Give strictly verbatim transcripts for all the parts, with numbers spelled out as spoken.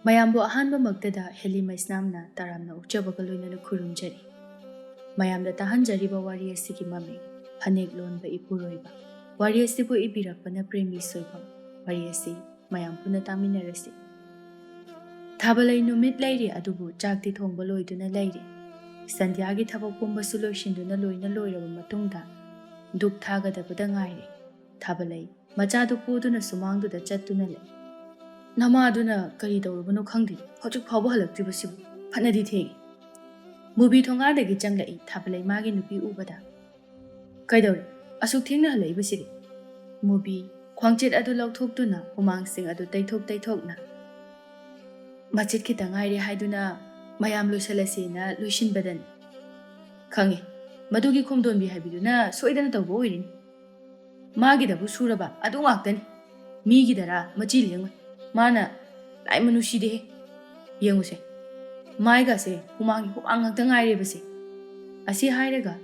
ꯃꯌꯥꯝꯕꯨ ꯑꯍꯥꯟꯕꯃꯛꯇꯗ ꯍꯦꯂꯤ ꯃꯩꯁꯅꯥꯝꯅ ꯇꯔꯥꯝꯅ ꯑꯣꯛꯆꯕꯒ ꯂꯣꯏꯅꯅ ꯈꯨꯔꯨꯝꯖꯔꯤ꯫ ꯃꯌꯥꯝꯗ ꯇꯥꯍꯟꯖꯔꯤꯕ ꯋꯥꯔꯤ ꯑꯁꯤꯒꯤ ꯃꯃꯤꯡ ꯐꯅꯦꯛ ꯂꯣꯟꯕ ꯏꯄꯨꯔꯣꯏꯕ꯫ ꯋꯥꯔꯤ ꯑꯁꯤꯕꯨ ꯏꯕꯤꯔꯛꯄꯅ ꯄ꯭ꯔꯦꯃꯤ ꯁꯣꯏꯕꯝ꯫ ꯋꯥꯔꯤ ꯑꯁꯤ ꯃꯌꯥꯝ ꯄꯨꯟꯅ ꯇꯥꯃꯤꯟꯅꯔꯁꯤ꯫ ꯊꯥꯕꯂꯩ ꯅꯨꯃꯤꯠ ꯂꯩꯔꯤ ꯑꯗꯨꯕꯨ ꯆꯥꯛꯇꯤ ꯊꯣꯡꯕ ꯂꯣꯏꯗꯨꯅ ꯂꯩꯔꯤ꯫ ꯁꯟꯙ꯭ꯌꯥꯒꯤ ꯊꯕꯛ ꯄꯨꯝꯕꯁꯨ ꯂꯣꯏꯁꯤꯟꯗꯨꯅ ꯂꯣꯏꯅ ꯂꯣꯏꯔꯕ ꯃꯇꯨꯡꯗ ꯙꯨꯛ ꯊꯥꯒꯗꯕꯗ ꯉꯥꯏꯔꯦ꯫ ꯊꯥꯕꯂꯩ ꯃꯆꯥꯗꯨ ꯄꯨꯗꯨꯅ ꯁꯨꯃꯥꯡꯗꯨꯗ ꯆꯠꯇꯨꯅ ꯂꯩ꯫ "ꯅꯃꯥꯗꯨꯅ ꯀꯔꯤ ꯇꯧꯔꯕꯅꯣ ꯈꯪꯗꯦ, ꯍꯧꯖꯤꯛ ꯐꯥꯎꯕ ꯍꯜꯂꯛꯇ꯭ꯔꯤꯕꯁꯤꯕꯨ? ꯐꯅꯗꯤ ꯊꯦꯡꯉꯤ꯫" ꯃꯨꯕꯤ ꯊꯣꯡꯒꯥꯟꯗꯒꯤ ꯆꯪꯂꯛꯏ ꯊꯥꯕꯂꯩ ꯃꯥꯒꯤ ꯅꯨꯄꯤ ꯎꯕꯗ꯫ "ꯀꯩꯗꯧꯔꯦ? ꯑꯁꯨꯛ ꯊꯦꯡꯅ ꯍꯜꯂꯛꯏꯕꯁꯤꯗꯤ?" ꯃꯨꯕꯤ ꯈ꯭ꯋꯥꯡꯆꯦꯠ ꯑꯗꯨ ꯂꯧꯊꯣꯛꯇꯨꯅ ꯍꯨꯃꯥꯡꯁꯤꯡ ꯑꯗꯨ ꯇꯩꯊꯣꯛ ꯇꯩꯊꯣꯛꯅ, "ꯃꯆꯦꯠ ꯈꯤꯇ ꯉꯥꯏꯔꯦ ꯍꯥꯏꯗꯨꯅ ꯃꯌꯥꯝ ꯂꯣꯏꯁꯤꯜꯂꯁꯦꯅ ꯂꯣꯏꯁꯤꯟꯕꯗꯅꯤ꯫ ꯈꯪꯉꯦ, ꯃꯗꯨꯒꯤ ꯈꯣꯝꯗꯣꯟꯕꯤ ꯍꯥꯏꯕꯤꯗꯨꯅ ꯁꯣꯏꯗꯅ ꯇꯧꯕ ꯑꯣꯏꯔꯤꯅꯤ꯫ ꯃꯥꯒꯤꯗꯕꯨ ꯁꯨꯔꯕ ꯑꯗꯨ ꯉꯥꯛꯇꯅꯤ꯫ ꯃꯤꯒꯤꯗꯔꯥ ꯃꯆꯤ ꯂꯦꯡꯉꯣꯏ꯫ ꯃꯥꯅ ꯂꯥꯏꯃ ꯅꯨꯡꯁꯤꯗꯦꯍꯦ꯫ ꯌꯦꯡꯉꯨꯁꯦ, ꯃꯥꯏꯒꯁꯦ ꯍꯨꯃꯥꯡꯒꯤ ꯍꯨꯃꯥꯡ ꯉꯥꯛꯇ ꯉꯥꯏꯔꯦꯕꯁꯦ꯫" ꯑꯁꯤ ꯍꯥꯏꯔꯒ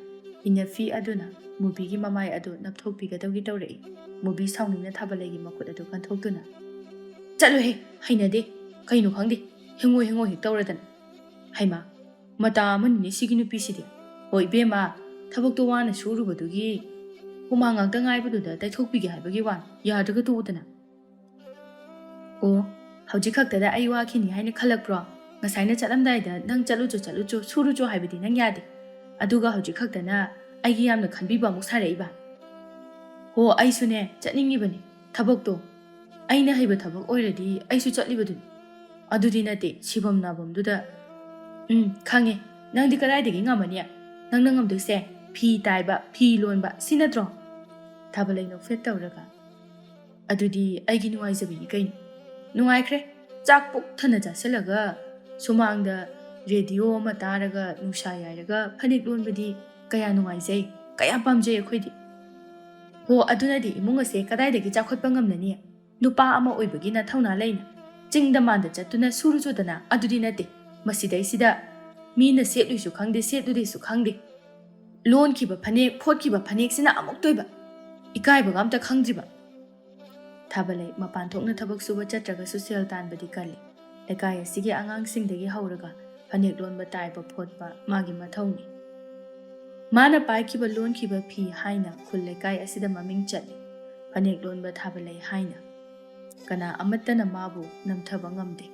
ꯏꯅꯐꯤ ꯑꯗꯨꯅ ꯃꯨꯕꯤꯒꯤ ꯃꯃꯥꯏ ꯑꯗꯨ ꯅꯞꯊꯣꯛꯄꯤꯒꯗꯧꯒꯤ ꯇꯧꯔꯛꯏ꯫ ꯃꯨꯕꯤ ꯁꯥꯎꯅꯤꯡꯅ ꯊꯥꯕꯂꯩꯒꯤ ꯃꯈꯨꯠ ꯑꯗꯨ ꯀꯟꯊꯣꯛꯇꯨꯅ, "ꯆꯠꯂꯨꯍꯦ, ꯍꯩꯅꯗꯦ꯫ ꯀꯩꯅꯣ ꯈꯪꯗꯦ, ꯍꯦꯡꯉꯣꯏ ꯍꯦꯡꯉꯣꯏ ꯍꯦꯛ ꯇꯧꯔꯗꯅ꯫ ꯍꯩꯃꯥ, ꯃꯇꯥ ꯑꯃꯅꯤꯅꯦ ꯁꯤꯒꯤ ꯅꯨꯄꯤꯁꯤꯗꯤ꯫ ꯍꯣꯏ ꯏꯕꯦꯝꯃ, ꯊꯕꯛꯇꯣ ꯋꯥꯅ ꯁꯨꯔꯨꯕꯗꯨꯒꯤ ꯍꯨꯃꯥꯡ ꯉꯥꯛꯇ ꯉꯥꯏꯕꯗꯨꯗ ꯇꯩꯊꯣꯛꯄꯤꯒꯦ ꯍꯥꯏꯕꯒꯤ ꯋꯥꯅꯤ, ꯌꯥꯗ꯭ꯔꯒ ꯇꯣꯛꯎꯗꯅ꯫" "ꯑꯣ, ꯍꯧꯖꯤꯛ ꯈꯛꯇꯗ ꯑꯩ ꯋꯥꯈꯤꯅꯤ ꯍꯥꯏꯅ ꯈꯜꯂꯛꯄ꯭ꯔꯣ? ꯉꯁꯥꯏꯅ ꯆꯠꯂꯝꯗꯥꯏꯗ ꯅꯪ ꯆꯠꯂꯨꯆꯣ ꯆꯠꯂꯨꯆꯣ, ꯁꯨꯔꯨꯆꯣ ꯍꯥꯏꯕꯗꯤ ꯅꯪ ꯌꯥꯗꯦ꯫ ꯑꯗꯨꯒ ꯍꯧꯖꯤꯛ ꯈꯛꯇꯅ ꯑꯩꯒꯤ ꯌꯥꯝꯅ ꯈꯟꯕꯤꯕ ꯑꯃꯨꯛ ꯁꯥꯔꯛꯏꯕ?" "ꯍꯣ, ꯑꯩꯁꯨꯅꯦ ꯆꯠꯅꯤꯡꯉꯤꯕꯅꯤ꯫ ꯊꯕꯛꯇꯣ ꯑꯩꯅ ꯍꯩꯕ ꯊꯕꯛ ꯑꯣꯏꯔꯗꯤ ꯑꯩꯁꯨ ꯆꯠꯂꯤꯕꯗꯨꯅꯤ꯫ ꯑꯗꯨꯗꯤ ꯅꯠꯇꯦ, ꯁꯤꯐꯝ ꯅꯥꯐꯝꯗꯨꯗ꯫" "ꯎꯝ, ꯈꯪꯉꯦ꯫ ꯅꯪꯗꯤ ꯀꯗꯥꯏꯗꯒꯤ ꯉꯝꯃꯅꯤ? ꯅꯪꯅ ꯉꯝꯗꯣꯏꯁꯦ ꯐꯤ ꯇꯥꯏꯕ, ꯐꯤ ꯂꯣꯟꯕ, ꯁꯤ ꯅꯠꯇ꯭ꯔꯣ?" ꯊꯥꯕꯂꯩ ꯅꯣꯛꯐꯦꯠ ꯇꯧꯔꯒ, "ꯑꯗꯨꯗꯤ ꯑꯩꯒꯤ ꯅꯨꯡꯉꯥꯏꯖꯕꯤꯅꯤ ꯀꯩꯅꯣ꯫ ꯅꯨꯡꯉꯥꯏꯈ꯭ꯔꯦ꯫ ꯆꯥꯛ ꯄꯨꯛ ꯊꯟꯅ ꯆꯥꯁꯤꯜꯂꯒ ꯁꯨꯃꯥꯡꯗ ꯔꯦꯗꯤꯑꯣ ꯑꯃ ꯇꯥꯔꯒ ꯅꯨꯡꯁꯥ ꯌꯥꯏꯔꯒ ꯐꯅꯦꯛ ꯂꯣꯟꯕꯗꯤ ꯀꯌꯥ ꯅꯨꯡꯉꯥꯏꯖꯩ, ꯀꯌꯥ ꯄꯥꯝꯖꯩ ꯑꯩꯈꯣꯏꯗꯤ꯫ ꯍꯣ, ꯑꯗꯨꯅꯗꯤ ꯏꯃꯨꯡ ꯑꯁꯦ ꯀꯗꯥꯏꯗꯒꯤ ꯆꯥꯎꯈꯠꯄ ꯉꯝꯂꯅꯤ? ꯅꯨꯄꯥ ꯑꯃ ꯑꯣꯏꯕꯒꯤ ꯅꯊꯧꯅꯥ ꯂꯩꯅ ꯆꯤꯡꯗ ꯃꯥꯟꯗ ꯆꯠꯇꯨꯅ ꯁꯨꯔꯨ ꯆꯨꯗꯅ ꯑꯗꯨꯗꯤ ꯅꯠꯇꯦ꯫ ꯃꯁꯤꯗꯩꯁꯤꯗ ꯃꯤꯅ ꯁꯦꯠꯂꯨꯏꯁꯨ ꯈꯪꯗꯦ, ꯁꯦꯠꯂꯨꯗꯦꯁꯨ ꯈꯪꯗꯦ꯫ ꯂꯣꯟꯈꯤꯕ ꯐꯅꯦꯛ, ꯐꯣꯠꯈꯤꯕ ꯐꯅꯦꯛꯁꯤꯅ ꯑꯃꯨꯛꯇꯣꯏꯕ꯫ ꯏꯀꯥꯏꯕꯒ ꯑꯝꯇ ꯈꯪꯗ꯭ꯔꯤꯕ꯫" ꯊꯥꯕꯂꯩ ꯃꯄꯥꯟ ꯊꯣꯛꯅ ꯊꯕꯛ ꯁꯨꯕ ꯆꯠꯇ꯭ꯔꯒꯁꯨ ꯁꯦꯜ ꯇꯥꯟꯕꯗꯤ ꯀꯜꯂꯤ꯫ ꯂꯩꯀꯥꯏ ꯑꯁꯤꯒꯤ ꯑꯉꯥꯡꯁꯤꯡꯗꯒꯤ ꯍꯧꯔꯒ ꯐꯅꯦꯛ ꯂꯣꯟꯕ ꯇꯥꯏꯕ ꯐꯣꯠꯄ ꯃꯥꯒꯤ ꯃꯊꯧꯅꯤ꯫ ꯃꯥꯅ ꯄꯥꯏꯈꯤꯕ ꯂꯣꯟꯈꯤꯕ ꯐꯤ ꯍꯥꯏꯅ ꯈꯨꯜ ꯂꯩꯀꯥꯏ ꯑꯁꯤꯗ ꯃꯃꯤꯡ ꯆꯠꯂꯤ꯫ ꯐꯅꯦꯛ ꯂꯣꯟꯕ ꯊꯥꯕꯂꯩ ꯍꯥꯏꯅ꯫ ꯀꯅꯥ ꯑꯃꯠꯇꯅ ꯃꯥꯕꯨ ꯅꯝꯊꯕ ꯉꯝꯗꯦ꯫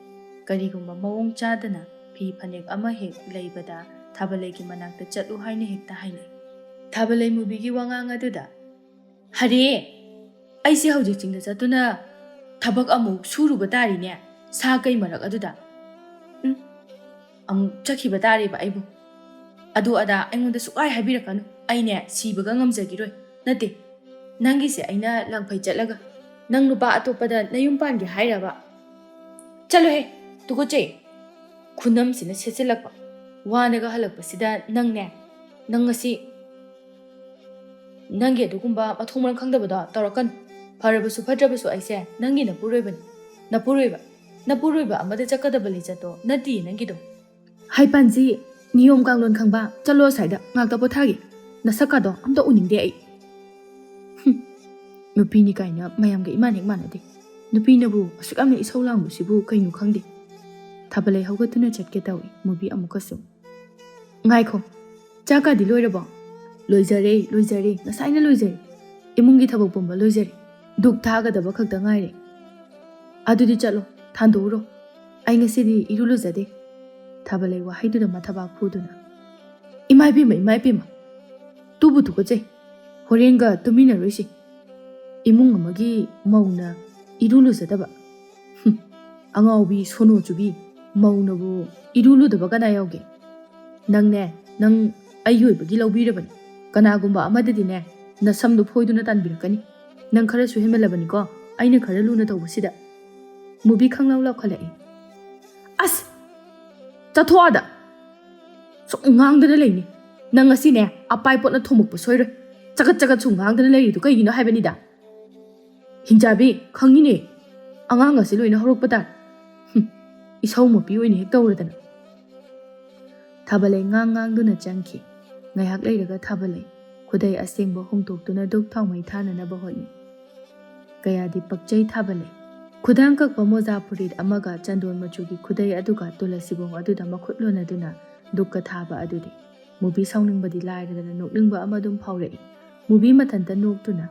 ꯀꯔꯤꯒꯨꯝꯕ ꯃꯑꯣꯡ ꯆꯥꯗꯅ ꯐꯤ ꯐꯅꯦꯛ ꯑꯃ ꯍꯦꯛ ꯂꯩꯕꯗ ꯊꯥꯕꯂꯩꯒꯤ ꯃꯅꯥꯛꯇ ꯆꯠꯂꯨ ꯍꯥꯏꯅ ꯍꯦꯛꯇ ꯍꯥꯏꯅꯩ꯫ ꯊꯥꯕꯂꯩ ꯃꯨꯕꯤꯒꯤ ꯋꯥꯉꯥꯡ ꯑꯗꯨꯗ, "ꯍꯔꯦ, ꯑꯩꯁꯦ ꯍꯧꯖꯤꯛ ꯆꯤꯡꯗ ꯆꯠꯇꯨꯅ ꯊꯕꯛ ꯑꯃꯨꯛ ꯁꯨꯔꯨꯕ ꯇꯥꯔꯤꯅꯦ, ꯁꯥ ꯀꯩ ꯃꯔꯛ ꯑꯗꯨꯗ꯫ ꯎꯝ, ꯑꯃꯨꯛ ꯆꯠꯈꯤꯕ ꯇꯥꯔꯦꯕ ꯑꯩꯕꯨ꯫ ꯑꯗꯨ ꯑꯗꯥ ꯑꯩꯉꯣꯟꯗ ꯁꯨꯛꯍꯥꯏ ꯍꯥꯏꯕꯤꯔꯛꯀꯅꯨ꯫ ꯑꯩꯅꯦ ꯁꯤꯕꯒ ꯉꯝꯖꯈꯤꯔꯣꯏ꯫ ꯅꯠꯇꯦ, ꯅꯪꯒꯤꯁꯦ ꯑꯩꯅ ꯂꯪꯐꯩ ꯆꯠꯂꯒ ꯅꯪ ꯅꯨꯄꯥ ꯑꯇꯣꯞꯄꯗ ꯅꯌꯨꯝ ꯄꯥꯟꯒꯦ ꯍꯥꯏꯔꯕ? ꯆꯠꯂꯣꯍꯦ, ꯇꯨꯀꯠꯆꯩ꯫ ꯈꯨꯅꯝꯁꯤꯅ ꯁꯦꯠꯆꯤꯜꯂꯛꯄ꯫ ꯋꯥꯅꯒ ꯍꯜꯂꯛꯄꯁꯤꯗ ꯅꯪꯅꯦ, ꯅꯪ ꯉꯁꯤ ꯅꯪꯒꯤ ꯑꯗꯨꯒꯨꯝꯕ ꯃꯊꯣꯡ ꯃꯔꯝ ꯈꯪꯗꯕꯗꯣ ꯇꯧꯔꯛꯀꯅꯨ꯫ ꯐꯔꯕꯁꯨ ꯐꯠꯇ꯭ꯔꯕꯁꯨ ꯑꯩꯁꯦ ꯅꯪꯒꯤ ꯅꯄꯨꯔꯣꯏꯕꯅꯤ꯫ ꯅꯄꯨꯔꯣꯏꯕ, ꯅꯄꯨꯔꯣꯏꯕ ꯑꯃꯗ ꯆꯠꯀꯗꯕ ꯂꯤꯆꯠꯇꯣ ꯅꯠꯇꯤꯌꯦ ꯅꯪꯒꯤꯗꯣ꯫ ꯍꯥꯏ ꯄꯥꯟꯖꯤ, ꯅꯤꯌꯣꯝ ꯀꯥꯡꯂꯣꯟ ꯈꯪꯕ, ꯆꯠꯂꯣ ꯑꯁ꯭ꯋꯥꯏꯗ, ꯉꯥꯛꯇ ꯄꯣꯊꯥꯒꯦ꯫ ꯅꯁꯛꯀꯥꯗꯣ ꯑꯝꯇ ꯎꯅꯤꯡꯗꯦ ꯑꯩ꯫ ꯍꯨꯝ, ꯅꯨꯄꯤꯅꯤ ꯀꯥꯏꯅ ꯃꯌꯥꯝꯒ ꯏꯃꯥꯟ ꯍꯦꯛ ꯃꯥꯟꯅꯗꯦ꯫ ꯅꯨꯄꯤꯅꯕꯨ ꯑꯁꯨꯛ ꯌꯥꯝꯅ ꯏꯁꯧ ꯂꯥꯡꯕꯁꯤꯕꯨ ꯀꯩꯅꯣ ꯈꯪꯗꯦ꯫ ꯊꯥꯕꯂꯩ ꯍꯧꯒꯠꯇꯨꯅ ꯆꯠꯀꯦ ꯇꯧꯏ, ꯃꯨꯕꯤ ꯑꯃꯨꯛꯀꯁꯨ꯫ ꯉꯥꯏꯈꯣ, ꯆꯥꯛꯀꯥꯗꯤ ꯂꯣꯏꯔꯕꯣ? ꯂꯣꯏꯖꯔꯦ, ꯂꯣꯏꯖꯔꯦ, ꯉꯁꯥꯏꯅ ꯂꯣꯏꯖꯔꯦ꯫ ꯏꯃꯨꯡꯒꯤ ꯊꯕꯛ ꯄꯨꯝꯕ ꯂꯣꯏꯖꯔꯦ꯫ ꯙꯨꯛ ꯊꯥꯒꯗꯕ ꯈꯛꯇ ꯉꯥꯏꯔꯦ꯫ ꯑꯗꯨꯗꯤ ꯆꯠꯂꯣ, ꯊꯥꯟꯗꯣꯛꯎꯔꯣ꯫ ꯑꯩ ꯉꯁꯤꯗꯤ ꯏꯔꯨ ꯂꯨꯖꯗꯦ꯫ ꯊꯥꯕꯂꯩ ꯋꯥꯍꯩꯗꯨꯗ ꯃꯊꯕꯥꯛ ꯐꯨꯗꯨꯅ, "ꯏꯃꯥ ꯏꯕꯦꯝꯃ, ꯏꯃꯥ ꯏꯕꯦꯝꯃ, ꯇꯨꯕꯨ ꯇꯨꯀꯠꯆꯩ꯫ ꯍꯣꯔꯦꯟꯒ ꯇꯨꯃꯤꯟꯅꯔꯣꯏꯁꯤ꯫ ꯏꯃꯨꯡ ꯑꯃꯒꯤ ꯃꯧꯅ ꯏꯔꯨ ꯂꯨꯖꯗꯕ꯫ ꯍꯨꯝ, ꯑꯉꯥꯎꯕꯤ ꯁꯣꯅꯣ ꯆꯨꯕꯤ, ꯃꯧꯅꯕꯨ ꯏꯔꯨ ꯂꯨꯗꯕ ꯀꯅꯥ ꯌꯥꯎꯒꯦ? ꯅꯪꯅꯦ, ꯅꯪ ꯑꯩꯒꯤ ꯑꯣꯏꯕꯒꯤ ꯂꯧꯕꯤꯔꯕꯅꯤ꯫ ꯀꯅꯥꯒꯨꯝꯕ ꯑꯃꯗꯗꯤꯅꯦ, ꯅꯁꯝꯗꯨ ꯐꯣꯏꯗꯨꯅ ꯇꯥꯟꯕꯤꯔꯛꯀꯅꯤ꯫ ꯅꯪ ꯈꯔꯁꯨ ꯍꯦꯟꯃꯜꯂꯕꯅꯤꯀꯣ, ꯑꯩꯅ ꯈꯔ ꯂꯨꯅ ꯇꯧꯕꯁꯤꯗ꯫" ꯃꯨꯕꯤ ꯈꯪꯂꯥꯎ ꯂꯥꯎꯈꯠꯂꯛꯏ꯫ "ꯑꯁ! ꯆꯠꯊꯣꯛꯑꯗ! ꯁꯨꯝ ꯉꯥꯡꯗꯅ ꯂꯩꯅꯤ꯫ ꯅꯪ ꯉꯁꯤꯅꯦ, ꯑꯄꯥꯏ ꯄꯣꯠꯅ ꯊꯣꯝꯃꯛꯄ ꯁꯣꯏꯔꯣꯏ꯫ ꯆꯒꯠ ꯆꯒꯠ ꯁꯨꯝ ꯉꯥꯡꯗꯅ ꯂꯩꯔꯤꯗꯨ ꯀꯩꯒꯤꯅꯣ ꯍꯥꯏꯕꯅꯤꯗ꯫ ꯍꯤꯡꯆꯥꯕꯤ, ꯈꯪꯉꯤꯅꯦ꯫ ꯑꯉꯥꯡ ꯑꯁꯤ ꯂꯣꯏꯅ ꯍꯧꯔꯛꯄ ꯇꯥꯔꯦ꯫ ꯍꯨꯝ, ꯏꯁꯧ ꯃꯄꯤ ꯑꯣꯏꯅ ꯍꯦꯛ ꯇꯧꯔꯗꯅ꯫" ꯊꯥꯕꯂꯩ ꯉꯥꯡ ꯉꯥꯡꯗꯨꯅ ꯆꯪꯈꯤ꯫ ꯉꯥꯏꯍꯥꯛ ꯂꯩꯔꯒ ꯊꯥꯕꯂꯩ ꯈꯨꯗꯩ ꯑꯁꯦꯡꯕ ꯍꯣꯡꯗꯣꯛꯇꯨꯅ ꯙꯨꯛ ꯊꯥꯎꯃꯩ ꯊꯥꯅꯅꯕ ꯍꯣꯠꯅꯩ꯫ ꯀꯌꯥꯗꯤ ꯄꯛꯆꯩ ꯊꯥꯕꯂꯩ꯫ ꯈꯨꯗꯥꯡ ꯀꯛꯄ ꯃꯣꯖꯥ ꯐꯨꯔꯤꯠ ꯑꯃꯒ ꯆꯟꯗꯣꯟ ꯃꯆꯨꯒꯤ ꯈꯨꯗꯩ ꯑꯗꯨꯒ ꯇꯨꯂꯁꯤꯕꯣꯡ ꯑꯗꯨꯗ ꯃꯈꯨꯠ ꯂꯣꯟꯅꯗꯨꯅ ꯗꯨꯛꯀ ꯊꯥꯕ ꯑꯗꯨꯗꯤ ꯃꯨꯕꯤ ꯁꯥꯎꯅꯤꯡꯕꯗꯤ ꯂꯥꯏꯔꯗꯅ ꯅꯣꯛꯅꯤꯡꯕ ꯑꯃ ꯑꯗꯨꯝ ꯐꯥꯎꯔꯛꯏ꯫ ꯃꯨꯕꯤ ꯃꯊꯟꯇ ꯅꯣꯛꯇꯨꯅ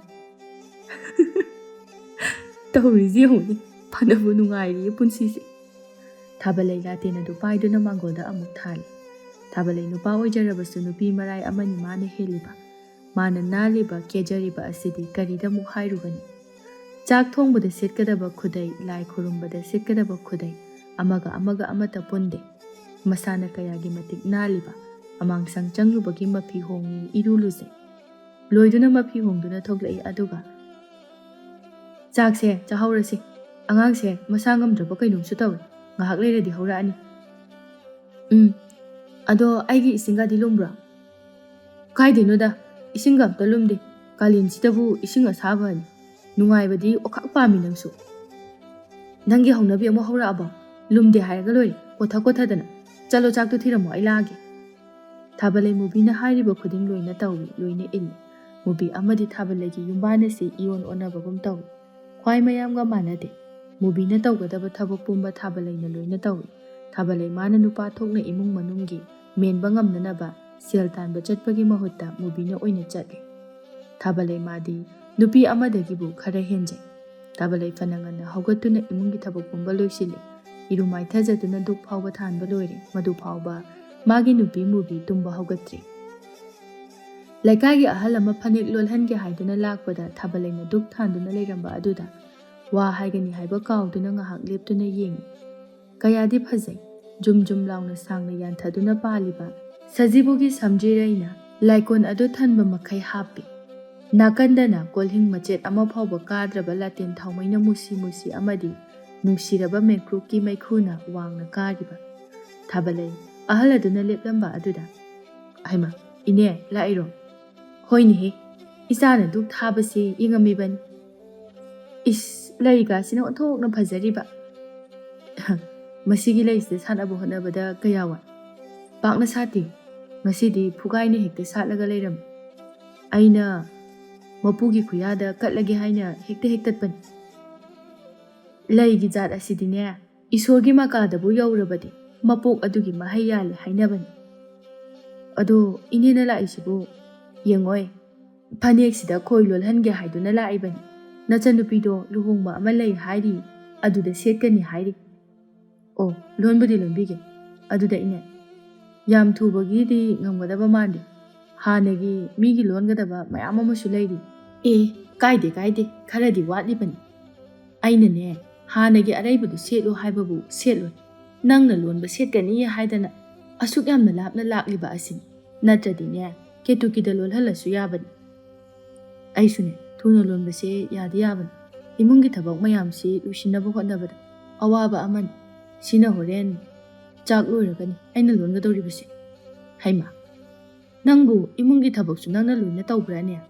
"ꯇꯧꯔꯤꯁꯤ ꯌꯦꯡꯉꯨꯅꯦ, ꯐꯅꯕꯨ ꯅꯨꯡꯉꯥꯏꯔꯤꯌꯦ ꯄꯨꯟꯁꯤꯁꯦ"꯫ ꯊꯥꯕꯂꯩ ꯂꯥꯇꯦꯟ ꯑꯗꯨ ꯄꯥꯏꯗꯨꯅ ꯃꯥꯡꯒꯣꯜꯗ ꯑꯃꯨꯛ ꯊꯥꯜꯂꯤ꯫ ꯊꯥꯕꯂꯩ ꯅꯨꯄꯥ ꯑꯣꯏꯖꯔꯕꯁꯨ ꯅꯨꯄꯤ ꯃꯔꯥꯏ ꯑꯃꯅꯤ ꯃꯥꯅ ꯍꯦꯜꯂꯤꯕ꯫ ꯃꯥꯅ ꯅꯥꯜꯂꯤꯕ, ꯀꯦꯖꯔꯤꯕ ꯑꯁꯤꯗꯤ ꯀꯔꯤꯗ ꯑꯃꯨꯛ ꯍꯥꯏꯔꯨꯒꯅꯤ? ꯆꯥꯛ ꯊꯣꯡꯕꯗ ꯁꯦꯠꯀꯗꯕ ꯈꯨꯗꯩ, ꯂꯥꯏ ꯈꯨꯔꯨꯝꯕꯗ ꯁꯦꯠꯀꯗꯕ ꯈꯨꯗꯩ, ꯑꯃꯒ ꯑꯃꯒ ꯑꯃꯠꯇ ꯄꯨꯟꯗꯦ꯫ ꯃꯁꯥꯅ ꯀꯌꯥꯒꯤ ꯃꯇꯤꯛ ꯅꯥꯜꯂꯤꯕ, ꯑꯃꯥꯡꯁꯪ ꯆꯪꯂꯨꯕꯒꯤ ꯃꯐꯤ ꯍꯣꯡꯉꯤ, ꯏꯔꯨ ꯂꯨꯖꯩ꯫ ꯂꯣꯏꯗꯨꯅ ꯃꯐꯤ ꯍꯣꯡꯗꯨꯅ ꯊꯣꯛꯂꯛꯏ, ꯑꯗꯨꯒ "ꯆꯥꯛꯁꯦ ꯆꯥꯍꯧꯔꯁꯤ꯫ ꯑꯉꯥꯡꯁꯦ ꯃꯁꯥ ꯉꯝꯗ꯭ꯔꯕ ꯀꯩꯅꯣꯝꯁꯨ ꯇꯧꯏ꯫ ꯉꯥꯏꯍꯥꯛ ꯂꯩꯔꯗꯤ ꯍꯧꯔꯛꯑꯅꯤ꯫" "ꯎꯝ, ꯑꯗꯣ ꯑꯩꯒꯤ ꯏꯁꯤꯡꯒꯗꯤ ꯂꯨꯝꯕ꯭ꯔꯣ?" "ꯀꯥꯏꯗꯩꯅꯣꯗ, ꯏꯁꯤꯡꯒ ꯑꯝꯇ ꯂꯨꯝꯗꯦ꯫ ꯀꯥꯂꯦꯟꯁꯤꯗꯕꯨ ꯏꯁꯤꯡ ꯑꯁꯥꯕ ꯑꯅꯤ꯫ ꯅꯨꯡꯉꯥꯏꯕꯗꯤ ꯑꯣꯈꯥꯛ ꯄꯥꯝꯃꯤ ꯅꯪꯁꯨ꯫ ꯅꯪꯒꯤ ꯍꯧꯅꯕꯤ ꯑꯃꯨꯛ ꯍꯧꯔꯛꯑꯕꯣ? ꯂꯨꯝꯗꯦ ꯍꯥꯏꯔꯒ ꯂꯣꯏꯔꯦ, ꯀꯣꯊ ꯀꯣꯊꯗꯅ꯫ ꯆꯠꯂꯣ, ꯆꯥꯛꯇꯣ ꯊꯤꯔꯝꯃꯣ, ꯑꯩ ꯂꯥꯛꯑꯒꯦ꯫" ꯊꯥꯕꯂꯩ ꯃꯨꯕꯤꯅ ꯍꯥꯏꯔꯤꯕ ꯈꯨꯗꯤꯡ ꯂꯣꯏꯅ ꯇꯧꯏ, ꯂꯣꯏꯅ ꯏꯜꯂꯤ꯫ ꯃꯨꯕꯤ ꯑꯃꯗꯤ ꯊꯥꯕꯂꯩꯒꯤ ꯌꯨꯝꯕꯥꯟ ꯑꯁꯤ ꯏꯑꯣꯟ ꯑꯣꯟꯅꯕꯒꯨꯝ ꯇꯧꯏ꯫ ꯈ꯭ꯋꯥꯏ ꯃꯌꯥꯝꯒ ꯃꯥꯟꯅꯗꯦ꯫ ꯃꯨꯕꯤꯅ ꯇꯧꯒꯗꯕ ꯊꯕꯛ ꯄꯨꯝꯕ ꯊꯥꯕꯂꯩꯅ ꯂꯣꯏꯅ ꯇꯧꯏ꯫ ꯊꯥꯕꯂꯩ ꯃꯥꯅ ꯅꯨꯄꯥ ꯊꯣꯛꯅ ꯏꯃꯨꯡ ꯃꯅꯨꯡꯒꯤ ꯃꯦꯟꯕ ꯉꯝꯅꯅꯕ ꯁꯦꯜ ꯇꯥꯟꯕ ꯆꯠꯄꯒꯤ ꯃꯍꯨꯠꯇ ꯃꯨꯕꯤꯅ ꯑꯣꯏꯅ ꯆꯠꯂꯤ꯫ ꯊꯥꯕꯂꯩ ꯃꯥꯗꯤ ꯅꯨꯄꯤ ꯑꯃꯗꯒꯤꯕꯨ ꯈꯔ ꯍꯦꯟꯖꯩ꯫ ꯊꯥꯕꯂꯩ ꯐꯅ ꯉꯟꯅ ꯍꯧꯒꯠꯇꯨꯅ ꯏꯃꯨꯡꯒꯤ ꯊꯕꯛ ꯄꯨꯝꯕ ꯂꯣꯏꯁꯤꯜꯂꯤ꯫ ꯏꯔꯨ ꯃꯥꯏꯊꯖꯗꯨꯅ ꯙꯨꯞ ꯐꯥꯎꯕ ꯊꯥꯟꯕ ꯂꯣꯏꯔꯦ꯫ ꯃꯗꯨ ꯐꯥꯎꯕ ꯃꯥꯒꯤ ꯅꯨꯄꯤ ꯃꯨꯕꯤ ꯇꯨꯝꯕ ꯍꯧꯒꯠꯇ꯭ꯔꯤ꯫ ꯂꯩꯀꯥꯏꯒꯤ ꯑꯍꯜ ꯑꯃ ꯐꯅꯦꯛ ꯂꯣꯜꯍꯟꯒꯦ ꯍꯥꯏꯗꯨꯅ ꯂꯥꯛꯄꯗ ꯊꯥꯕꯂꯩꯅ ꯙꯨꯞ ꯊꯥꯟꯗꯨꯅ ꯂꯩꯔꯝꯕ ꯑꯗꯨꯗ ꯋꯥ ꯍꯥꯏꯒꯅꯤ ꯍꯥꯏꯕ ꯀꯥꯎꯗꯨꯅ ꯉꯥꯏꯍꯥꯛ ꯂꯦꯞꯇꯨꯅ ꯌꯦꯡꯏ꯫ ꯀꯌꯥꯗꯤ ꯐꯖꯩ꯫ ꯖꯨꯝ ꯖꯨꯝ ꯂꯥꯎꯅ ꯁꯥꯡꯅ ꯌꯥꯟꯊꯗꯨꯅ ꯄꯥꯜꯂꯤꯕ ꯁꯖꯤꯕꯨꯒꯤ ꯁꯝꯖꯤꯔꯩꯅ ꯂꯥꯏꯀꯣꯟ ꯑꯗꯨ ꯊꯟꯕ ꯃꯈꯩ ꯍꯥꯞꯄꯤ꯫ ꯅꯥꯀꯟꯗꯅ ꯀꯣꯜꯍꯤꯡ ꯃꯆꯦꯠ ꯑꯃ ꯐꯥꯎꯕ ꯀꯥꯗ꯭ꯔꯕ ꯂꯥꯇꯦꯟ ꯊꯥꯎꯃꯩꯅ ꯃꯨꯁꯤ ꯃꯨꯁꯤ ꯑꯃꯗꯤ ꯅꯨꯡꯁꯤꯔꯕ ꯃꯦꯀ꯭ꯔꯨꯛꯀꯤ ꯃꯩꯈꯨꯅ ꯋꯥꯡꯅ ꯀꯥꯔꯤꯕ꯫ ꯊꯥꯕꯂꯩ ꯑꯍꯜ ꯑꯗꯨꯅ ꯂꯦꯞꯂꯝꯕ ꯑꯗꯨꯗ, "ꯍꯩꯃꯥ, ꯏꯅꯦ ꯂꯥꯛꯏꯔꯣ?" "ꯍꯣꯏꯅꯦꯍꯦ, ꯏꯆꯥꯅ ꯙꯨꯞ ꯊꯥꯕꯁꯤ ꯌꯦꯡꯉꯝꯃꯤꯕꯅꯤ꯫ ꯏꯁ, ꯂꯩꯒꯥꯁꯤꯅ ꯑꯣꯟꯊꯣꯛꯅ ꯐꯖꯔꯤꯕ꯫ ꯃꯁꯤꯒꯤ ꯂꯩꯁꯤꯗ ꯁꯥꯠꯅꯕ ꯍꯣꯠꯅꯕꯗ ꯀꯌꯥ ꯋꯥꯏ꯫ ꯄꯥꯛꯅ ꯁꯥꯠꯇꯦ꯫ ꯉꯁꯤꯗꯤ ꯐꯨꯒꯥꯏꯅ ꯍꯦꯛꯇ ꯁꯥꯠꯂꯒ ꯂꯩꯔꯝꯃꯤ꯫ ꯑꯩꯅ ꯃꯄꯨꯒꯤ ꯈꯨꯌꯥꯗ ꯀꯠꯂꯒꯦ ꯍꯥꯏꯅ ꯍꯦꯛꯇ ꯍꯦꯛꯇꯠꯄꯅꯤ꯫" ꯂꯩꯒꯤ ꯖꯥꯠ ꯑꯁꯤꯗꯤꯅꯦ, ꯏꯁꯣꯔꯒꯤ ꯃꯀꯥꯗꯕꯨ ꯌꯧꯔꯕꯗꯤ ꯃꯄꯣꯛ ꯑꯗꯨꯒꯤ ꯃꯍꯩ ꯌꯥꯜꯂꯦ ꯍꯥꯏꯅꯕꯅꯤ꯫ ꯑꯗꯣ ꯏꯅꯦꯅ ꯂꯥꯛꯏꯁꯤꯕꯨ ꯌꯦꯡꯉꯣꯏ, ꯐꯅꯦꯛꯁꯤꯗ ꯈꯣꯏ ꯂꯣꯜꯍꯟꯒꯦ ꯍꯥꯏꯗꯨꯅ ꯂꯥꯛꯏꯕꯅꯤ꯫ ꯅꯆꯟꯅꯨꯄꯤꯗꯣ ꯂꯨꯍꯣꯡꯕ ꯑꯃ ꯂꯩ ꯍꯥꯏꯔꯤ, ꯑꯗꯨꯗ ꯁꯦꯠꯀꯅꯤ ꯍꯥꯏꯔꯤ꯫ ꯑꯣ, ꯂꯣꯟꯕꯨꯗꯤ ꯂꯣꯟꯕꯤꯒꯦ꯫ ꯑꯗꯨꯗ ꯏꯅꯦ, ꯌꯥꯝ ꯊꯨꯕꯒꯤꯗꯤ ꯉꯝꯒꯗꯕ ꯃꯥꯟꯗꯦ꯫ ꯍꯥꯟꯅꯒꯤ ꯃꯤꯒꯤ ꯂꯣꯟꯒꯗꯕ ꯃꯌꯥꯝ ꯑꯃꯁꯨ ꯂꯩꯔꯤ꯫ ꯑꯦ, ꯀꯥꯏꯗꯦ ꯀꯥꯏꯗꯦ, ꯈꯔꯗꯤ ꯋꯥꯠꯂꯤꯕꯅꯤ꯫ ꯑꯩꯅꯅꯦ, ꯍꯥꯟꯅꯒꯤ ꯑꯔꯩꯕꯗꯨ ꯁꯦꯠꯂꯨ ꯍꯥꯏꯕꯕꯨ ꯁꯦꯠꯂꯣꯏ꯫ ꯅꯪꯅ ꯂꯣꯟꯕ ꯁꯦꯠꯀꯅꯤ ꯍꯥꯏꯗꯅ ꯑꯁꯨꯛ ꯌꯥꯝꯅ ꯂꯥꯞꯅ ꯂꯥꯛꯂꯤꯕ ꯑꯁꯤꯅꯤ꯫ ꯅꯠꯇ꯭ꯔꯗꯤꯅꯦ, ꯀꯦꯇꯨꯀꯤꯗ ꯂꯣꯜꯍꯜꯂꯁꯨ ꯌꯥꯕꯅꯤ꯫ ꯑꯩꯁꯨꯅꯦ, ꯊꯨꯅ ꯂꯣꯟꯕꯁꯦ ꯌꯥꯗꯤ ꯌꯥꯕꯅꯤ꯫ ꯏꯃꯨꯡꯒꯤ ꯊꯕꯛ ꯃꯌꯥꯝꯁꯤ ꯂꯣꯏꯁꯤꯟꯅꯕ ꯍꯣꯠꯅꯕꯗ ꯑꯋꯥꯕ ꯑꯃꯅꯤ꯫ ꯁꯤꯅ ꯍꯣꯔꯦꯟ ꯆꯥꯛ ꯂꯣꯏꯔꯒꯅꯤ ꯑꯩꯅ ꯂꯣꯟꯒꯗꯧꯔꯤꯕꯁꯦ꯫ ꯍꯩꯃꯥ, ꯅꯪꯕꯨ ꯏꯃꯨꯡꯒꯤ ꯊꯕꯛꯁꯨ ꯅꯪꯅ ꯂꯣꯏꯅ ꯇꯧꯕ꯭ꯔꯥꯅꯦ?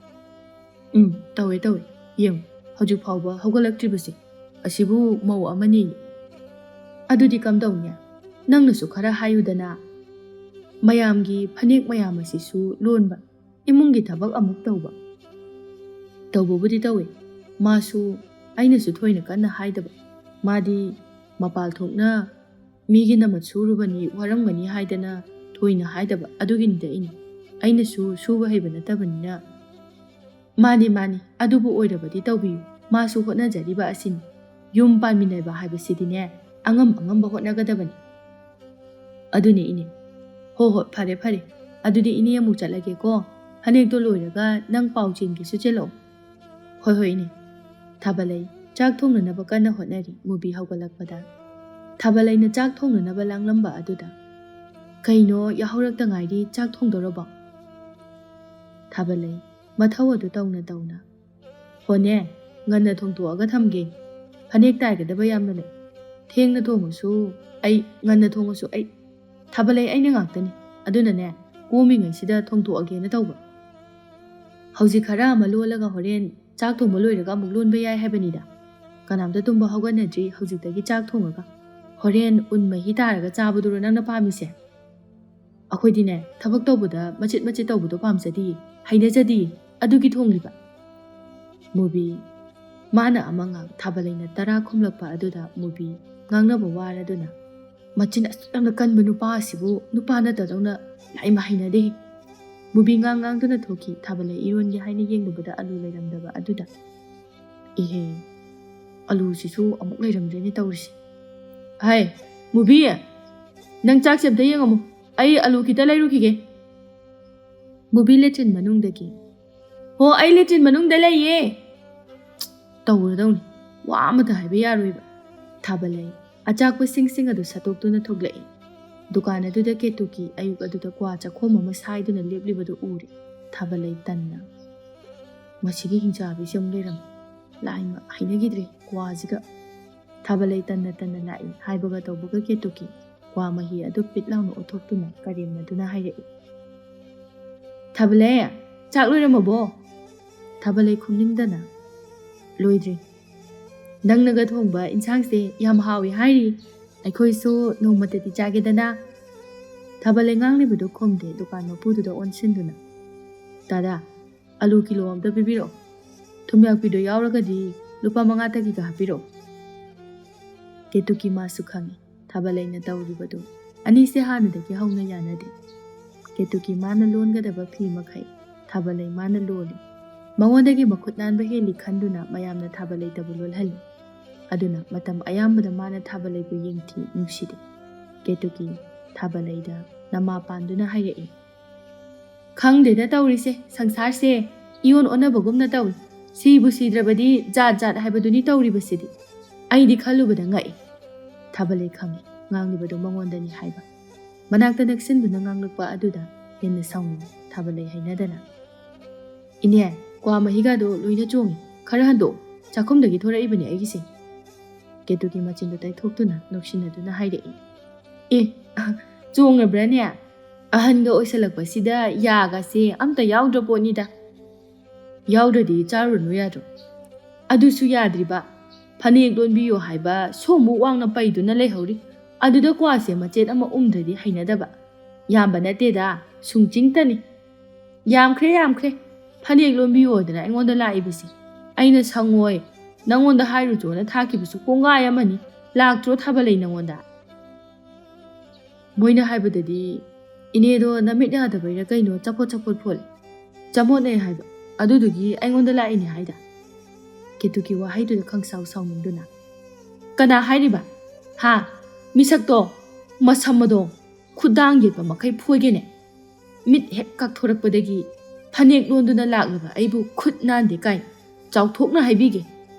ꯎꯝ, ꯇꯧꯋꯦ, ꯇꯧꯋꯦ꯫ ꯌꯦꯡꯉꯨ, ꯍꯧꯖꯤꯛ ꯐꯥꯎꯕ ꯍꯧꯒꯠꯂꯛꯇ꯭ꯔꯤꯕꯁꯦ, ꯑꯁꯤꯕꯨ ꯃꯧ ꯑꯃꯅꯤ꯫ ꯑꯗꯨꯗꯤ ꯀꯝꯗꯧꯅꯤ? ꯅꯪꯅꯁꯨ ꯈꯔ ꯍꯥꯏꯌꯨꯗꯅ꯫ ꯃꯌꯥꯝꯒꯤ ꯐꯅꯦꯛ ꯃꯌꯥꯝ ꯑꯁꯤꯁꯨ ꯂꯣꯟꯕ, ꯏꯃꯨꯡꯒꯤ ꯊꯕꯛ ꯑꯃꯨꯛ ꯇꯧꯕ꯫ ꯇꯧꯕꯕꯨꯗꯤ ꯇꯧꯋꯦ꯫ ꯃꯥꯁꯨ, ꯑꯩꯅꯁꯨ ꯊꯣꯏꯅ ꯀꯟꯅ ꯍꯥꯏꯗꯕ꯫ ꯃꯥꯗꯤ ꯃꯄꯥꯜ ꯊꯣꯛꯅ ꯃꯤꯒꯤ ꯅꯃꯠ ꯁꯨꯔꯨꯕꯅꯤ, ꯋꯥꯔꯝꯒꯅꯤ ꯍꯥꯏꯗꯅ ꯊꯣꯏꯅ ꯍꯥꯏꯗꯕ꯫ ꯑꯗꯨꯒꯤꯅꯤꯗ ꯏꯅꯦ꯫ ꯑꯩꯅꯁꯨ ꯁꯨꯕ ꯍꯩꯕ ꯅꯠꯇꯕꯅꯤꯅ꯫ ꯃꯥꯅꯤ, ꯃꯥꯅꯤ, ꯑꯗꯨꯕꯨ ꯑꯣꯏꯔꯕꯗꯤ ꯇꯧꯕꯤꯌꯨ꯫ ꯃꯥꯁꯨ ꯍꯣꯠꯅꯖꯔꯤꯕ ꯑꯁꯤꯅꯤ꯫ ꯌꯨꯝ ꯄꯥꯟꯃꯤꯟꯅꯕ ꯍꯥꯏꯕꯁꯤꯗꯤꯅꯦ, ꯑꯉꯝ ꯑꯉꯝꯕ ꯍꯣꯠꯅꯒꯗꯕꯅꯤ꯫ ꯑꯗꯨꯅꯤ ꯏꯅꯦ꯫ ꯍꯣ ꯍꯣ, ꯐꯔꯦ ꯐꯔꯦ꯫ ꯑꯗꯨꯗꯤ ꯏꯅꯦ ꯑꯃꯨꯛ ꯆꯠꯂꯒꯦꯀꯣ꯫ ꯐꯅꯦꯛꯇꯣ ꯂꯣꯏꯔꯒ ꯅꯪ ꯄꯥꯎ ꯆꯦꯟꯒꯦꯁꯨ ꯆꯦꯜꯂꯛꯑꯣ꯫ ꯍꯣꯏ ꯍꯣꯏ ꯏꯅꯦ꯫ ꯊꯥꯕꯂꯩ ꯆꯥꯛ ꯊꯣꯡꯅꯅꯕ ꯀꯟꯅ ꯍꯣꯠꯅꯔꯤ꯫ ꯃꯨꯕꯤ ꯍꯧꯒꯠꯂꯛꯄꯗ ꯊꯥꯕꯂꯩꯅ ꯆꯥꯛ ꯊꯣꯡꯅꯅꯕ ꯂꯥꯡꯂꯝꯕ ꯑꯗꯨꯗ, "ꯀꯩꯅꯣ, ꯌꯥꯍꯧꯔꯛꯇ ꯉꯥꯏꯔꯤ, ꯆꯥꯛ ꯊꯣꯡꯗꯧꯔꯕꯣ?" ꯊꯥꯕꯂꯩ ꯃꯊꯧ ꯑꯗꯨ ꯇꯧꯅ ꯇꯧꯅ, "ꯍꯣꯅꯦ, ꯉꯟꯅ ꯊꯣꯡꯗꯣꯛꯑꯒ ꯊꯝꯒꯦ꯫ ꯐꯅꯦꯛ ꯇꯥꯏꯒꯗꯕ ꯌꯥꯝꯅ ꯂꯩ꯫ ꯊꯦꯡꯅ ꯊꯣꯡꯉꯁꯨ ꯑꯩ, ꯉꯟꯅ ꯊꯣꯡꯉꯁꯨ ꯑꯩ, ꯊꯥꯕꯂꯩ ꯑꯩꯅ ꯉꯥꯛꯇꯅꯤ꯫ ꯑꯗꯨꯅꯅꯦ, ꯀꯣꯝꯃꯤꯉꯩꯁꯤꯗ ꯊꯣꯡꯗꯣꯛꯑꯒꯦꯅ ꯇꯧꯕ꯫ ꯍꯧꯖꯤꯛ ꯈꯔ ꯑꯃ ꯂꯣꯜꯂꯒ ꯍꯣꯔꯦꯟ ꯆꯥꯛ ꯊꯣꯡꯕ ꯂꯣꯏꯔꯒ ꯑꯃꯨꯛ ꯂꯣꯟꯕ ꯌꯥꯏ ꯍꯥꯏꯕꯅꯤꯗ꯫ ꯀꯅꯥꯝꯇ ꯇꯨꯝꯕ ꯍꯧꯒꯠꯅꯗ꯭ꯔꯤ, ꯍꯧꯖꯤꯛꯇꯒꯤ ꯆꯥꯛ ꯊꯣꯡꯉꯒ ꯍꯣꯔꯦꯟ ꯎꯟ ꯃꯍꯤ ꯇꯥꯔꯒ ꯆꯥꯕꯗꯨꯔꯣ ꯅꯪꯅ ꯄꯥꯝꯃꯤꯁꯦ? ꯑꯩꯈꯣꯏꯗꯤꯅꯦ, ꯊꯕꯛ ꯇꯧꯕꯗ ꯃꯆꯤꯠ ꯃꯆꯤꯠ ꯇꯧꯕꯗꯣ ꯄꯥꯝꯖꯗꯤꯌꯦ, ꯍꯩꯅꯖꯗꯤꯌꯦ꯫ ꯑꯗꯨꯒꯤ ꯊꯣꯡꯂꯤꯕ꯫" ꯃꯨꯕꯤ ꯃꯥꯅ ꯑꯃ ꯉꯥꯡ, ꯊꯥꯕꯂꯩꯅ ꯇꯔꯥ ꯈꯨꯝꯂꯛꯄ ꯑꯗꯨꯗ ꯃꯨꯕꯤ ꯉꯥꯡꯅꯕ ꯋꯥꯔꯗꯨꯅ, "ꯃꯆꯤꯟ ꯑꯁꯨꯛ ꯌꯥꯝꯅ ꯀꯟꯕ ꯅꯨꯄꯥ ꯑꯁꯤꯕꯨ ꯅꯨꯄꯥ ꯅꯠꯇꯗꯧꯅ ꯂꯥꯏꯃ ꯍꯩꯅꯗꯦ꯫" ꯃꯨꯕꯤ ꯉꯥꯡ ꯉꯥꯡꯗꯨꯅ ꯊꯣꯛꯈꯤ꯫ ꯊꯥꯕꯂꯩ ꯏꯔꯣꯟꯒꯦ ꯍꯥꯏꯅ ꯌꯦꯡꯂꯨꯕꯗ ꯑꯂꯨ ꯂꯩꯔꯝꯗꯕ ꯑꯗꯨꯗ, "ꯏꯍꯦ, ꯑꯂꯨꯁꯤꯁꯨ ꯑꯃꯨꯛ ꯂꯩꯔꯝꯗ꯭ꯔꯦꯅꯦ ꯇꯧꯔꯤꯁꯦ꯫ ꯍꯥꯏ, ꯃꯨꯕꯤ, ꯅꯪ ꯆꯥꯛꯁꯦ ꯑꯝꯇ ꯌꯦꯡꯉꯝꯃꯨ, ꯑꯩ ꯑꯂꯨ ꯈꯤꯇ ꯂꯩꯔꯨꯈꯤꯒꯦ꯫" ꯃꯨꯕꯤ ꯂꯦꯇ꯭ꯔꯤꯟ ꯃꯅꯨꯡꯗꯒꯤ, "ꯍꯣ, ꯑꯩ ꯂꯦꯇ꯭ꯔꯤꯟ ꯃꯅꯨꯡꯗ ꯂꯩꯌꯦ꯫" ꯇꯧꯔꯗꯧꯅꯤ, ꯋꯥ ꯑꯃꯇ ꯍꯥꯏꯕ ꯌꯥꯔꯣꯏꯕ꯫ ꯊꯥꯕꯂꯩ ꯑꯆꯥꯛꯄ ꯁꯤꯡꯁꯤꯡ ꯑꯗꯨ ꯁꯠꯇꯣꯛꯇꯨꯅ ꯊꯣꯛꯂꯛꯏ꯫ ꯗꯨꯀꯥꯟ ꯑꯗꯨꯗ ꯀꯦꯇꯨꯀꯤ ꯑꯌꯨꯛ ꯑꯗꯨꯗ ꯀ꯭ꯋꯥ ꯆꯥꯛꯈꯣꯝ ꯑꯃ ꯁꯥꯏꯗꯨꯅ ꯂꯦꯞꯂꯤꯕꯗꯨ ꯎꯔꯦ꯫ ꯊꯥꯕꯂꯩ ꯇꯟꯅ, "ꯃꯁꯤꯒꯤ ꯍꯤꯡꯆꯥꯕꯤꯁꯤ ꯑꯃꯨꯛ ꯂꯩꯔꯝꯃꯤ꯫ ꯂꯥꯏꯃ ꯍꯩꯅꯈꯤꯗ꯭ꯔꯦ ꯀ꯭ꯋꯥꯁꯤꯒ꯫" ꯊꯥꯕꯂꯩ ꯇꯟꯅ ꯇꯟꯅ ꯂꯥꯛꯏ꯫ ꯍꯥꯏꯕꯒ ꯇꯧꯕꯒ ꯀꯦꯇꯨꯀꯤ ꯀ꯭ꯋꯥ ꯃꯍꯤ ꯑꯗꯨ ꯄꯤꯠ ꯂꯥꯎꯅ ꯑꯣꯠꯊꯣꯛꯇꯨꯅ ꯀꯔꯦꯝꯅꯗꯨꯅ ꯍꯥꯏꯔꯛꯏ, "ꯊꯥꯕꯂꯩ, ꯆꯥꯛ ꯂꯣꯏꯔꯝꯃꯕꯣ?" ꯊꯥꯕꯂꯩ ꯈꯨꯝꯅꯤꯡꯗꯅ, "ꯂꯣꯏꯗ꯭ꯔꯤ꯫ ꯅꯪꯅꯒ ꯊꯣꯡꯕ ꯏꯟꯁꯥꯡꯁꯦ ꯌꯥꯝ ꯍꯥꯎꯏ ꯍꯥꯏꯔꯤ꯫ ꯑꯩꯈꯣꯏꯁꯨ ꯅꯣꯡꯃꯇꯗꯤ ꯆꯥꯒꯦꯗꯅ?" ꯊꯥꯕꯂꯩ ꯉꯥꯡꯂꯤꯕꯗꯨ ꯈꯨꯝꯗꯦ꯫ ꯗꯨꯀꯥꯟ ꯃꯄꯨꯗꯨꯗ ꯑꯣꯟꯁꯤꯟꯗꯨꯅ, "ꯗꯥꯗꯥ, ꯑꯂꯨ ꯀꯤꯂꯣ ꯑꯝꯇ ꯄꯤꯕꯤꯔꯛꯑꯣ꯫ ꯊꯨꯝꯌꯥꯛꯄꯤꯗꯣ ꯌꯥꯎꯔꯒꯗꯤ ꯂꯨꯄꯥ ꯃꯉꯥ ꯇꯒꯤꯒ ꯍꯥꯞꯄꯤꯔꯛꯑꯣ꯫" ꯀꯦꯇꯨꯀꯤ ꯃꯥꯁꯨ ꯈꯪꯏ ꯊꯥꯕꯂꯩꯅ ꯇꯧꯔꯤꯕꯗꯨ꯫ ꯑꯅꯤꯁꯦ ꯍꯥꯟꯅꯗꯒꯤ ꯍꯧꯅ ꯌꯥꯅꯗꯦ꯫ ꯀꯦꯇꯨꯀꯤ ꯃꯥꯅ ꯂꯣꯟꯒꯗꯕ ꯐꯤ ꯃꯈꯩ ꯊꯥꯕꯂꯩ ꯃꯥꯅ ꯂꯣꯜꯂꯤ꯫ ꯃꯉꯣꯟꯗꯒꯤ ꯃꯈꯨꯠ ꯅꯥꯟꯕ ꯍꯦꯜꯂꯤ ꯈꯟꯗꯨꯅ ꯃꯌꯥꯝꯅ ꯊꯥꯕꯂꯩꯇꯕꯨ ꯂꯣꯜꯍꯜꯂꯤ꯫ ꯑꯗꯨꯅ ꯃꯇꯝ ꯑꯌꯥꯝꯕꯗ ꯃꯥꯅ ꯊꯥꯕꯂꯩꯕꯨ ꯌꯦꯡꯊꯤ ꯅꯨꯡꯁꯤꯗꯦ꯫ ꯀꯦꯇꯨꯀꯤ ꯊꯥꯕꯂꯩꯗ ꯅꯃꯥ ꯄꯥꯟꯗꯨꯅ ꯍꯥꯏꯔꯛꯏ, "ꯈꯪꯗꯦꯗ ꯇꯧꯔꯤꯁꯦ, ꯁꯪꯁꯥꯔꯁꯦ ꯏꯌꯣꯟ ꯑꯣꯟꯅꯕꯒꯨꯝꯅ ꯇꯧꯏ꯫ ꯁꯤꯕꯨ ꯁꯤꯗ꯭ꯔꯕꯗꯤ ꯖꯥꯠ ꯖꯥꯠ ꯍꯥꯏꯕꯗꯨꯅꯤ ꯇꯧꯔꯤꯕꯁꯤꯗꯤ꯫ ꯑꯩꯗꯤ ꯈꯜꯂꯨꯕꯗ ꯉꯛꯏ꯫" ꯊꯥꯕꯂꯩ ꯈꯪꯏ ꯉꯥꯡꯂꯤꯕꯗꯨ ꯃꯉꯣꯟꯗꯅꯤ ꯍꯥꯏꯕ꯫ ꯃꯅꯥꯛꯇ ꯅꯛꯁꯤꯟꯗꯨꯅ ꯉꯥꯡꯂꯛꯄ ꯑꯗꯨꯗ ꯍꯦꯟꯅ ꯁꯥꯎꯅꯤꯡꯏ ꯊꯥꯕꯂꯩ ꯍꯩꯅꯗꯅ꯫ "ꯏꯅꯦ, ꯀ꯭ꯋꯥ ꯃꯍꯤꯒꯗꯣ ꯂꯣꯏꯅ ꯆꯣꯡꯉꯤ꯫ ꯈꯔ ꯍꯟꯗꯣꯛꯑꯣ, ꯆꯥꯛꯈꯨꯝꯗꯒꯤ ꯊꯣꯔꯛꯏꯕꯅꯦ ꯑꯩꯒꯤꯁꯦ꯫" ꯀꯦꯇꯨꯀꯤ ꯃꯆꯤꯟꯗꯨ ꯇꯩꯊꯣꯛꯇꯨꯅ ꯅꯣꯛꯁꯤꯟꯅꯗꯨꯅ ꯍꯥꯏꯔꯛꯏ꯫ "ꯑꯦ, ꯆꯣꯡꯉꯕ꯭ꯔꯥꯅꯦ? ꯑꯍꯟꯒ ꯑꯣꯏꯁꯜꯂꯛꯄꯁꯤꯗ ꯌꯥꯒꯁꯦ ꯑꯝꯇ ꯌꯥꯎꯗ꯭ꯔ ꯄꯣꯠꯅꯤꯗ꯫ ꯌꯥꯎꯗ꯭ꯔꯗꯤ ꯆꯥꯔꯨꯔꯅꯨ ꯌꯥꯗ꯭ꯔꯣ? ꯑꯗꯨꯁꯨ ꯌꯥꯗ꯭ꯔꯤꯕ꯫ ꯐꯅꯦꯛ ꯂꯣꯟꯕꯤꯌꯣ ꯍꯥꯏꯕ ꯁꯣꯃꯨꯛ ꯋꯥꯡꯅ ꯄꯩꯗꯨꯅ ꯂꯩꯍꯧꯔꯤ꯫ ꯑꯗꯨꯗ ꯀ꯭ꯋꯥꯁꯦ ꯃꯆꯦꯠ ꯑꯃ ꯎꯝꯗ꯭ꯔꯗꯤ ꯍꯩꯅꯗꯕ꯫ ꯌꯥꯝꯕ ꯅꯠꯇꯦꯗ, ꯁꯨꯡꯆꯤꯡꯇꯅꯤ꯫ ꯌꯥꯝꯈ꯭ꯔꯦ, ꯌꯥꯝꯈ꯭ꯔꯦ꯫ ꯐꯅꯦꯛ ꯂꯣꯟꯕꯤꯌꯣꯗꯅ ꯑꯩꯉꯣꯟꯗ ꯂꯥꯛꯏꯕꯁꯦ꯫ ꯑꯩꯅ ꯁꯪꯉꯣꯏ, ꯅꯪꯉꯣꯟꯗ ꯍꯥꯏꯔꯨꯆꯣꯅ ꯊꯥꯈꯤꯕꯁꯨ ꯀꯣꯡꯒꯥꯏ ꯑꯃꯅꯤ꯫ ꯂꯥꯛꯇ꯭ꯔꯣ ꯊꯥꯕꯂꯩ ꯅꯪꯉꯣꯟꯗ? ꯃꯣꯏꯅ ꯍꯥꯏꯕꯗꯗꯤ ꯏꯅꯦꯗꯣ ꯅꯃꯤꯠ ꯌꯥꯗꯕꯩꯔꯥ ꯀꯩꯅꯣ ꯆꯄꯣꯠ ꯆꯄꯣꯠ ꯐꯣꯠꯂꯦ, ꯆꯃꯣꯠꯅꯩ ꯍꯥꯏꯕ, ꯑꯗꯨꯗꯨꯒꯤ ꯑꯩꯉꯣꯟꯗ ꯂꯥꯛꯏꯅꯦ ꯍꯥꯏꯗ꯫ ꯀꯦꯇꯨꯀꯤ ꯋꯥꯍꯩꯗꯨꯗ ꯈꯪꯁꯥꯎ ꯁꯥꯎꯅꯤꯡꯗꯨꯅ, "ꯀꯅꯥ ꯍꯥꯏꯔꯤꯕ? ꯍꯥ? ꯃꯤꯁꯛꯇꯣ, ꯃꯁꯝ ꯑꯗꯣ, ꯈꯨꯗꯥꯡ ꯌꯦꯠꯄ ꯃꯈꯩ ꯐꯣꯏꯒꯦꯅꯦ꯫ ꯃꯤꯠ ꯍꯦꯛ ꯀꯥꯛꯊꯣꯔꯛꯄꯗꯒꯤ ꯐꯅꯦꯛ ꯂꯣꯟꯗꯨꯅ ꯂꯥꯛꯂꯕ ꯑꯩꯕꯨ ꯈꯨꯠ ꯅꯥꯟꯗꯦ ꯀꯥꯏ ꯆꯥꯎꯊꯣꯛꯅ ꯍꯥꯏꯕꯤꯒꯦ꯫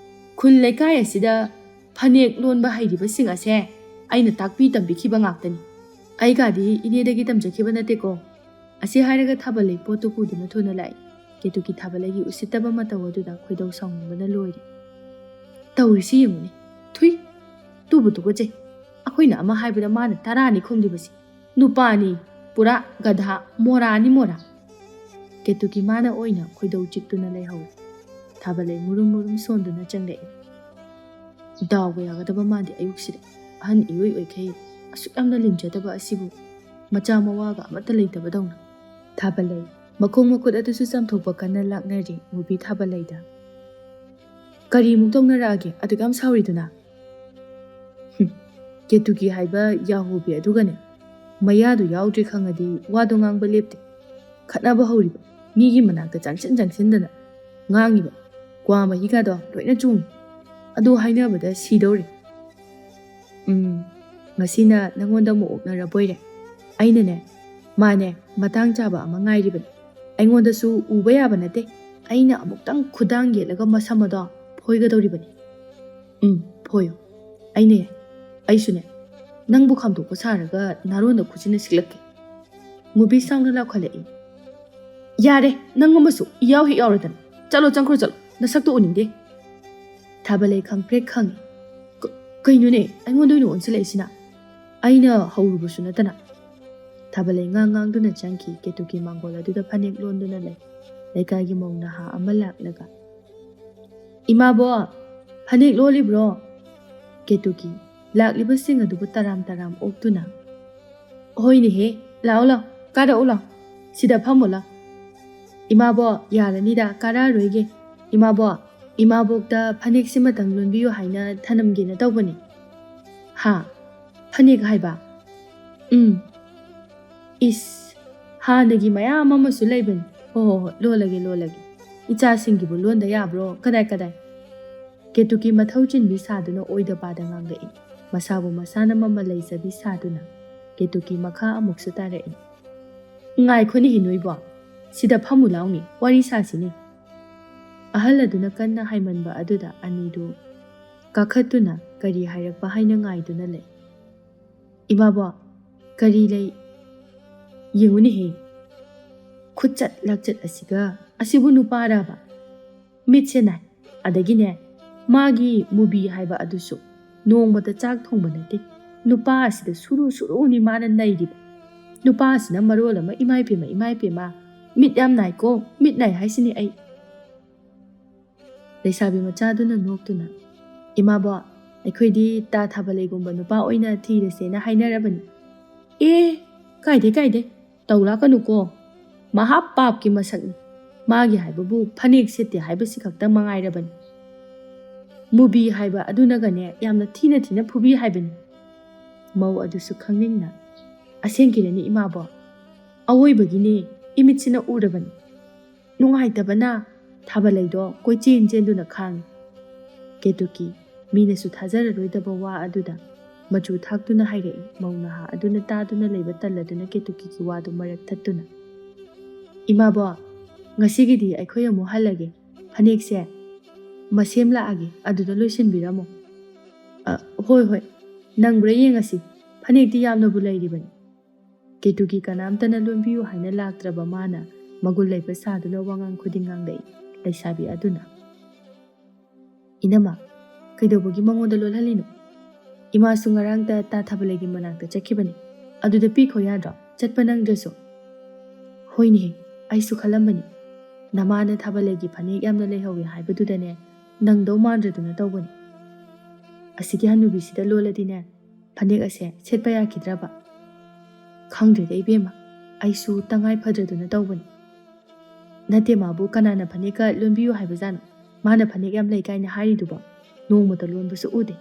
ꯈꯨꯜ ꯂꯩꯀꯥꯏ ꯑꯁꯤꯗ ꯐꯅꯦꯛ ꯂꯣꯟꯕ ꯍꯩꯔꯤꯕꯁꯤꯡ ꯑꯁꯦ ꯑꯩꯅ ꯇꯥꯛꯄꯤ ꯇꯝꯕꯤꯈꯤꯕ ꯉꯥꯛꯇꯅꯤ꯫ ꯑꯩꯒꯥꯗꯤ ꯏꯅꯦꯗꯒꯤ ꯇꯝꯖꯈꯤꯕ ꯅꯠꯇꯦꯀꯣ꯫" ꯑꯁꯤ ꯍꯥꯏꯔꯒ ꯊꯥꯕꯂꯩ ꯄꯣꯠꯇꯨ ꯄꯨꯗꯨꯅ ꯊꯨꯅ ꯂꯥꯛꯏ꯫ ꯀꯦꯇꯨꯀꯤ ꯊꯥꯕꯂꯩꯒꯤ ꯎꯁꯤꯠꯇꯕ ꯃꯇꯧ ꯑꯗꯨꯗ ꯈꯣꯏꯗꯧ ꯁꯥꯎꯅꯤꯡꯕꯅ ꯂꯣꯏꯔꯦ꯫ "ꯇꯧꯔꯤꯁꯤ ꯌꯦꯡꯉꯨꯅꯦ꯫ ꯊꯨꯏ꯫ ꯇꯨꯕꯨ ꯇꯨꯀꯠꯆꯩ꯫ ꯑꯩꯈꯣꯏꯅ ꯑꯃ ꯍꯥꯏꯕꯗ ꯃꯥꯅ ꯇꯔꯥꯅꯤ ꯈꯨꯝꯂꯤꯕꯁꯤ꯫ ꯅꯨꯄꯥꯅꯤ꯫ ꯄꯨꯔꯥ ꯒꯙꯥ꯫ ꯃꯣꯔꯥꯅꯤ ꯃꯣꯔꯥ꯫" ꯀꯦꯇꯨꯀꯤ ꯃꯥꯅ ꯑꯣꯏꯅ ꯈꯣꯏꯗꯧ ꯆꯤꯛꯇꯨꯅ ꯂꯩꯍꯧꯔꯦ꯫ ꯊꯥꯕꯂꯩ ꯃꯨꯔꯨꯝ ꯃꯨꯔꯨꯝ ꯁꯣꯟꯗꯨꯅ ꯆꯪꯂꯛꯏ꯫ ꯗꯥꯎꯒ ꯌꯥꯒꯗꯕ ꯃꯥꯟꯗꯦ ꯑꯌꯨꯛꯁꯤꯗ꯫ ꯑꯍꯟ ꯏꯑꯣꯏ ꯑꯣꯏꯈꯩ ꯑꯁꯨꯛ ꯌꯥꯝꯅ ꯂꯤꯡꯖꯗꯕ ꯑꯁꯤꯕꯨ ꯃꯆꯥ ꯃꯋꯥꯒ ꯑꯃꯠꯇ ꯂꯩꯇꯕꯗꯧꯅ꯫ ꯊꯥꯕꯂꯩ ꯃꯈꯣꯡ ꯃꯈꯨꯠ ꯑꯗꯨꯁꯨ ꯆꯥꯝꯊꯣꯛꯄ ꯀꯟꯅ ꯂꯥꯛꯅꯔꯤ ꯃꯨꯕꯤ ꯊꯥꯕꯂꯩꯗ꯫ "ꯀꯔꯤꯃꯨꯛ ꯇꯧꯅꯔꯛꯑꯒꯦ ꯑꯗꯨꯛ ꯌꯥꯝ ꯁꯥꯎꯔꯤꯗꯨꯅ?" "ꯍꯨꯝ, ꯀꯦꯇꯨꯀꯤ ꯍꯥꯏꯕ ꯌꯥꯍꯨꯕꯤ ꯑꯗꯨꯒꯅꯦ, ꯃꯌꯥꯗꯨ ꯌꯥꯎꯗ꯭ꯔꯦ ꯈꯪꯉꯗꯤ ꯋꯥꯗꯣ ꯉꯥꯡꯕ ꯂꯦꯞꯇꯦ꯫ ꯈꯠꯅꯕ ꯍꯧꯔꯤꯕ, ꯃꯤꯒꯤ ꯃꯅꯥꯛꯇ ꯆꯪꯁꯤꯟ ꯆꯪꯁꯤꯟꯗꯅ ꯉꯥꯡꯉꯤꯕ, ꯀ꯭ꯋꯥ ꯃꯍꯤꯒꯗꯣ ꯂꯣꯏꯅ ꯆꯣꯡꯉꯤ꯫ ꯑꯗꯨ ꯍꯥꯏꯅꯕꯗ ꯁꯤꯗꯧꯔꯦ꯫ ꯎꯝ, ꯉꯁꯤꯅ ꯅꯪꯉꯣꯟꯗ ꯑꯃꯨꯛ ꯑꯣꯛꯅꯔꯕꯣꯏꯔꯦ꯫ ꯑꯩꯅꯅꯦ, ꯃꯥꯅꯦ, ꯃꯇꯥꯡ ꯆꯥꯕ ꯑꯃ ꯉꯥꯏꯔꯤꯕꯅꯤ꯫ ꯑꯩꯉꯣꯟꯗꯁꯨ ꯎꯕ ꯌꯥꯕ ꯅꯠꯇꯦ꯫ ꯑꯩꯅ ꯑꯃꯨꯛꯇꯪ ꯈꯨꯗꯥꯡ ꯌꯦꯠꯂꯒ ꯃꯁꯝ ꯑꯗꯣ ꯐꯣꯏꯒꯗꯧꯔꯤꯕꯅꯤ꯫" "ꯎꯝ, ꯐꯣꯏꯌꯣ꯫ ꯑꯩꯅꯦ, ꯑꯩꯁꯨꯅꯦ, ꯅꯪꯕꯨ ꯈꯥꯝꯗꯣꯛꯄ ꯁꯥꯔꯒ ꯅꯥꯔꯣꯟꯗ ꯈꯨꯠꯁꯤꯟꯅ ꯁꯤꯛꯂꯛꯀꯦ꯫" ꯃꯨꯕꯤ ꯁꯥꯎꯅ ꯂꯥꯎꯈꯠꯂꯛꯏ꯫ "ꯌꯥꯔꯦ, ꯅꯪ ꯑꯃꯁꯨ ꯏꯌꯥꯎ ꯍꯦꯛ ꯌꯥꯎꯔꯗꯅ꯫ ꯆꯠꯂꯣ, ꯆꯪꯈ꯭ꯔꯣ, ꯆꯠꯂꯣ꯫ ꯅꯁꯛꯇꯣ ꯎꯅꯤꯡꯗꯦ꯫" ꯊꯥꯕꯂꯩ ꯈꯪꯄ꯭ꯔꯦꯛ ꯈꯪꯉꯤ꯫ "ꯀ-, ꯀꯩꯅꯣꯅꯦ, ꯑꯩꯉꯣꯟꯗ ꯑꯣꯏꯅ ꯑꯣꯟꯁꯤꯜꯂꯛꯏꯁꯤꯅ? ꯑꯩꯅ ꯍꯧꯔꯨꯕꯁꯨ ꯅꯠꯇꯅ꯫" ꯊꯥꯕꯂꯩ ꯉꯥꯡ ꯉꯥꯡꯗꯨꯅ ꯆꯪꯈꯤ ꯀꯦꯇꯨꯀꯤ ꯃꯥꯡꯒꯣꯜ ꯑꯗꯨꯗ ꯐꯅꯦꯛ ꯂꯣꯟꯗꯨꯅ ꯂꯩ꯫ ꯂꯩꯀꯥꯏꯒꯤ ꯃꯧ ꯅꯍꯥ ꯑꯃ ꯂꯥꯛꯂꯒ, "ꯏꯃꯥꯕꯣ, ꯐꯅꯦꯛ ꯂꯣꯜꯂꯤꯕ꯭ꯔꯣ?" ꯀꯦꯇꯨꯀꯤ ꯂꯥꯛꯂꯤꯕꯁꯤꯡ ꯑꯗꯨꯕꯨ ꯇꯔꯥꯝ ꯇꯔꯥꯝ ꯑꯣꯛꯇꯨꯅ, "ꯍꯣꯏꯅꯦꯍꯦ, ꯂꯥꯛꯑꯣ ꯂꯥꯛꯑꯣ, ꯀꯥꯔꯛꯑꯣ ꯂꯥꯛꯑꯣ, ꯁꯤꯗ ꯐꯝꯃꯣ ꯂꯥꯛꯑꯣ꯫ ꯏꯃꯥꯕꯣ, ꯌꯥꯔꯅꯤꯗ, ꯀꯥꯔꯛꯑꯔꯣꯏꯒꯦ꯫ ꯏꯃꯥꯕꯣ, "ꯏꯃꯥꯕꯣꯛꯇ ꯐꯅꯦꯛꯁꯤꯃꯇꯪ ꯂꯣꯟꯕꯤꯌꯨ ꯍꯥꯏꯅ ꯊꯅꯝꯒꯦꯅ ꯇꯧꯕꯅꯤ꯫" "ꯍꯥ? ꯐꯅꯦꯛ ꯍꯥꯏꯕ?" "ꯎꯝ꯫" "ꯏꯁ, ꯍꯥꯟꯅꯒꯤ ꯃꯌꯥꯝ ꯑꯃꯁꯨ ꯂꯩꯕꯅꯤ꯫" "ꯍꯣ ꯍꯣ ꯍꯣ, ꯂꯣꯜꯂꯒꯦ, ꯂꯣꯜꯂꯒꯦ꯫ ꯏꯆꯥꯁꯤꯡꯒꯤꯕꯨ ꯂꯣꯟꯗ ꯌꯥꯕ꯭ꯔꯣ? ꯀꯗꯥꯏ, ꯀꯗꯥꯏ?" ꯀꯦꯇꯨꯀꯤ ꯃꯊꯧ ꯆꯤꯟꯕꯤ ꯁꯥꯗꯨꯅ ꯑꯣꯏꯗ ꯄꯥꯗ ꯉꯥꯡꯂꯛꯏ꯫ ꯃꯁꯥꯕꯨ ꯃꯁꯥꯅ ꯃꯃꯜ ꯂꯩꯖꯕꯤ ꯁꯥꯗꯨꯅ ꯀꯦꯇꯨꯀꯤ ꯃꯈꯥ ꯑꯃꯨꯛꯁꯨ ꯇꯥꯔꯛꯏ꯫ "ꯉꯥꯏꯈꯣꯅꯦꯍꯦ ꯅꯣꯏꯕꯣ, ꯁꯤꯗ ꯐꯝꯃꯨ ꯂꯥꯎꯅꯦ, ꯋꯥꯔꯤ ꯁꯥꯁꯤꯅꯦ꯫" ꯑꯍꯜ ꯑꯗꯨꯅ ꯀꯟꯅ ꯍꯥꯏꯃꯟꯕ ꯑꯗꯨꯗ ꯑꯅꯤꯗꯨ ꯀꯥꯈꯠꯇꯨꯅ ꯀꯔꯤ ꯍꯥꯏꯔꯛꯄ ꯍꯥꯏꯅ ꯉꯥꯏꯗꯨꯅ ꯂꯩ꯫ "ꯏꯃꯥꯕꯣ, ꯀꯔꯤ ꯂꯩ? ꯌꯦꯡꯉꯨꯅꯦꯍꯦ, ꯈꯨꯠꯆꯠ ꯂꯛꯆꯠ ꯑꯁꯤꯒ, ꯑꯁꯤꯕꯨ ꯅꯨꯄꯥꯔꯕ? ꯃꯤꯠꯁꯦ ꯅꯥꯏ꯫ ꯑꯗꯒꯤꯅꯦ, ꯃꯥꯒꯤ ꯃꯨꯕꯤ ꯍꯥꯏꯕ ꯑꯗꯨꯁꯨ ꯅꯣꯡꯃꯇ ꯆꯥꯛ ꯊꯣꯡꯕ ꯅꯠꯇꯦ꯫ ꯅꯨꯄꯥ ꯑꯁꯤꯗ ꯁꯨꯔꯨ ꯁꯨꯔꯨꯅꯤ ꯃꯥꯅ ꯅꯩꯔꯤꯕ꯫ ꯅꯨꯄꯥ ꯑꯁꯤꯅ ꯃꯔꯣꯜ ꯑꯃ, ꯏꯃꯥ ꯏꯄꯦꯝꯃ, ꯏꯃꯥ ꯏꯄꯦꯝꯃ, ꯃꯤꯠ ꯌꯥꯝ ꯅꯥꯏꯀꯣ, ꯃꯤꯠ ꯅꯥꯏ ꯍꯥꯏꯁꯤꯅꯤ ꯑꯩ꯫" ꯂꯩꯁꯥꯕꯤ ꯃꯆꯥꯗꯨꯅ ꯅꯣꯛꯇꯨꯅ, "ꯏꯃꯥꯕꯣ, ꯑꯩꯈꯣꯏꯗꯤ ꯇꯥ ꯊꯥꯕꯂꯩꯒꯨꯝꯕ ꯅꯨꯄꯥ ꯑꯣꯏꯅ ꯊꯤꯔꯁꯦꯅ ꯍꯥꯏꯅꯔꯕꯅꯤ꯫" "ꯑꯦ, ꯀꯥꯏꯗꯦ, ꯀꯥꯏꯗꯦ, ꯇꯧ ꯂꯥꯛꯀꯅꯨꯀꯣ꯫ ꯃꯍꯥ ꯄꯥꯞꯀꯤ ꯃꯁꯛꯅꯤ꯫ ꯃꯥꯒꯤ ꯍꯥꯏꯕꯕꯨ ꯐꯅꯦꯛ ꯁꯦꯠꯇꯦ ꯍꯥꯏꯕꯁꯤ ꯈꯛꯇ ꯃꯉꯥꯏꯔꯕꯅꯤ꯫ ꯃꯨꯕꯤ ꯍꯥꯏꯕ ꯑꯗꯨꯅꯒꯅꯦ ꯌꯥꯝꯅ ꯊꯤꯅ ꯊꯤꯅ ꯐꯨꯕꯤ ꯍꯥꯏꯕꯅꯤ꯫" ꯃꯧ ꯑꯗꯨꯁꯨ ꯈꯪꯅꯤꯡꯅ, "ꯑꯁꯦꯡꯀꯤꯔꯅꯤ ꯏꯃꯥꯕꯣ? ꯑꯋꯣꯏꯕꯒꯤꯅꯦ, ꯏꯃꯤꯠꯁꯤꯅ ꯎꯔꯕꯅꯤ꯫" ꯅꯨꯡꯉꯥꯏꯇꯕꯅ ꯊꯥꯕꯂꯩꯗꯣ ꯀꯣꯏꯆꯦꯟ ꯆꯦꯟꯗꯨꯅ ꯈꯥꯡꯉꯤ꯫ ꯀꯦꯇꯨꯀꯤ, ꯃꯤꯅꯁꯨ ꯊꯥꯖꯔꯔꯣꯏꯗꯕ ꯋꯥ ꯑꯗꯨꯗ ꯃꯆꯨ ꯊꯥꯛꯇꯨꯅ ꯍꯥꯏꯔꯛꯏ꯫ ꯃꯧ ꯅꯍꯥ ꯑꯗꯨꯅ ꯇꯥꯗꯨꯅ ꯂꯩꯕ ꯇꯜꯂꯗꯨꯅ ꯀꯦꯇꯨꯀꯤꯒꯤ ꯋꯥꯗꯨ ꯃꯔꯛ ꯊꯠꯇꯨꯅ, "ꯏꯃꯥꯕꯣ, ꯉꯁꯤꯒꯤꯗꯤ ꯑꯩꯈꯣꯏ ꯑꯃꯨꯛ ꯍꯜꯂꯒꯦ꯫ ꯐꯅꯦꯛꯁꯦ ꯃꯁꯦꯝ ꯂꯥꯛꯑꯒꯦ, ꯑꯗꯨꯗ ꯂꯣꯏꯁꯤꯟꯕꯤꯔꯝꯃꯣ꯫" "ꯑ, ꯍꯣꯏ, ꯍꯣꯏ, ꯅꯪꯕ꯭ꯔꯥ ꯌꯦꯡꯉꯁꯤ꯫ ꯐꯅꯦꯛꯇꯤ ꯌꯥꯝꯅꯕꯨ ꯂꯩꯔꯤꯕꯅꯤ꯫" ꯀꯦꯇꯨꯀꯤ ꯀꯅꯥꯝꯇꯅ ꯂꯣꯟꯕꯤꯌꯨ ꯍꯥꯏꯅ ꯂꯥꯛꯇ꯭ꯔꯕ ꯃꯥꯅ ꯃꯒꯨꯟ ꯂꯩꯕ ꯁꯥꯗꯨꯅ ꯋꯥꯉꯥꯡ ꯈꯨꯗꯤꯡ ꯉꯥꯡꯂꯛꯏ꯫ ꯂꯩꯁꯥꯕꯤ ꯑꯗꯨꯅ, "ꯏꯅꯝꯃ, ꯀꯩꯗꯧꯕꯒꯤ ꯃꯉꯣꯟꯗ ꯂꯣꯜꯍꯜꯂꯤꯅꯣ? ꯏꯃꯥꯁꯨ ꯉꯔꯥꯡꯇ ꯇꯥ ꯊꯥꯕꯂꯩꯒꯤ ꯃꯅꯥꯛꯇ ꯆꯠꯈꯤꯕꯅꯤ꯫ ꯑꯗꯨꯗ ꯄꯤꯈꯣ ꯌꯥꯗ꯭ꯔꯣ, ꯆꯠꯄ ꯅꯪꯗ꯭ꯔꯁꯨ?" "ꯍꯣꯏꯅꯦꯍꯦ, ꯑꯩꯁꯨ ꯈꯜꯂꯝꯕꯅꯤ꯫ ꯅꯃꯥꯅ ꯊꯥꯕꯂꯩꯒꯤ ꯐꯅꯦꯛ ꯌꯥꯝꯅ ꯂꯩꯍꯧꯋꯤ ꯍꯥꯏꯕꯗꯨꯗꯅꯦ, ꯅꯪꯗꯧ ꯃꯥꯟꯗ꯭ꯔꯗꯨꯅ ꯇꯧꯕꯅꯤ꯫ ꯑꯁꯤꯒꯤ ꯍꯅꯨꯕꯤꯁꯤꯗ ꯂꯣꯜꯂꯗꯤꯅꯦ, ꯐꯅꯦꯛ ꯑꯁꯦ ꯁꯦꯠꯄ ꯌꯥꯈꯤꯗ꯭ꯔꯕ? ꯈꯪꯗ꯭ꯔꯦꯗ ꯏꯕꯦꯝꯃ, ꯑꯩꯁꯨ ꯇꯉꯥꯏ ꯐꯗ꯭ꯔꯗꯨꯅ ꯇꯧꯕꯅꯤ꯫ ꯅꯠꯇꯦ, ꯃꯥꯕꯨ ꯀꯅꯥꯅ ꯐꯅꯦꯛꯀ ꯂꯣꯟꯕꯤꯌꯨ ꯍꯥꯏꯕꯖꯥꯠꯅꯣ? ꯃꯥꯅ ꯐꯅꯦꯛ ꯌꯥꯝ ꯂꯩ ꯀꯥꯏꯅ ꯍꯥꯏꯔꯤꯗꯨꯕꯣ? ꯅꯣꯡꯃꯇ ꯂꯣꯟꯕꯁꯨ ꯎꯗꯦ꯫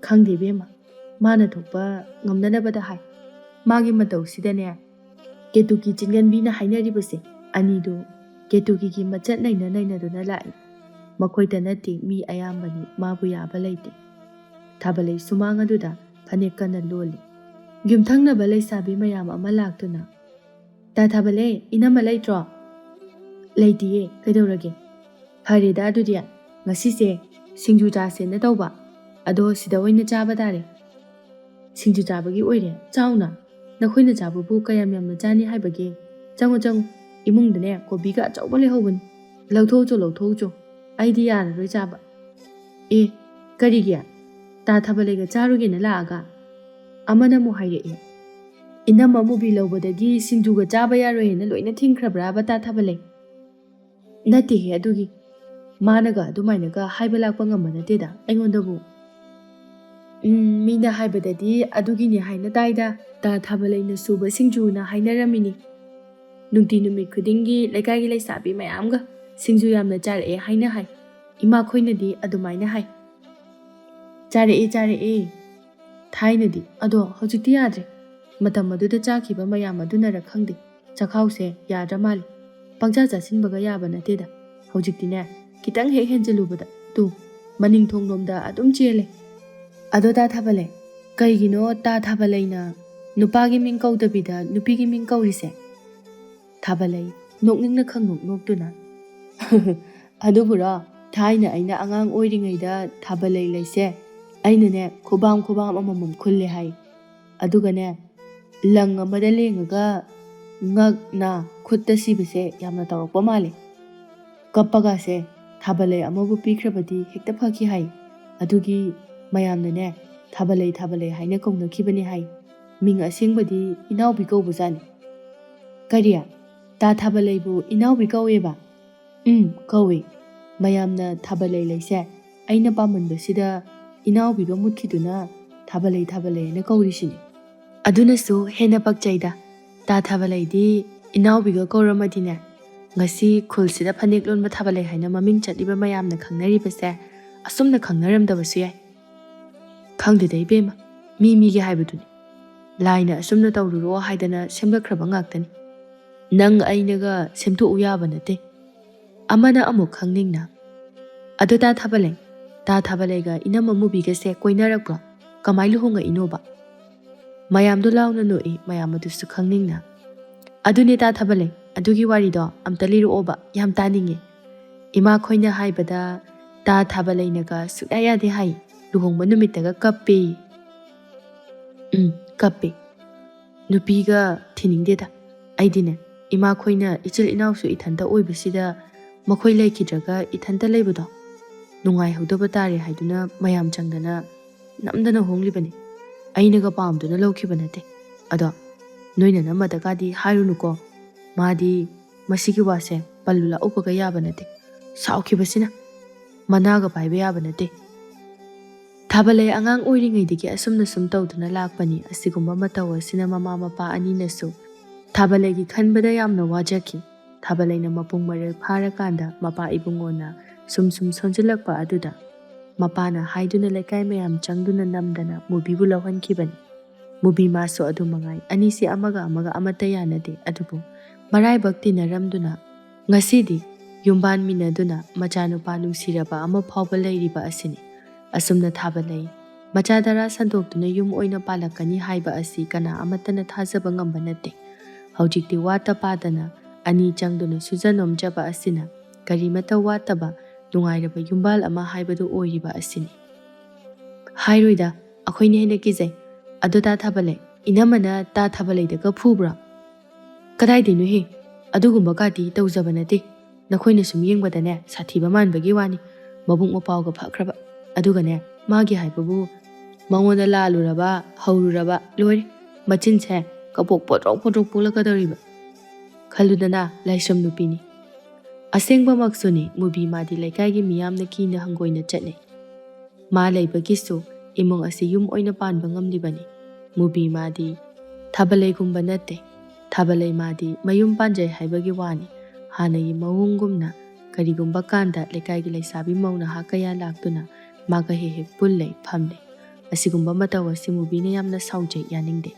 ꯈꯪꯗꯦ ꯏꯕꯦꯝꯃ, ꯃꯥꯅ ꯊꯣꯛꯄ ꯉꯝꯅꯅꯕꯗ ꯍꯥꯏ꯫ ꯃꯥꯒꯤ ꯃꯇꯧꯁꯤꯗꯅꯦ, ꯀꯦꯇꯨꯀꯤ ꯆꯤꯡꯒꯟꯕꯤꯅ ꯍꯥꯏꯅꯔꯤꯕꯁꯦ ꯑꯅꯤꯗꯨ ꯀꯦꯇꯨꯀꯤꯒꯤ ꯃꯆꯠ ꯅꯩꯅ ꯅꯩꯅꯗꯨꯅ ꯂꯥꯛꯏ꯫ ꯃꯈꯣꯏꯇ ꯅꯠꯇꯦ, ꯃꯤ ꯑꯌꯥꯝꯕꯅꯤ ꯃꯥꯕꯨ ꯌꯥꯕ ꯂꯩꯇꯦ꯫ ꯊꯥꯕꯂꯩ ꯁꯨꯃꯥꯡ ꯑꯗꯨꯗ ꯐꯅꯦꯛ ꯀꯟꯅ ꯂꯣꯜꯂꯤ꯫ ꯌꯨꯝꯊꯪꯅꯕ ꯂꯩꯁꯥꯕꯤ ꯃꯌꯥꯝ ꯑꯃ ꯂꯥꯛꯇꯨꯅ, "ꯇꯥ ꯊꯥꯕꯂꯩ, ꯏꯅꯝꯃ ꯂꯩꯇ꯭ꯔꯣ?" "ꯂꯩꯇꯤꯌꯦ, ꯀꯩꯗꯧꯔꯒꯦ?" "ꯐꯔꯦꯗ ꯑꯗꯨꯗꯤ, ꯉꯁꯤꯁꯦ ꯁꯤꯡꯖꯨ ꯆꯥꯁꯦꯅ ꯇꯧꯕ, ꯑꯗꯣ ꯁꯤꯗ ꯑꯣꯏꯅ ꯆꯥꯕ ꯇꯥꯔꯦ꯫" "ꯁꯤꯡꯖꯨ ꯆꯥꯕꯒꯤ ꯑꯣꯏꯔꯦ? ꯆꯥꯎꯅ, ꯅꯈꯣꯏꯅ ꯆꯥꯕꯕꯨ ꯀꯌꯥꯝ ꯌꯥꯝꯅ ꯆꯥꯅꯤ ꯍꯥꯏꯕꯒꯦ? ꯆꯪꯉꯨ ꯆꯪꯉꯨ, ꯏꯃꯨꯡꯗꯅꯦ ꯀꯣꯕꯤꯒ ꯑꯆꯧꯕ ꯂꯩꯍꯧꯕꯅꯤ, ꯂꯧꯊꯣꯛꯎꯆꯣ ꯂꯧꯊꯣꯛꯎꯆꯣ, ꯑꯩꯗꯤ ꯌꯥꯔꯔꯣꯏ ꯆꯥꯕ꯫" "ꯑꯦ, ꯀꯔꯤꯒꯤ? ꯇꯥ ꯊꯥꯕꯂꯩꯒ ꯆꯥꯔꯨꯒꯦꯅ ꯂꯥꯛꯑꯒ ꯑꯃꯅ ꯑꯃꯨꯛ ꯍꯥꯏꯔꯛꯑꯦ, ꯏꯅꯝꯃ ꯃꯨꯕꯤ ꯂꯧꯕꯗꯒꯤ ꯁꯤꯡꯖꯨꯒ ꯆꯥꯕ ꯌꯥꯔꯣꯏꯅ ꯂꯣꯏꯅ ꯊꯤꯡꯈ꯭ꯔꯕ꯭ꯔꯥꯕ ꯇꯥ ꯊꯥꯕꯂꯩ?" "ꯅꯠꯇꯦꯍꯦ ꯑꯗꯨꯒꯤ, ꯃꯥꯅꯒ ꯑꯗꯨꯃꯥꯏꯅꯒ ꯍꯥꯏꯕ ꯂꯥꯛꯄ ꯉꯝꯕ ꯅꯠꯇꯦꯗ ꯑꯩꯉꯣꯟꯗꯕꯨ꯫ ꯎꯝ, ꯃꯤꯅ ꯍꯥꯏꯕꯗꯗꯤ ꯑꯗꯨꯒꯤꯅꯦ ꯍꯥꯏꯅ ꯇꯥꯏꯗ, ꯇꯥ ꯊꯥꯕꯂꯩꯅ ꯁꯨꯕ ꯁꯤꯡꯖꯨꯅ ꯍꯥꯏꯅꯔꯝꯃꯤꯅꯤ꯫ ꯅꯨꯡꯇꯤ ꯅꯨꯃꯤꯠ ꯈꯨꯗꯤꯡꯒꯤ ꯂꯩꯀꯥꯏꯒꯤ ꯂꯩꯁꯥꯕꯤ ꯃꯌꯥꯝꯒ ꯁꯤꯡꯖꯨ ꯌꯥꯝꯅ ꯆꯥꯔꯛꯑꯦ ꯍꯥꯏꯅ ꯍꯥꯏ꯫ ꯏꯃꯥꯈꯣꯏꯅꯗꯤ ꯑꯗꯨꯃꯥꯏꯅ ꯍꯥꯏ꯫" "ꯆꯥꯔꯛꯑꯦ, ꯆꯥꯔꯛꯑꯦ꯫ ꯊꯥꯏꯅꯗꯤ, ꯑꯗꯣ ꯍꯧꯖꯤꯛꯇꯤ ꯌꯥꯗ꯭ꯔꯦ꯫ ꯃꯇꯝ ꯑꯗꯨꯗ ꯆꯥꯈꯤꯕ ꯃꯌꯥꯝ ꯑꯗꯨꯅꯔ ꯈꯪꯗꯦ, ꯆꯈꯥꯎꯁꯦ ꯌꯥꯗ꯭ꯔ ꯃꯥꯜꯂꯦ꯫ ꯄꯪꯆꯥ ꯆꯥꯁꯤꯟꯕꯒ ꯌꯥꯕ ꯅꯠꯇꯦꯗ꯫ ꯍꯧꯖꯤꯛꯇꯤꯅꯦ, ꯈꯤꯇꯪ ꯍꯦꯛ ꯍꯦꯟꯖꯜꯂꯨꯕꯗ, ꯇꯨ, ꯃꯅꯤꯡ ꯊꯣꯡꯂꯣꯝꯗ ꯑꯗꯨꯝ ꯆꯦꯜꯂꯦ꯫ ꯑꯗꯣ ꯇꯥ ꯊꯥꯕꯂꯩ, ꯀꯩꯒꯤꯅꯣ ꯇꯥ ꯊꯥꯕꯂꯩꯅ ꯅꯨꯄꯥꯒꯤ ꯃꯤꯡ ꯀꯧꯗꯕꯤꯗ ꯅꯨꯄꯤꯒꯤ ꯃꯤꯡ ꯀꯧꯔꯤꯁꯦ?" ꯊꯥꯕꯂꯩ ꯅꯣꯛꯅꯤꯡꯅ ꯈꯪꯅꯣꯛ ꯅꯣꯛꯇꯨꯅ, "ꯑꯗꯨꯕꯨꯔꯣ, ꯊꯥꯏꯅ ꯑꯩꯅ ꯑꯉꯥꯡ ꯑꯣꯏꯔꯤꯉꯩꯗ ꯊꯥꯕꯂꯩ ꯂꯩꯁꯦ ꯑꯩꯅꯅꯦ ꯈꯨꯕꯥꯝ ꯈꯨꯕꯥꯝ ꯑꯃꯃꯝ ꯈꯨꯜꯂꯦ ꯍꯥꯏ꯫ ꯑꯗꯨꯒꯅꯦ, ꯂꯪ ꯑꯃꯗ ꯂꯦꯡꯉꯒ ꯉꯛ, ꯅꯥ, ꯈꯨꯠꯇ ꯁꯤꯕꯁꯦ ꯌꯥꯝꯅ ꯇꯧꯔꯛꯄ ꯃꯥꯜꯂꯦ꯫ ꯀꯞꯄꯒꯁꯦ ꯊꯥꯕꯂꯩ ꯑꯃꯕꯨ ꯄꯤꯈ꯭ꯔꯕꯗꯤ ꯍꯦꯛꯇ ꯐꯈꯤ ꯍꯥꯏ꯫ ꯑꯗꯨꯒꯤ ꯃꯌꯥꯝꯅꯅꯦ ꯊꯥꯕꯂꯩ, ꯊꯥꯕꯂꯩ ꯍꯥꯏꯅ ꯀꯧꯅꯈꯤꯕꯅꯤ ꯍꯥꯏ꯫ ꯃꯤꯡ ꯑꯁꯦꯡꯕꯗꯤ ꯏꯅꯥꯎꯕꯤ ꯀꯧꯕꯖꯥꯠꯅꯤ꯫" "ꯀꯔꯤ? ꯇꯥ ꯊꯥꯕꯂꯩꯕꯨ ꯏꯅꯥꯎꯕꯤ ꯀꯧꯋꯦꯕ?" "ꯎꯝ, ꯀꯧꯋꯦ꯫ ꯃꯌꯥꯝꯅ ꯊꯥꯕꯂꯩ ꯂꯩꯁꯦ ꯑꯩꯅ ꯄꯥꯝꯃꯟꯕꯁꯤꯗ ꯏꯅꯥꯎꯕꯤꯒ ꯃꯨꯠꯈꯤꯗꯨꯅ ꯊꯥꯕꯂꯩ, ꯊꯥꯕꯂꯩ ꯍꯥꯏꯅ ꯀꯧꯔꯤꯁꯤꯅꯤ꯫ ꯑꯗꯨꯅꯁꯨ ꯍꯦꯟꯅ ꯄꯛꯆꯩꯗ꯫ ꯇꯥ ꯊꯥꯕꯂꯩꯗꯤ ꯏꯅꯥꯎꯕꯤꯒ ꯀꯧꯔꯝꯃꯗꯤꯅꯦ, ꯉꯁꯤ ꯈꯨꯜꯁꯤꯗ ꯐꯅꯦꯛ ꯂꯣꯟꯕ ꯊꯥꯕ ꯂꯩ ꯍꯥꯏꯅ ꯃꯃꯤꯡ ꯆꯠꯂꯤꯕ ꯃꯌꯥꯝꯅ ꯈꯪꯅꯔꯤꯕꯁꯦ ꯑꯁꯨꯝꯅ ꯈꯪꯅꯔꯝꯗꯕꯁꯨ ꯌꯥꯏ꯫ ꯈꯪꯗꯦꯗ ꯏꯕꯦꯝꯃ, ꯃꯤ ꯃꯤꯒꯤ ꯍꯥꯏꯕꯗꯨꯅꯤ꯫ ꯂꯥꯏꯅ ꯑꯁꯨꯝꯅ ꯇꯧꯔꯨꯔꯣ ꯍꯥꯏꯗꯅ ꯁꯦꯝꯒꯠꯈ꯭ꯔꯕ ꯉꯥꯛꯇꯅꯤ꯫ ꯅꯪ ꯑꯩꯅꯒ ꯁꯦꯝꯗꯣꯛꯎ ꯌꯥꯕ ꯅꯠꯇꯦ꯫ ꯑꯃꯅ ꯑꯃꯨꯛ ꯈꯪꯅꯤꯡꯅ, "ꯑꯗꯣ ꯇꯥ ꯊꯥꯕ ꯂꯩ, ꯇꯥ ꯊꯥꯕ ꯂꯩꯒ ꯏꯅꯝꯃ ꯃꯨꯕꯤꯒꯁꯦ ꯀꯣꯏꯅꯔꯛꯄ꯭ꯔꯣ? ꯀꯃꯥꯏ ꯂꯨꯍꯣꯡꯉꯛꯏꯅꯣꯕ?" ꯃꯌꯥꯝꯗꯣ ꯂꯥꯎꯅ ꯅꯣꯛꯏ, ꯃꯌꯥꯝ ꯑꯗꯨꯁꯨ ꯈꯪꯅꯤꯡꯅ꯫ "ꯑꯗꯨꯅꯦ ꯇꯥ ꯊꯥꯕ ꯂꯩ, ꯑꯗꯨꯒꯤ ꯋꯥꯔꯤꯗꯣ ꯑꯝꯇ ꯂꯤꯔꯛꯑꯣꯕ, ꯌꯥꯝ ꯇꯥꯅꯤꯡꯉꯦ꯫ ꯏꯃꯥꯈꯣꯏꯅ ꯍꯥꯏꯕꯗ ꯇꯥ ꯊꯥꯕ ꯂꯩꯅꯒ ꯁꯨꯛꯌꯥ ꯌꯥꯗꯦ ꯍꯥꯏ, ꯂꯨꯍꯣꯡꯕ ꯅꯨꯃꯤꯠꯇꯒ ꯀꯞꯄꯦ꯫" "ꯎꯝ, ꯀꯞꯄꯦ꯫ ꯅꯨꯄꯤꯒ ꯊꯤꯅꯤꯡꯗꯦꯗ꯫ ꯑꯩꯗꯤꯅꯦ, ꯏꯃꯥꯈꯣꯏꯅ ꯏꯆꯤꯜ ꯏꯅꯥꯎꯁꯨ ꯏꯊꯟꯇ ꯑꯣꯏꯕꯁꯤꯗ ꯃꯈꯣꯏ ꯂꯩꯈꯤꯗ꯭ꯔꯒ ꯏꯊꯟꯇ ꯂꯩꯕꯗꯣ ꯅꯨꯡꯉꯥꯏꯍꯧꯗꯕ ꯇꯥꯔꯦ ꯍꯥꯏꯗꯨꯅ ꯃꯌꯥꯝ ꯆꯪꯗꯅ ꯅꯝꯗꯅ ꯍꯣꯡꯂꯤꯕꯅꯤ꯫ ꯑꯩꯅꯒ ꯄꯥꯝꯗꯨꯅ ꯂꯧꯈꯤꯕ ꯅꯠꯇꯦ꯫ ꯑꯗꯣ ꯅꯣꯏ ꯅꯅꯝꯃꯗꯒꯗꯤ ꯍꯥꯏꯔꯨꯅꯨꯀꯣ꯫ ꯃꯥꯗꯤ ꯃꯁꯤꯒꯤ ꯋꯥꯁꯦ ꯄꯜꯂꯨ ꯂꯥꯛꯎꯕꯒ ꯌꯥꯕ ꯅꯠꯇꯦ꯫ ꯁꯥꯎꯈꯤꯕꯁꯤꯅ ꯃꯅꯥꯒ ꯄꯥꯏꯕ ꯌꯥꯕ ꯅꯠꯇꯦ꯫ ꯊꯥꯕꯂꯩ ꯑꯉꯥꯡ ꯑꯣꯏꯔꯤꯉꯩꯗꯒꯤ ꯑꯁꯨꯝꯅ ꯁꯨꯝ ꯇꯧꯗꯨꯅ ꯂꯥꯛꯄꯅꯤ꯫ ꯑꯁꯤꯒꯨꯝꯕ ꯃꯇꯧ ꯑꯁꯤꯅ ꯃꯃꯥ ꯃꯄꯥ ꯑꯅꯤꯅꯁꯨ ꯊꯥꯕꯂꯩꯒꯤ ꯈꯟꯕꯗ ꯌꯥꯝꯅ ꯋꯥꯖꯈꯤ꯫ ꯊꯥꯕꯂꯩꯅ ꯃꯄꯨꯡ ꯃꯔꯩ ꯐꯥꯔꯀꯥꯟꯗ ꯃꯄꯥ ꯏꯕꯨꯡꯉꯣꯅ ꯁꯨꯝ ꯁꯨꯝ ꯁꯣꯟꯖꯤꯜꯂꯛꯄ ꯑꯗꯨꯗ ꯃꯄꯥꯅ ꯍꯥꯏꯗꯨꯅ ꯂꯩꯀꯥꯏ ꯃꯌꯥꯝ ꯆꯪꯗꯨꯅ ꯅꯝꯗꯅ ꯃꯨꯕꯤꯕꯨ ꯂꯧꯍꯟꯈꯤꯕꯅꯤ꯫ ꯃꯨꯕꯤ ꯃꯥꯁꯨ ꯑꯗꯨ ꯃꯉꯥꯏ꯫ ꯑꯅꯤꯁꯤ ꯑꯃꯒ ꯑꯃꯒ ꯑꯃꯠꯇ ꯌꯥꯅꯗꯦ꯫ ꯑꯗꯨꯕꯨ ꯃꯔꯥꯏꯕꯛ ꯇꯤꯟꯅꯔꯝꯗꯨꯅ ꯉꯁꯤꯗꯤ ꯌꯨꯝꯕꯥꯟꯃꯤꯟꯅꯗꯨꯅ ꯃꯆꯥꯅꯨꯄꯥ ꯅꯨꯡꯁꯤꯔꯕ ꯑꯃ ꯐꯥꯎꯕ ꯂꯩꯔꯤꯕ ꯑꯁꯤꯅꯤ꯫ ꯑꯁꯨꯝꯅ ꯊꯥꯕꯂꯩ ꯃꯆꯥ ꯇꯔꯥ ꯁꯟꯗꯣꯛꯇꯨꯅ ꯌꯨꯝ ꯑꯣꯏꯅ ꯄꯥꯜꯂꯛꯀꯅꯤ ꯍꯥꯏꯕ ꯑꯁꯤ ꯀꯅꯥ ꯑꯃꯠꯇꯅ ꯊꯥꯖꯕ ꯉꯝꯕ ꯅꯠꯇꯦ꯫ ꯍꯧꯖꯤꯛꯇꯤ ꯋꯥꯠꯇ ꯄꯥꯗꯅ ꯑꯅꯤ ꯆꯪꯗꯨꯅ ꯁꯨꯖ ꯅꯣꯝꯖꯕ ꯑꯁꯤꯅ ꯀꯔꯤꯃꯠꯇ ꯋꯥꯠꯇꯕ ꯅꯨꯡꯉꯥꯏꯔꯕ ꯌꯨꯝꯕꯥꯜ ꯑꯃ ꯍꯥꯏꯕꯗꯨ ꯑꯣꯏꯔꯤꯕ ꯑꯁꯤꯅꯤ꯫ ꯍꯥꯏꯔꯣꯏꯗ, ꯑꯩꯈꯣꯏꯅ ꯍꯦꯟꯅ ꯀꯤꯖꯩ꯫ ꯑꯗꯣ ꯇꯥ ꯊꯥꯕꯂꯩ, ꯏꯅꯝꯃꯅ ꯇꯥ ꯊꯥꯕꯂꯩꯗꯒ ꯐꯨꯕ꯭ꯔꯣ? ꯀꯗꯥꯏꯗꯩꯅꯣꯍꯦ? ꯑꯗꯨꯒꯨꯝꯕ ꯀꯥꯗꯤ ꯇꯧꯖꯕ ꯅꯠꯇꯦ꯫ ꯅꯈꯣꯏꯅ ꯁꯨꯝ ꯌꯦꯡꯕꯗꯅꯦ ꯁꯥꯊꯤꯕ ꯃꯥꯟꯕꯒꯤ ꯋꯥꯅꯤ꯫ ꯃꯕꯨꯛ ꯃꯄꯥꯎꯒ ꯐꯈ꯭ꯔꯕ꯫ ꯑꯗꯨꯒꯅꯦ, ꯃꯥꯒꯤ ꯍꯥꯏꯕꯕꯨ ꯃꯉꯣꯟꯗ ꯂꯥꯜꯂꯨꯔꯕ, ꯍꯧꯔꯨꯔꯕ, ꯂꯣꯏꯔꯦ꯫ ꯃꯆꯤꯟꯁꯦ ꯀꯕꯣꯛ ꯄꯣꯠꯇ꯭ꯔꯣꯛ ꯄꯣꯠꯇ꯭ꯔꯣꯛ ꯄꯣꯛꯂꯛꯀꯗꯧꯔꯤꯕ꯫ ꯈꯜꯂꯨꯗꯅ, ꯂꯥꯏꯁ꯭ꯔꯝ ꯅꯨꯄꯤꯅꯤ꯫ ꯑꯁꯦꯡꯕꯃꯛꯁꯨꯅꯤ, ꯃꯨꯕꯤ ꯃꯥꯗꯤ ꯂꯩꯀꯥꯏꯒꯤ ꯃꯤꯌꯥꯝꯅ ꯀꯤꯅ ꯍꯪꯒꯣꯏꯅ ꯆꯠꯅꯩ꯫ ꯃꯥ ꯂꯩꯕꯒꯤꯁꯨ ꯏꯃꯨꯡ ꯑꯁꯤ ꯌꯨꯝ ꯑꯣꯏꯅ ꯄꯥꯟꯕ ꯉꯝꯂꯤꯕꯅꯤ꯫ ꯃꯨꯕꯤ ꯃꯥꯗꯤ ꯊꯥꯕꯂꯩꯒꯨꯝꯕ ꯅꯠꯇꯦ꯫ ꯊꯥꯕꯂꯩ ꯃꯥꯗꯤ ꯃꯌꯨꯝ ꯄꯥꯟꯖꯩ ꯍꯥꯏꯕꯒꯤ ꯋꯥꯅꯤ꯫ ꯍꯥꯟꯅꯒꯤ ꯃꯑꯣꯡꯒꯨꯝꯅ ꯀꯔꯤꯒꯨꯝꯕ ꯀꯥꯟꯗ ꯂꯩꯀꯥꯏꯒꯤ ꯂꯩꯁꯥꯕꯤ ꯃꯧ ꯅꯍꯥ ꯀꯌꯥ ꯂꯥꯛꯇꯨꯅ ꯃꯥꯒ ꯍꯦꯛ ꯍꯦꯛ ꯄꯨꯜꯂꯩ ꯐꯝꯂꯩ꯫ ꯑꯁꯤꯒꯨꯝꯕ ꯃꯇꯧ ꯑꯁꯤ ꯃꯨꯕꯤꯅ ꯌꯥꯝꯅ ꯁꯥꯎꯖꯩ, ꯌꯥꯅꯤꯡꯗꯦ꯫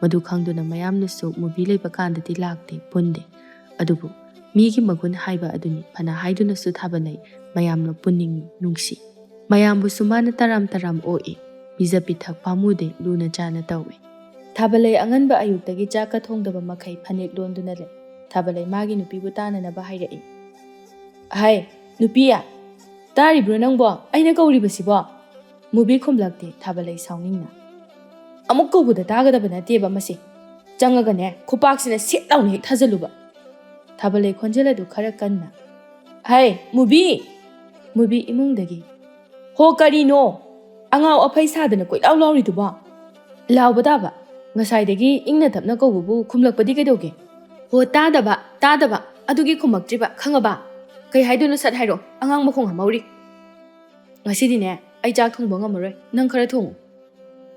ꯃꯗꯨ ꯈꯪꯗꯨꯅ ꯃꯌꯥꯝꯅꯁꯨ ꯃꯨꯕꯤ ꯂꯩꯕ ꯀꯥꯟꯗꯗꯤ ꯂꯥꯛꯇꯦ, ꯄꯨꯟꯗꯦ꯫ ꯑꯗꯨꯕꯨ ꯃꯤꯒꯤ ꯃꯒꯨꯟ ꯍꯥꯏꯕ ꯑꯗꯨꯅꯤ꯫ ꯐꯅ ꯍꯥꯏꯗꯨꯅꯁꯨ ꯊꯥꯕꯂꯩ ꯃꯌꯥꯝꯅ ꯄꯨꯟꯅꯤꯡꯏ, ꯅꯨꯡꯁꯤ꯫ ꯃꯌꯥꯝꯕꯨꯁꯨ ꯃꯥꯅ ꯇꯔꯥꯝ ꯇꯔꯥꯝ ꯑꯣꯛꯏ꯫ ꯄꯤꯖ ꯄꯤꯊꯛ ꯄꯥꯝꯃꯨꯗꯦ, ꯂꯨꯅ ꯆꯥꯅ ꯇꯧꯏ꯫ ꯊꯥꯕꯂꯩ ꯑꯉꯟꯕ ꯑꯌꯨꯛꯇꯒꯤ ꯆꯥꯛꯀ ꯊꯣꯡꯗꯕ ꯃꯈꯩ ꯐꯅꯦꯛ ꯂꯣꯟꯗꯨꯅ ꯂꯩ꯫ ꯊꯥꯕꯂꯩ ꯃꯥꯒꯤ ꯅꯨꯄꯤꯕꯨ ꯇꯥꯅꯅꯕ ꯍꯥꯏꯔꯛꯏ꯫ "ꯍꯥꯏ, ꯅꯨꯄꯤ, ꯇꯥꯔꯤꯕ꯭ꯔꯣ ꯅꯪꯕꯣ? ꯑꯩꯅ ꯀꯧꯔꯤꯕꯁꯤꯕꯣ?" ꯃꯨꯕꯤ ꯈꯨꯝꯂꯛꯇꯦ꯫ ꯊꯥꯕꯂꯩ ꯁꯥꯎꯅꯤꯡꯅ, "ꯑꯃꯨꯛ ꯀꯧꯕꯗ ꯇꯥꯒꯗꯕ ꯅꯠꯇꯦꯕ ꯃꯁꯤ꯫ ꯆꯪꯉꯒꯅꯦ, ꯈꯨꯄꯥꯛꯁꯤꯅ ꯁꯦꯠ ꯂꯥꯎꯅ ꯍꯦꯛ ꯊꯥꯖꯜꯂꯨꯕ꯫" ꯊꯥꯕꯂꯩ ꯈꯣꯟꯖꯦꯜ ꯑꯗꯨ ꯈꯔ ꯀꯟꯅ, "ꯍꯥꯏ, ꯃꯨꯕꯤ!" ꯃꯨꯕꯤ ꯏꯃꯨꯡꯗꯒꯤ, "ꯍꯣ, ꯀꯔꯤꯅꯣ? ꯑꯉꯥꯎ ꯑꯐꯩ ꯁꯥꯗꯅ ꯀꯣꯏꯂꯥꯎ ꯂꯥꯎꯔꯤꯗꯨꯕꯣ?" "ꯂꯥꯎꯕ ꯇꯥꯕ꯫ ꯉꯁꯥꯏꯗꯒꯤ ꯏꯪꯅ ꯇꯞꯅ ꯀꯧꯕꯕꯨ ꯈꯨꯝꯂꯛꯄꯗꯤ ꯀꯩꯗꯧꯒꯦ?" "ꯍꯣ, ꯇꯥꯗꯕ, ꯇꯥꯗꯕ꯫ ꯑꯗꯨꯒꯤ ꯈꯨꯝꯃꯛꯇ꯭ꯔꯤꯕ, ꯈꯪꯉꯕ? ꯀꯩ ꯍꯥꯏꯗꯣꯏꯅꯣ ꯁꯠ ꯍꯥꯏꯔꯣ, ꯑꯉꯥꯡ ꯃꯈꯣꯡ ꯍꯥꯝꯍꯧꯔꯤ꯫ ꯉꯁꯤꯗꯤꯅꯦ, ꯑꯩ ꯆꯥꯛ ꯊꯣꯡꯕ ꯉꯝꯃꯔꯣꯏ, ꯅꯪ ꯈꯔ ꯊꯣꯡꯉꯨ꯫"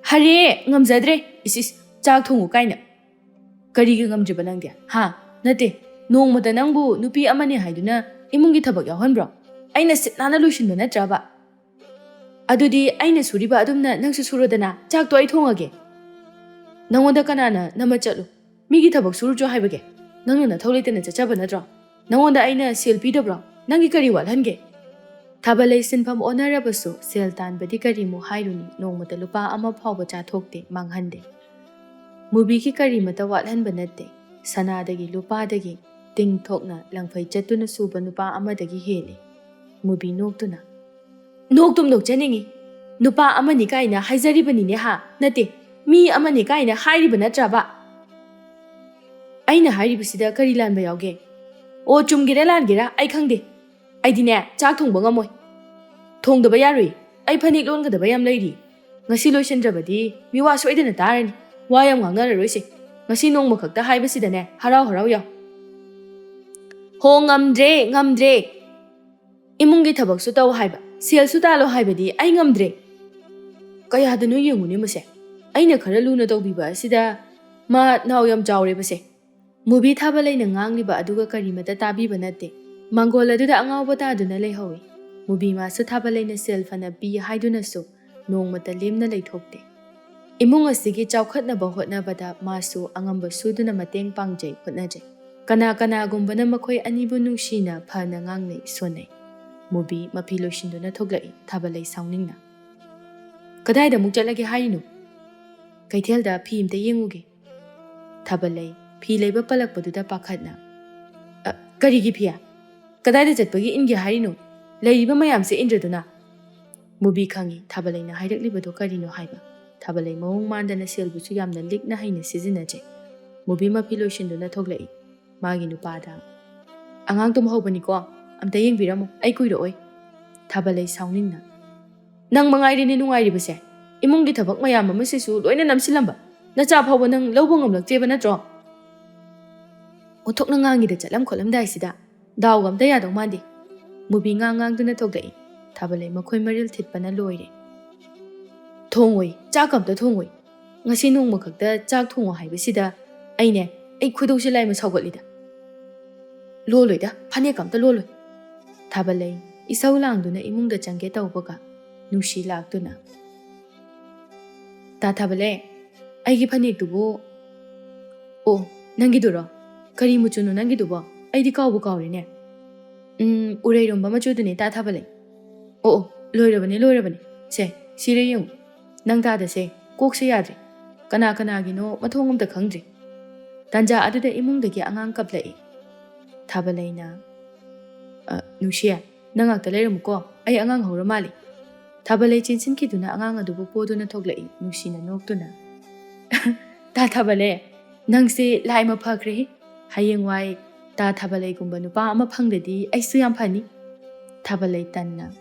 "ꯍꯔꯦ, ꯉꯝꯖꯗ꯭ꯔꯦ꯫ ꯏꯁ, ꯏꯁ, ꯆꯥꯛ ꯊꯣꯡꯉꯨ ꯀꯥꯏꯅ꯫ ꯀꯔꯤꯒꯤ ꯉꯝꯗ꯭ꯔꯤꯕ ꯅꯪꯗꯤ? ꯍꯥ? ꯅꯠꯇꯦ, ꯅꯣꯡꯃꯇ ꯅꯪꯕꯨ ꯅꯨꯄꯤ ꯑꯃꯅꯤ ꯍꯥꯏꯗꯨꯅ ꯏꯃꯨꯡꯒꯤ ꯊꯕꯛ ꯌꯥꯎꯍꯟꯕ꯭ꯔꯣ? ꯑꯩꯅ ꯁꯤꯠ ꯅꯥꯟꯅ ꯂꯣꯏꯁꯤꯟꯕ ꯅꯠꯇ꯭ꯔꯕ? ꯑꯗꯨꯗꯤ ꯑꯩꯅ ꯁꯨꯔꯤꯕ ꯑꯗꯨꯝꯅ ꯅꯪꯁꯨ ꯁꯨꯔꯣꯗꯅ, ꯆꯥꯛꯇꯣ ꯑꯩ ꯊꯣꯡꯉꯒꯦ꯫" "ꯅꯪꯉꯣꯟꯗ ꯀꯅꯥꯅ ꯅꯃꯠ ꯆꯠꯂꯨ, ꯃꯤꯒꯤ ꯊꯕꯛ ꯁꯨꯔꯨꯆꯣ ꯍꯥꯏꯕꯒꯦ? ꯅꯪꯅ ꯅꯊꯧ ꯂꯩꯇꯅ ꯆꯠꯆꯕ ꯅꯠꯇ꯭ꯔꯣ? ꯅꯪꯉꯣꯟꯗ ꯑꯩꯅ ꯁꯦꯜ ꯄꯤꯗꯕ꯭ꯔꯣ? ꯅꯪꯒꯤ ꯀꯔꯤ ꯋꯥꯠꯍꯟꯒꯦ?" ꯊꯥꯕꯂꯩ ꯁꯤꯟꯐꯝ ꯑꯣꯟꯅꯔꯕꯁꯨ ꯁꯦꯜ ꯇꯥꯟꯕꯗꯤ ꯀꯔꯤꯃꯨꯛ ꯍꯥꯏꯔꯨꯅꯤ, ꯅꯣꯡꯃꯇ ꯂꯨꯄꯥ ꯑꯃ ꯐꯥꯎꯕ ꯆꯥꯊꯣꯛꯇꯦ, ꯃꯥꯡꯍꯟꯗꯦ꯫ ꯃꯨꯕꯤꯒꯤ ꯀꯔꯤꯃꯇ ꯋꯥꯠꯍꯟꯕ ꯅꯠꯇꯦ꯫ ꯁꯅꯥꯗꯒꯤ ꯂꯨꯄꯥꯗꯒꯤ ꯇꯤꯡꯊꯣꯛꯅ ꯂꯪꯐꯩ ꯆꯠꯇꯨꯅ ꯁꯨꯕ ꯅꯨꯄꯥ ꯑꯃꯗꯒꯤ ꯍꯦꯜꯂꯤ꯫ ꯃꯨꯕꯤ ꯅꯣꯛꯇꯨꯅ, "ꯅꯣꯛꯇꯨꯝ ꯅꯣꯛꯆꯅꯤꯡꯉꯤ꯫ ꯅꯨꯄꯥ ꯑꯃꯅꯤ ꯀꯥꯏꯅ ꯍꯥꯏꯖꯔꯤꯕꯅꯤꯅꯦ ꯍꯥ? ꯅꯠꯇꯦ, ꯃꯤ ꯑꯃꯅꯤ ꯀꯥꯏꯅ ꯍꯥꯏꯔꯤꯕ ꯅꯠꯇ꯭ꯔꯕ? ꯑꯩꯅ ꯍꯥꯏꯔꯤꯕꯁꯤꯗ ꯀꯔꯤ ꯂꯥꯟꯕ ꯌꯥꯎꯒꯦ? ꯑꯣ, ꯆꯨꯝꯒꯦꯔꯥ ꯂꯥꯟꯒꯦꯔꯥ ꯑꯩ ꯈꯪꯗꯦ꯫ ꯑꯩꯗꯤꯅꯦ, ꯆꯥꯛ ꯊꯣꯡꯕ ꯉꯝꯃꯣꯏ꯫ ꯊꯣꯡꯗꯕ ꯌꯥꯔꯣꯏ꯫ ꯑꯩ ꯐꯅꯦꯛ ꯂꯣꯟꯒꯗꯕ ꯌꯥꯝ ꯂꯩꯔꯤ꯫ ꯉꯁꯤ ꯂꯣꯏꯁꯤꯟꯗ꯭ꯔꯕꯗꯤ ꯃꯤꯋꯥ ꯁꯣꯏꯗꯅ ꯇꯥꯔꯅꯤ꯫ ꯋꯥ ꯌꯥꯝ ꯉꯥꯡꯅꯔꯔꯣꯏꯁꯦ꯫ ꯉꯁꯤ ꯅꯣꯡꯃ ꯈꯛꯇ ꯍꯥꯏꯕꯁꯤꯗꯅꯦ, ꯍꯔꯥꯎ ꯍꯔꯥꯎ ꯌꯥꯎ꯫" "ꯍꯣ, ꯉꯝꯗ꯭ꯔꯦ, ꯉꯝꯗ꯭ꯔꯦ꯫ ꯏꯃꯨꯡꯒꯤ ꯊꯕꯛꯁꯨ ꯇꯧ ꯍꯥꯏꯕ, ꯁꯦꯜꯁꯨ ꯇꯥꯜꯂꯣ ꯍꯥꯏꯕꯗꯤ ꯑꯩ ꯉꯝꯗ꯭ꯔꯦ꯫" ꯀꯌꯥꯗꯅꯣ ꯌꯦꯡꯉꯨꯅꯦ ꯃꯁꯦ꯫ ꯑꯩꯅ ꯈꯔ ꯂꯨꯅ ꯇꯧꯕꯤꯕ ꯑꯁꯤꯗ ꯃꯥ ꯅꯥꯎ ꯌꯥꯝ ꯆꯥꯎꯔꯦꯕꯁꯦ꯫ ꯃꯨꯕꯤ ꯊꯥꯕꯂꯩꯅ ꯉꯥꯡꯂꯤꯕ ꯑꯗꯨꯒ ꯀꯔꯤꯃꯠꯇ ꯇꯥꯕꯤꯕ ꯅꯠꯇꯦ꯫ ꯃꯪꯒꯣꯜ ꯑꯗꯨꯗ ꯑꯉꯥꯎꯕ ꯇꯥꯗꯨꯅ ꯂꯩꯍꯧꯏ꯫ ꯃꯨꯕꯤ ꯃꯥꯁꯨ ꯊꯥꯕꯂꯩꯅ ꯁꯦꯜ ꯐꯅ ꯄꯤ ꯍꯥꯏꯗꯨꯅꯁꯨ ꯅꯣꯡꯃꯇ ꯂꯦꯝꯅ ꯂꯩꯊꯣꯛꯇꯦ꯫ ꯏꯃꯨꯡ ꯑꯁꯤꯒꯤ ꯆꯥꯎꯈꯠꯅꯕ ꯍꯣꯠꯅꯕꯗ ꯃꯥꯁꯨ ꯑꯉꯝꯕ ꯁꯨꯗꯨꯅ ꯃꯇꯦꯡ ꯄꯥꯡꯖꯩ, ꯍꯣꯠꯅꯖꯩ꯫ ꯀꯅꯥ ꯀꯅꯥꯒꯨꯝꯕꯅ ꯃꯈꯣꯏ ꯑꯅꯤꯕꯨ ꯅꯨꯡꯁꯤꯅ ꯐꯅ ꯉꯥꯡꯅꯩ, ꯁꯣꯟꯅꯩ꯫ ꯃꯨꯕꯤ ꯃꯐꯤ ꯂꯣꯏꯁꯤꯟꯗꯨꯅ ꯊꯣꯛꯂꯛꯏ꯫ ꯊꯥꯕꯂꯩ ꯁꯥꯎꯅꯤꯡꯅ, "ꯀꯗꯥꯏꯗ ꯑꯃꯨꯛ ꯆꯠꯂꯒꯦ ꯍꯥꯏꯔꯤꯅꯣ?" "ꯀꯩꯊꯦꯜꯗ ꯐꯤ ꯑꯝꯇ ꯌꯦꯡꯉꯨꯒꯦ꯫" ꯊꯥꯕꯂꯩ ꯐꯤ ꯂꯩꯕ ꯄꯜꯂꯛꯄꯗꯨꯗ ꯄꯥꯈꯠꯅ, "ꯑ, ꯀꯔꯤꯒꯤ ꯐꯤ? ꯀꯗꯥꯏꯗ ꯆꯠꯄꯒꯤ ꯏꯟꯒꯦ ꯍꯥꯏꯔꯤꯅꯣ? ꯂꯩꯔꯤꯕ ꯃꯌꯥꯝꯁꯦ ꯏꯟꯗ꯭ꯔꯗꯨꯅ?" ꯃꯨꯕꯤ ꯈꯪꯏ ꯊꯥꯕꯂꯩꯅ ꯍꯥꯏꯔꯛꯂꯤꯕꯗꯣ ꯀꯔꯤꯅꯣ ꯍꯥꯏꯕ꯫ ꯊꯥꯕꯂꯩ ꯃꯑꯣꯡ ꯃꯥꯟꯗꯅ ꯁꯦꯜꯕꯨꯁꯨ ꯌꯥꯝꯅ ꯂꯤꯛꯅ ꯍꯩꯅ ꯁꯤꯖꯤꯟꯅꯖꯩ꯫ ꯃꯨꯕꯤ ꯃꯐꯤ ꯂꯣꯏꯁꯤꯟꯗꯨꯅ ꯊꯣꯛꯂꯛꯏ꯫ ꯃꯥꯒꯤ ꯅꯨꯄꯥꯗ, "ꯑꯉꯥꯡ ꯇꯨꯝꯍꯧꯕꯅꯤꯀꯣ, ꯑꯝꯇ ꯌꯦꯡꯕꯤꯔꯝꯃꯨ, ꯑꯩ ꯀꯨꯏꯔꯛꯑꯣꯏ꯫" ꯊꯥꯕꯂꯩ ꯁꯥꯎꯅꯤꯡꯅ, "ꯅꯪ ꯃꯉꯥꯏꯔꯦꯅꯦ ꯅꯨꯡꯉꯥꯏꯔꯤꯕꯁꯦ, ꯏꯃꯨꯡꯒꯤ ꯊꯕꯛ ꯃꯌꯥꯝ ꯑꯃꯁꯤꯁꯨ ꯂꯣꯏꯅ ꯅꯝꯁꯤꯜꯂꯝꯕ, ꯅꯆꯥ ꯐꯥꯎꯕ ꯅꯪ ꯂꯧꯕ ꯉꯝꯂꯛꯇꯦꯕ ꯅꯠꯇ꯭ꯔꯣ?" ꯑꯣꯟꯊꯣꯛꯅ ꯉꯥꯡꯉꯤꯗ ꯆꯠꯂꯝ ꯈꯣꯠꯂꯝꯗꯥꯏꯁꯤꯗ꯫ ꯗꯥꯎꯒ ꯑꯝꯇ ꯌꯥꯗꯧ ꯃꯥꯟꯗꯦ꯫ ꯃꯨꯕꯤ ꯉꯥꯡ ꯉꯥꯡꯗꯨꯅ ꯊꯣꯛꯂꯛꯏ꯫ ꯊꯥꯕꯂꯩ ꯃꯈꯣꯏ ꯃꯔꯤꯜ ꯊꯤꯠꯄꯅ ꯂꯣꯏꯔꯦ꯫ "ꯊꯣꯡꯉꯣꯏ, ꯆꯥꯛꯀ ꯑꯝꯇ ꯊꯣꯡꯉꯣꯏ꯫ ꯉꯁꯤ ꯅꯣꯡꯃ ꯈꯛꯇ ꯆꯥꯛ ꯊꯣꯡꯉꯣ ꯍꯥꯏꯕꯁꯤꯗ ꯑꯩꯅꯦ, ꯑꯩ ꯈꯣꯏꯗꯧꯁꯦ ꯂꯥꯏꯃ ꯁꯥꯎꯒꯠꯂꯤꯗ꯫ ꯂꯣꯜꯂꯣꯏꯗ, ꯐꯅꯦꯛꯀ ꯑꯝꯇ ꯂꯣꯜꯂꯣꯏ꯫" ꯊꯥꯕꯂꯩ ꯏꯁꯧ ꯂꯥꯡꯗꯨꯅ ꯏꯃꯨꯡꯗ ꯆꯪꯒꯦ ꯇꯧꯕꯒ ꯅꯨꯡꯁꯤ ꯂꯥꯛꯇꯨꯅ, "ꯇꯥ ꯊꯥꯕꯂꯩ, ꯑꯩꯒꯤ ꯐꯅꯦꯛꯇꯨꯕꯨ?" "ꯑꯣ, ꯅꯪꯒꯤꯗꯨꯔꯣ? ꯀꯔꯤ ꯃꯆꯨꯅꯣ ꯅꯪꯒꯤꯗꯨꯕꯣ? ꯑꯩꯗꯤ ꯀꯥꯎꯕꯨ ꯀꯥꯎꯔꯦꯅꯦ꯫ ꯎꯝ, ꯎꯔꯩꯔꯣꯝꯕ ꯃꯆꯨꯗꯨꯅꯦ, ꯇꯥ ꯊꯥꯕꯂꯩ꯫ ꯑꯣ, ꯑꯣ, ꯂꯣꯏꯔꯕꯅꯦ, ꯂꯣꯏꯔꯕꯅꯦ꯫ ꯁꯦ, ꯁꯤꯔꯦ ꯌꯦꯡꯉꯨ꯫ ꯅꯪ ꯇꯥꯗꯁꯦ, ꯀꯣꯛꯁꯦ ꯌꯥꯗ꯭ꯔꯦ꯫ ꯀꯅꯥ ꯀꯅꯥꯒꯤꯅꯣ ꯃꯊꯣꯡ ꯑꯝꯇ ꯈꯪꯗ꯭ꯔꯦ꯫" ꯇꯥꯟꯖꯥ ꯑꯗꯨꯗ ꯏꯃꯨꯡꯗꯒꯤ ꯑꯉꯥꯡ ꯀꯞꯂꯛꯏ꯫ ꯊꯥꯕꯂꯩꯅ, "ꯑ, ꯅꯨꯡꯁꯤ, ꯅꯪ ꯉꯥꯛꯇ ꯂꯩꯔꯝꯃꯨꯀꯣ, ꯑꯩ ꯑꯉꯥꯡ ꯍꯧꯔ ꯃꯥꯜꯂꯦ꯫" ꯊꯥꯕꯂꯩ ꯆꯦꯟꯁꯤꯟꯈꯤꯗꯨꯅ ꯑꯉꯥꯡ ꯑꯗꯨꯕꯨ ꯄꯣꯗꯨꯅ ꯊꯣꯛꯂꯛꯏ, ꯅꯨꯡꯁꯤꯅ ꯅꯣꯛꯇꯨꯅ꯫ "ꯇꯥ ꯊꯥꯕꯂꯩ, ꯅꯪꯁꯦ ꯂꯥꯏꯃ ꯐꯈ꯭ꯔꯦꯍꯦ꯫ ꯍꯌꯦꯡꯋꯥꯏ ꯇꯥ ꯊꯥꯕꯂꯩꯒꯨꯝꯕ ꯅꯨꯄꯥ ꯑꯃ ꯐꯪꯂꯗꯤ ꯑꯩꯁꯨ ꯌꯥꯝ ꯐꯅꯤ꯫" ꯊꯥꯕꯂꯩ ꯇꯟꯅ,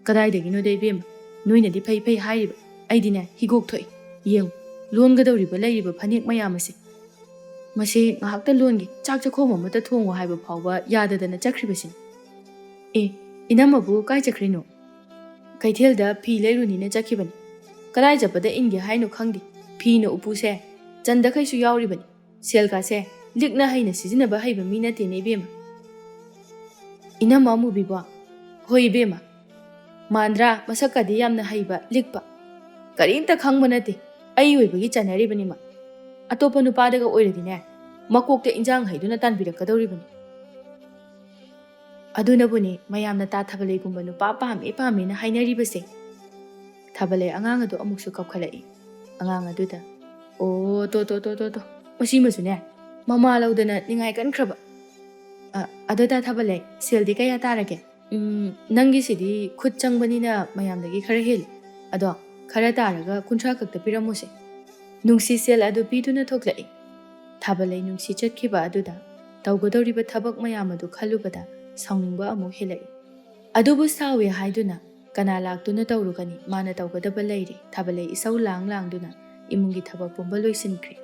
"ꯀꯗꯥꯏꯗꯒꯤꯅꯣꯗ ꯏꯕꯦꯝꯃ, ꯅꯣꯏꯅꯗꯤ ꯐꯩ ꯐꯩ ꯍꯥꯏꯔꯤꯕ, ꯑꯩꯗꯤꯅꯦ ꯍꯤꯒꯣꯛ ꯊꯣꯛꯏ꯫ ꯌꯦꯡꯉꯨ, ꯂꯣꯟꯒꯗꯧꯔꯤꯕ ꯂꯩꯔꯤꯕ ꯐꯅꯦꯛ ꯃꯌꯥꯝ ꯑꯁꯦ꯫ ꯃꯁꯤ ꯉꯥꯏꯍꯥꯛꯇ ꯂꯣꯟꯒꯦ, ꯆꯥꯛ ꯆꯥꯛꯈꯣꯝ ꯑꯃꯇ ꯊꯣꯡꯉꯣ ꯍꯥꯏꯕ ꯐꯥꯎꯕ ꯌꯥꯗꯗꯅ ꯆꯠꯈ꯭ꯔꯤꯕꯁꯤꯅꯤ꯫ ꯑꯦ, ꯏꯅꯝꯃꯕꯨ ꯀꯥꯏ ꯆꯠꯈ꯭ꯔꯤꯅꯣ?" "ꯀꯩꯊꯦꯜꯗ ꯐꯤ ꯂꯩꯔꯨꯅꯤꯅ ꯆꯠꯈꯤꯕꯅꯤ꯫ ꯀꯗꯥꯏ ꯆꯠꯄꯗ ꯏꯟꯒꯦ ꯍꯥꯏꯅꯣ ꯈꯪꯗꯦ꯫ ꯐꯤꯅ ꯎꯄꯨꯁꯦ ꯆꯟꯗꯈꯩꯁꯨ ꯌꯥꯎꯔꯤꯕꯅꯤ꯫ ꯁꯦꯜꯒꯥꯁꯦ ꯂꯤꯛꯅ ꯍꯩꯅ ꯁꯤꯖꯤꯟꯅꯕ ꯍꯩꯕ ꯃꯤ ꯅꯠꯇꯦꯅꯦ ꯏꯕꯦꯝꯃ꯫ ꯏꯅꯝꯃ ꯑꯃꯨꯕꯤꯕꯣ? ꯍꯣꯏ ꯏꯕꯦꯝꯃ꯫ ꯃꯥꯟꯗ꯭ꯔꯥ ꯃꯁꯛꯀꯗꯤ ꯌꯥꯝꯅ ꯍꯩꯕ, ꯂꯤꯛꯄ꯫ ꯀꯔꯤꯝꯇ ꯈꯪꯕ ꯅꯠꯇꯦ꯫ ꯑꯩ ꯑꯣꯏꯕꯒꯤ ꯆꯟꯅꯔꯤꯕꯅꯤꯃ꯫ ꯑꯇꯣꯞꯄ ꯅꯨꯄꯥꯗꯒ ꯑꯣꯏꯔꯗꯤꯅꯦ, ꯃꯀꯣꯛꯇ ꯏꯟꯖꯥꯡ ꯍꯩꯗꯨꯅ ꯇꯥꯟꯕꯤꯔꯛꯀꯗꯧꯔꯤꯕꯅꯤ꯫ ꯑꯗꯨꯅꯕꯨꯅꯤ ꯃꯌꯥꯝꯅ ꯇꯥ ꯊꯥꯕꯂꯩꯒꯨꯝꯕ ꯅꯨꯄꯥ ꯄꯥꯝꯃꯦ ꯄꯥꯝꯃꯦꯅ ꯍꯥꯏꯅꯔꯤꯕꯁꯦ꯫ ꯊꯥꯕꯂꯩ ꯑꯉꯥꯡ ꯑꯗꯨ ꯑꯃꯨꯛꯁꯨ ꯀꯞꯈꯠꯂꯛꯏ꯫ ꯑꯉꯥꯡ ꯑꯗꯨꯗ, "ꯑꯣ, ꯇꯣ, ꯇꯣ, ꯇꯣ, ꯇꯣ, ꯇꯣ, ꯃꯁꯤꯃꯁꯨꯅꯦ ꯃꯃꯥ ꯂꯧꯗꯅ ꯅꯤꯡꯉꯥꯏ ꯀꯟꯈ꯭ꯔꯕ꯫ ꯑ, ꯑꯗꯣ ꯇꯥ ꯊꯥꯕꯂꯩ, ꯁꯦꯜꯗꯤ ꯀꯌꯥ ꯇꯥꯔꯒꯦ?" "ꯎꯝ, ꯅꯪꯒꯤꯁꯤꯗꯤ ꯈꯨꯠ ꯆꯪꯕꯅꯤꯅ ꯃꯌꯥꯝꯗꯒꯤ ꯈꯔ ꯍꯦꯜꯂꯤ꯫ ꯑꯗꯣ ꯈꯔ ꯇꯥꯔꯒ ꯀꯨꯟꯊ꯭ꯔꯥ ꯈꯛꯇ ꯄꯤꯔꯝꯃꯨꯁꯦ꯫" ꯅꯨꯡꯁꯤ ꯁꯦꯜ ꯑꯗꯨ ꯄꯤꯗꯨꯅ ꯊꯣꯛꯂꯛꯏ꯫ ꯊꯥꯕꯂꯩ ꯅꯨꯡꯁꯤ ꯆꯠꯈꯤꯕ ꯑꯗꯨꯗ ꯇꯧꯒꯗꯧꯔꯤꯕ ꯊꯕꯛ ꯃꯌꯥꯝ ꯑꯗꯨ ꯈꯜꯂꯨꯕꯗ ꯁꯥꯎꯅꯤꯡꯕ ꯑꯃꯨꯛ ꯍꯦꯜꯂꯛꯏ꯫ ꯑꯗꯨꯕꯨ ꯁꯥꯎꯏ ꯍꯥꯏꯗꯨꯅ ꯀꯅꯥ ꯂꯥꯛꯇꯨꯅ ꯇꯧꯔꯨꯒꯅꯤ? ꯃꯥꯅ ꯇꯧꯒꯗꯕ ꯂꯩꯔꯦ꯫ ꯊꯥꯕꯂꯩ ꯏꯁꯧ ꯂꯥꯡ ꯂꯥꯡꯗꯨꯅ ꯏꯃꯨꯡꯒꯤ ꯊꯕꯛ ꯄꯨꯝꯕ ꯂꯣꯏꯁꯤꯟꯈ꯭ꯔꯦ꯫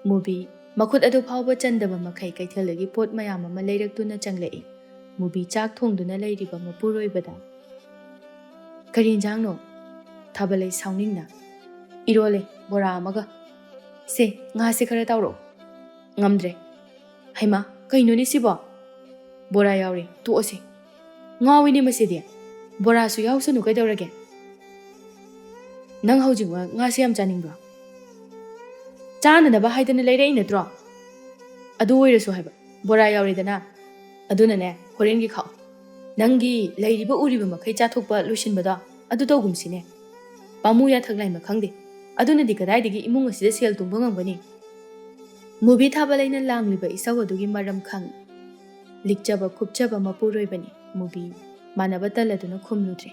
ꯃꯨꯕꯤ ꯃꯈꯨꯠ ꯑꯗꯨ ꯐꯥꯎꯕ ꯆꯟꯗꯕ ꯃꯈꯩ ꯀꯩꯊꯦꯜꯗꯒꯤ ꯄꯣꯠ ꯃꯌꯥꯝ ꯑꯃ ꯂꯩꯔꯛꯇꯨꯅ ꯆꯪꯂꯛꯏ꯫ ꯃꯨꯕꯤ ꯆꯥꯛ ꯊꯣꯡꯗꯨꯅ ꯂꯩꯔꯤꯕ ꯃꯄꯨꯔꯣꯏꯕꯗ, "ꯀꯔꯤ ꯏꯟꯖꯥꯡꯅꯣ?" ꯊꯥꯕꯂꯩ ꯁꯥꯎꯅꯤꯡꯅ, "ꯏꯔꯣꯜꯂꯦ, ꯕꯣꯔꯥ ꯑꯃꯒ꯫ ꯁꯦ, ꯉꯥꯁꯦ ꯈꯔ ꯇꯥꯎꯔꯛꯑꯣ꯫" "ꯉꯝꯗ꯭ꯔꯦ꯫" "ꯍꯩꯃꯥ, ꯀꯩꯅꯣꯅꯦ ꯁꯤꯕꯣ? ꯕꯣꯔꯥ ꯌꯥꯎꯔꯦ, ꯇꯣꯛꯑꯁꯦ꯫ ꯉꯥꯎꯋꯤꯅꯦ ꯃꯁꯤꯗꯤ꯫ ꯕꯣꯔꯥꯁꯨ ꯌꯥꯎꯁꯅꯨ ꯀꯩꯗꯧꯔꯒꯦ? ꯅꯪ ꯍꯧꯖꯤꯛꯃꯛ ꯉꯥꯁꯦ ꯌꯥꯝ ꯆꯥꯅꯤꯡꯕ꯭ꯔꯣ? ꯆꯥꯅꯅꯕ ꯍꯥꯏꯗꯅ ꯂꯩꯔꯛꯏ ꯅꯠꯇ꯭ꯔꯣ? ꯑꯗꯨ ꯑꯣꯏꯔꯁꯨ ꯍꯥꯏꯕ, ꯕꯣꯔꯥ ꯌꯥꯎꯔꯦꯗꯅ꯫ ꯑꯗꯨꯅꯅꯦ, ꯍꯣꯔꯦꯟꯒꯤ ꯈꯥꯛꯑꯣ꯫ ꯅꯪꯒꯤ ꯂꯩꯔꯤꯕ ꯎꯔꯤꯕ ꯃꯈꯩ ꯆꯥꯊꯣꯛꯄ ꯂꯣꯏꯁꯤꯟꯕꯗꯣ ꯑꯗꯨ ꯇꯧꯒꯨꯝꯁꯤꯅꯦ꯫ ꯄꯥꯝꯃꯨ ꯌꯥꯊꯛ ꯂꯥꯏꯃ ꯈꯪꯗꯦ꯫ ꯑꯗꯨꯅꯗꯤ ꯀꯗꯥꯏꯗꯒꯤ ꯏꯃꯨꯡ ꯑꯁꯤꯗ ꯁꯦꯜ ꯇꯨꯡꯕ ꯉꯝꯒꯅꯤ?" ꯃꯨꯕꯤ ꯊꯥꯕꯂꯩꯅ ꯂꯥꯡꯂꯤꯕ ꯏꯁꯧ ꯑꯗꯨꯒꯤ ꯃꯔꯝ ꯈꯪꯏ꯫ ꯂꯤꯛꯆꯕ ꯈꯨꯞꯆꯕ ꯃꯄꯨꯔꯣꯏꯕꯅꯤ ꯃꯨꯕꯤ꯫ ꯃꯥꯟꯅꯕ ꯇꯜꯂꯗꯨꯅ ꯈꯨꯝꯂꯨꯗ꯭ꯔꯦ꯫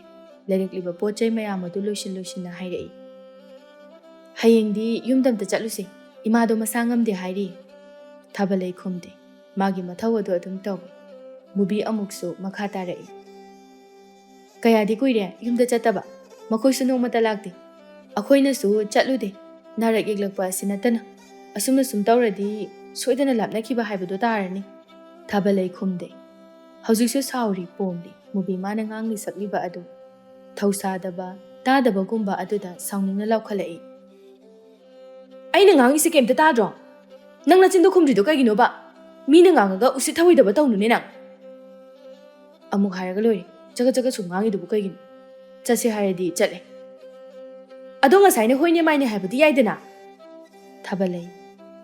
ꯂꯩꯔꯛꯂꯤꯕ ꯄꯣꯠ ꯆꯩ ꯃꯌꯥꯝ ꯑꯗꯨ ꯂꯣꯏꯁꯤꯟ ꯂꯣꯏꯁꯤꯟꯅ ꯍꯥꯏꯔꯛꯏ꯫ "ꯍꯌꯦꯡꯗꯤ ꯌꯨꯝꯗ ꯑꯝꯇ ꯆꯠꯂꯨꯁꯦ꯫ ꯏꯃꯥꯗꯣ ꯃꯁꯥ ꯉꯝꯗꯦ ꯍꯥꯏꯔꯤ꯫" ꯊꯥꯕꯂꯩ ꯈꯨꯝꯗꯦ꯫ ꯃꯥꯒꯤ ꯃꯊꯧ ꯑꯗꯨ ꯑꯗꯨꯝ ꯇꯧꯏ꯫ ꯃꯨꯕꯤ ꯑꯃꯨꯛꯁꯨ ꯃꯈꯥ ꯇꯥꯔꯛꯏ꯫ "ꯀꯌꯥꯗꯤ ꯀꯨꯏꯔꯦ ꯌꯨꯝꯗ ꯆꯠꯇꯕ꯫ ꯃꯈꯣꯏꯁꯨ ꯅꯣꯡꯃꯇ ꯂꯥꯛꯇꯦ꯫ ꯑꯩꯈꯣꯏꯅꯁꯨ ꯆꯠꯂꯨꯗꯦ꯫ ꯅꯥꯔꯛ ꯌꯦꯛꯂꯛꯄ ꯑꯁꯤ ꯅꯠꯇꯅ꯫ ꯑꯁꯨꯝꯅ ꯁꯨꯝ ꯇꯧꯔꯗꯤ ꯁꯣꯏꯗꯅ ꯂꯥꯞꯅꯈꯤꯕ ꯍꯥꯏꯕꯗꯨ ꯇꯥꯔꯅꯤ꯫" ꯊꯥꯕꯂꯩ ꯈꯨꯝꯗꯦ꯫ ꯍꯧꯖꯤꯛꯁꯨ ꯁꯥꯎꯔꯤ ꯄꯣꯝꯂꯤ ꯃꯨꯕꯤ ꯃꯥꯅ ꯉꯥꯡꯂꯤ ꯁꯛꯂꯤꯕ ꯑꯗꯨ꯫ ꯊꯧꯁꯥꯗꯕ, ꯇꯥꯗꯕꯒꯨꯝꯕ ꯑꯗꯨꯗ ꯁꯥꯎꯅꯤꯡꯅ ꯂꯥꯎꯈꯠꯂꯛꯏ꯫ "ꯑꯩꯅ ꯉꯥꯡꯉꯤꯁꯤ ꯀꯩꯝꯇ ꯇꯥꯗ꯭ꯔꯣ? ꯅꯪ ꯅꯆꯤꯟꯗꯣ ꯈꯨꯝꯗ꯭ꯔꯤꯗꯣ ꯀꯩꯒꯤꯅꯣꯕ? ꯃꯤꯅ ꯉꯥꯡꯉꯒ ꯎꯁꯤꯠ ꯊꯑꯣꯏꯗꯕ ꯇꯧꯅꯨꯅꯦ ꯅꯪ꯫ ꯑꯃꯨꯛ ꯍꯥꯏꯔꯒ ꯂꯣꯏꯔꯦ, ꯆꯒꯠ ꯆꯒꯠ ꯁꯨꯝ ꯉꯥꯡꯉꯤꯗꯨꯕꯨ ꯀꯩꯒꯤꯅꯣ? ꯆꯠꯁꯦ ꯍꯥꯏꯔꯗꯤ ꯆꯠꯂꯦ꯫ ꯑꯗꯣ ꯉꯁꯥꯏꯅ ꯍꯣꯏꯅꯦ ꯃꯥꯏꯅꯦ ꯍꯥꯏꯕꯗꯤ ꯌꯥꯏꯗꯅ꯫ ꯊꯥꯕꯂꯩ,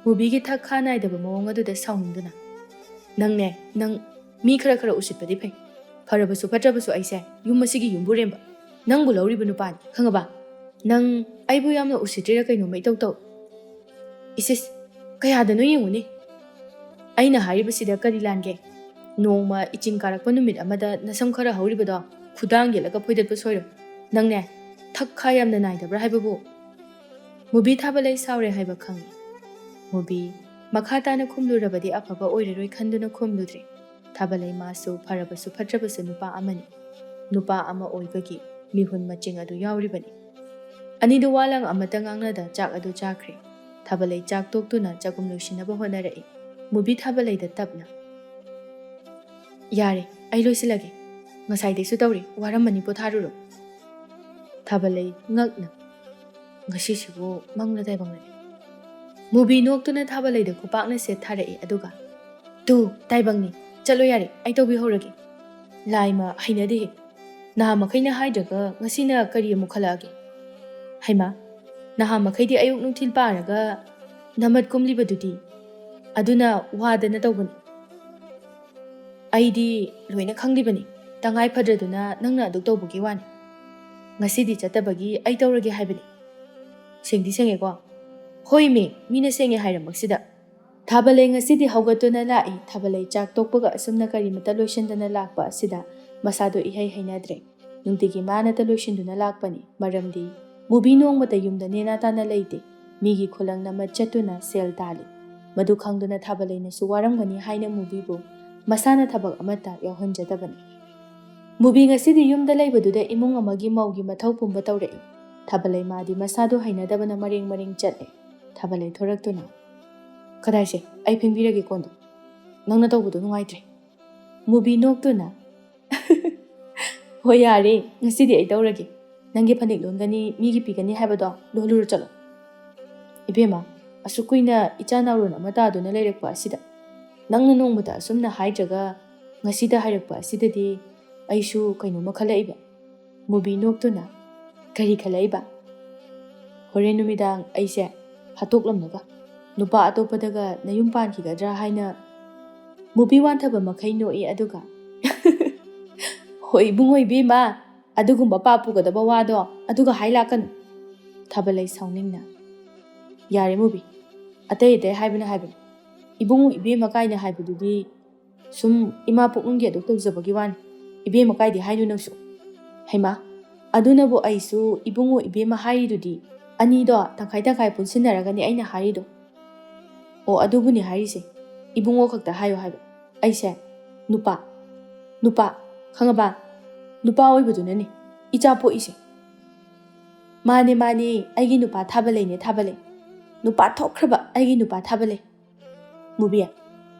ꯃꯨꯕꯤꯒꯤ ꯊꯛ ꯈꯥ ꯅꯥꯏꯗꯕ ꯃꯑꯣꯡ ꯑꯗꯨꯗ ꯁꯥꯎꯅꯤꯡꯗꯨꯅ, ꯅꯪꯅꯦ, ꯅꯪ ꯃꯤ ꯈꯔ ꯈꯔ ꯎꯁꯤꯠꯄꯗꯤ ꯐꯩ꯫ ꯐꯔꯕꯁꯨ ꯐꯠꯇ꯭ꯔꯕꯁꯨ ꯑꯩꯁꯦ ꯌꯨꯝ ꯑꯁꯤꯒꯤ ꯌꯨꯝꯕꯨꯔꯦꯝꯕ, ꯅꯪꯕꯨ ꯂꯧꯔꯤꯕ ꯅꯨꯄꯥꯅꯤ, ꯈꯪꯉꯕ? ꯅꯪ ꯑꯩꯕꯨ ꯌꯥꯝꯅ ꯎꯁꯤꯠꯇ꯭ꯔꯤꯔꯥ ꯀꯩꯅꯣꯝꯃ ꯏꯇꯧ ꯇꯧ꯫ ꯏꯁꯤꯁ, ꯀꯌꯥꯗꯅꯣ ꯌꯦꯡꯉꯨꯅꯦ꯫ ꯑꯩꯅ ꯍꯥꯏꯔꯤꯕꯁꯤꯗ ꯀꯔꯤ ꯂꯥꯟꯒꯦ? ꯅꯣꯡꯃ ꯏꯆꯤꯡ ꯀꯥꯔꯛꯄ ꯅꯨꯃꯤꯠ ꯑꯃꯗ ꯅꯁꯝ ꯈꯔ ꯍꯧꯔꯤꯕꯗꯣ ꯈꯨꯗꯥꯡ ꯌꯦꯠꯂꯒ ꯐꯣꯏꯗꯠꯄ ꯁꯣꯏꯔꯣꯏ꯫ ꯅꯪꯅꯦ, ꯊꯛ ꯈꯥ ꯌꯥꯝꯅ ꯅꯥꯏꯗꯕ꯭ꯔꯥ ꯍꯥꯏꯕꯕꯨ? ꯃꯨꯕꯤ ꯊꯥꯕꯂꯩ ꯁꯥꯎꯔꯦ ꯍꯥꯏꯕ ꯈꯪꯏ꯫ ꯃꯨꯕꯤ ꯃꯈꯥ ꯇꯥꯅ ꯈꯨꯝꯂꯨꯔꯕꯗꯤ ꯑꯐꯕ ꯑꯣꯏꯔꯔꯣꯏ ꯈꯟꯗꯨꯅ ꯈꯨꯝꯂꯨꯗ꯭ꯔꯦ꯫ ꯊꯥꯕꯂꯩ ꯃꯥꯁꯨ ꯐꯔꯕꯁꯨ ꯐꯠꯇ꯭ꯔꯕꯁꯨ ꯅꯨꯄꯥ ꯑꯃꯅꯤ꯫ ꯅꯨꯄꯥ ꯑꯃ ꯑꯣꯏꯕꯒꯤ ꯃꯤꯍꯨꯟ ꯃꯆꯤꯡ ꯑꯗꯨ ꯌꯥꯎꯔꯤꯕꯅꯤ꯫ ꯑꯅꯤꯗꯨ ꯋꯥ ꯂꯥꯡ ꯑꯃꯠꯇ ꯉꯥꯡꯅꯗ ꯆꯥꯛ ꯑꯗꯨ ꯆꯥꯈ꯭ꯔꯦ꯫ ꯊꯥꯕꯂꯩ ꯆꯥꯛ ꯇꯣꯛꯇꯨꯅ ꯆꯒꯨꯝ ꯂꯣꯏꯁꯤꯟꯅꯕ ꯍꯣꯠꯅꯔꯛꯏ꯫ ꯃꯨꯕꯤ ꯊꯥꯕꯂꯩꯗ ꯇꯞꯅ, "ꯌꯥꯔꯦ, ꯑꯩ ꯂꯣꯏꯁꯤꯜꯂꯒꯦ꯫ ꯉꯁꯥꯏꯗꯩꯁꯨ ꯇꯧꯔꯤ, ꯋꯥꯔꯝꯃꯅꯤ, ꯄꯣꯊꯥꯔꯨꯔꯣ꯫" ꯊꯥꯕꯂꯩ ꯉꯛꯅ, "ꯉꯁꯤꯁꯤꯕꯨ ꯃꯪꯂ ꯇꯥꯏꯕꯪꯂꯅꯤ?" ꯃꯨꯕꯤ ꯅꯣꯛꯇꯨꯅ ꯊꯥꯕꯂꯩꯗ ꯈꯨꯄꯥꯛꯅ ꯁꯦꯠ ꯊꯥꯔꯛꯏ, ꯑꯗꯨꯒ, "ꯇꯨ, ꯇꯥꯏꯕꯪꯅꯤ꯫ ꯆꯠꯂꯣ ꯌꯥꯔꯦ, ꯑꯩ ꯇꯧꯕꯤꯍꯧꯔꯒꯦ꯫" "ꯂꯥꯏꯃ, ꯍꯩꯅꯗꯦꯍꯦ꯫ ꯅꯍꯥ ꯃꯈꯩꯅ ꯍꯥꯏꯗ꯭ꯔꯒ ꯉꯁꯤꯅ ꯀꯔꯤ ꯑꯃꯨꯛ ꯈꯜꯂꯛꯑꯒꯦ?" "ꯍꯩꯃꯥ, ꯅꯍꯥ ꯃꯈꯩꯗꯤ ꯑꯌꯨꯛ ꯅꯨꯡꯊꯤꯜ ꯄꯥꯔꯒ ꯅꯃꯠ ꯀꯨꯝꯂꯤꯕꯗꯨꯗꯤ? ꯑꯗꯨꯅ ꯋꯥꯗꯅ ꯇꯧꯕꯅꯤ꯫" "ꯑꯩꯗꯤ ꯂꯣꯏꯅ ꯈꯪꯂꯤꯕꯅꯤ꯫ ꯇꯉꯥꯏ ꯐꯗ꯭ꯔꯗꯨꯅ ꯅꯪꯅ ꯑꯗꯨꯛ ꯇꯧꯕꯒꯤ ꯋꯥꯅꯤ꯫ ꯉꯁꯤꯗꯤ ꯆꯠꯇꯕꯒꯤ ꯑꯩ ꯇꯧꯔꯒꯦ ꯍꯥꯏꯕꯅꯤ꯫ ꯁꯦꯡꯗꯤ ꯁꯦꯡꯉꯦꯀꯣ?" "ꯍꯣꯏꯃꯤ, ꯃꯤꯅ ꯁꯦꯡꯉꯦ ꯍꯥꯏꯔꯃꯛꯁꯤꯗ꯫" ꯊꯥꯕꯂꯩ ꯉꯁꯤꯗꯤ ꯍꯧꯒꯠꯇꯨꯅ ꯂꯥꯛꯏ꯫ ꯊꯥꯕꯂꯩ ꯆꯥꯛ ꯇꯣꯛꯄꯒ ꯑꯁꯨꯝꯅ ꯀꯔꯤꯃꯇ ꯂꯣꯏꯁꯤꯟꯗꯅ ꯂꯥꯛꯄ ꯑꯁꯤꯗ ꯃꯁꯥꯗꯣ ꯏꯍꯩ ꯍꯩꯅꯗ꯭ꯔꯦ꯫ ꯅꯨꯡꯇꯤꯒꯤ ꯃꯥꯅꯇ ꯂꯣꯏꯁꯤꯟꯗꯨꯅ ꯂꯥꯛꯄꯅꯤ꯫ ꯃꯔꯝꯗꯤ ꯃꯨꯕꯤ ꯅꯣꯡꯃꯇ ꯌꯨꯝꯗ ꯅꯦꯅꯥ ꯇꯥꯅ ꯂꯩꯇꯦ꯫ ꯃꯤꯒꯤ ꯈꯨꯂꯪ ꯅꯃꯠ ꯆꯠꯇꯨꯅ ꯁꯦꯜ ꯇꯥꯜꯂꯤ꯫ ꯃꯗꯨ ꯈꯪꯗꯨꯅ ꯊꯥꯕꯂꯩꯅꯁꯨ ꯋꯥꯔꯝꯒꯅꯤ ꯍꯥꯏꯅ ꯃꯨꯕꯤꯕꯨ ꯃꯁꯥꯅ ꯊꯕꯛ ꯑꯃꯠꯇ ꯌꯥꯎꯍꯟꯖꯗꯕꯅꯤ꯫ ꯃꯨꯕꯤ ꯉꯁꯤꯗꯤ ꯌꯨꯝꯗ ꯂꯩꯕꯗꯨꯗ ꯏꯃꯨꯡ ꯑꯃꯒꯤ ꯃꯧꯒꯤ ꯃꯊꯧ ꯄꯨꯝꯕ ꯇꯧꯔꯛꯏ꯫ ꯊꯥꯕꯂꯩ ꯃꯥꯗꯤ ꯃꯁꯥꯗꯨ ꯍꯩꯅꯗꯕꯅ ꯃꯔꯦꯡ ꯃꯔꯦꯡ ꯆꯠꯂꯦ꯫ ꯊꯥꯕꯂꯩ ꯊꯣꯔꯛꯇꯨꯅ, "ꯀꯗꯥꯏꯁꯦ? ꯑꯩ ꯐꯦꯡꯕꯤꯔꯒꯦ ꯀꯣꯟꯗꯣ꯫ ꯅꯪꯅ ꯇꯧꯕꯗꯣ ꯅꯨꯡꯉꯥꯏꯇ꯭ꯔꯦ꯫" ꯃꯨꯕꯤ ꯅꯣꯛꯇꯨꯅ, "ꯍꯣꯏ ꯌꯥꯔꯦ, ꯉꯁꯤꯗꯤ ꯑꯩ ꯇꯧꯔꯒꯦ꯫ ꯅꯪꯒꯤ ꯐꯅꯦꯛ ꯂꯣꯟꯒꯅꯤ, ꯃꯤꯒꯤ ꯄꯤꯒꯅꯤ ꯍꯥꯏꯕꯗꯣ ꯂꯣꯜꯂꯨꯔꯣ ꯆꯠꯂꯣ꯫" ꯏꯕꯦꯝꯃ, ꯑꯁꯨꯛ ꯀꯨꯏꯅ ꯏꯆꯥ ꯅꯥꯎꯔꯣꯟ ꯑꯃ ꯇꯥꯗꯨꯅ ꯂꯩꯔꯛꯄ ꯑꯁꯤꯗ ꯅꯪꯅ ꯅꯣꯡꯃꯇ ꯑꯁꯨꯝꯅ ꯍꯥꯏꯗ꯭ꯔꯒ ꯉꯁꯤꯗ ꯍꯥꯏꯔꯛꯄ ꯑꯁꯤꯗꯗꯤ ꯑꯩꯁꯨ ꯀꯩꯅꯣꯝꯃ ꯈꯜꯂꯛꯏꯕ꯫ ꯃꯨꯕꯤ ꯅꯣꯛꯇꯨꯅ, "ꯀꯔꯤ ꯈꯜꯂꯛꯏꯕ?" "ꯍꯣꯔꯦꯟ ꯅꯨꯃꯤꯗꯥꯡ ꯑꯩꯁꯦ ꯍꯥꯠꯇꯣꯛꯂꯝꯂꯒ ꯅꯨꯄꯥ ꯑꯇꯣꯞꯄꯗꯒ ꯅꯌꯨꯝ ꯄꯥꯟꯈꯤꯒꯗ꯭ꯔꯥ ꯍꯥꯏꯅ" ꯃꯨꯕꯤ ꯋꯥꯟꯊꯕ ꯃꯈꯩ ꯅꯣꯛꯏ, ꯑꯗꯨꯒ, "ꯍꯣꯏ ꯏꯕꯨꯡꯉꯣ ꯏꯕꯦꯝꯃ, ꯑꯗꯨꯒꯨꯝꯕ ꯄꯥꯞ ꯄꯨꯒꯗꯕ ꯋꯥꯗꯣ ꯑꯗꯨꯒ ꯍꯥꯏ ꯂꯥꯛꯀꯅꯨ"꯫ ꯊꯥꯕꯂꯩ ꯁꯥꯎꯅꯤꯡꯅ, "ꯌꯥꯔꯦ ꯃꯨꯕꯤ, ꯑꯇꯩ ꯑꯇꯩ ꯍꯥꯏꯕꯅ ꯍꯥꯏꯕꯅꯤ꯫ ꯏꯕꯨꯡꯉꯣ ꯏꯕꯦꯝꯃ ꯀꯥꯏꯅ ꯍꯥꯏꯕꯗꯨꯗꯤ ꯁꯨꯝ ꯏꯃꯥ ꯄꯨꯛꯅꯨꯡꯒꯤ ꯑꯗꯨꯛ ꯇꯧꯖꯕꯒꯤ ꯋꯥꯅꯤ꯫ ꯏꯕꯦꯝꯃ ꯀꯥꯏꯗꯤ ꯍꯥꯏꯅꯨ ꯅꯪꯁꯨ꯫ ꯍꯩꯃꯥ, ꯑꯗꯨꯅꯕꯨ ꯑꯩꯁꯨ ꯏꯕꯨꯡꯉꯣ ꯏꯕꯦꯝꯃ ꯍꯥꯏꯔꯤꯗꯨꯗꯤ꯫ ꯑꯅꯤꯗꯣ ꯇꯪꯈꯥꯏ ꯇꯪꯈꯥꯏ ꯄꯨꯟꯁꯤꯟꯅꯔꯒꯅꯤ ꯑꯩꯅ ꯍꯥꯏꯔꯤꯗꯣ"꯫ "ꯑꯣ, ꯑꯗꯨꯕꯨꯅꯦ ꯍꯥꯏꯔꯤꯁꯦ꯫ ꯏꯕꯨꯡꯉꯣ ꯈꯛꯇ ꯍꯥꯏꯌꯣ ꯍꯥꯏꯕ꯫ ꯑꯩꯁꯦ ꯅꯨꯄꯥ, ꯅꯨꯄꯥ, ꯈꯪꯉꯕ? ꯅꯨꯄꯥ ꯑꯣꯏꯕꯗꯨꯅꯅꯦ ꯏꯆꯥ ꯄꯣꯛꯏꯁꯦ"꯫ "ꯃꯥꯅꯦ, ꯃꯥꯅꯦ, ꯑꯩꯒꯤ ꯅꯨꯄꯥ ꯊꯥꯕꯂꯩꯅꯦ, ꯊꯥꯕꯂꯩ꯫ ꯅꯨꯄꯥ ꯊꯣꯛꯈ꯭ꯔꯕ ꯑꯩꯒꯤ ꯅꯨꯄꯥ ꯊꯥꯕꯂꯩ"꯫ "ꯃꯨꯕꯤ,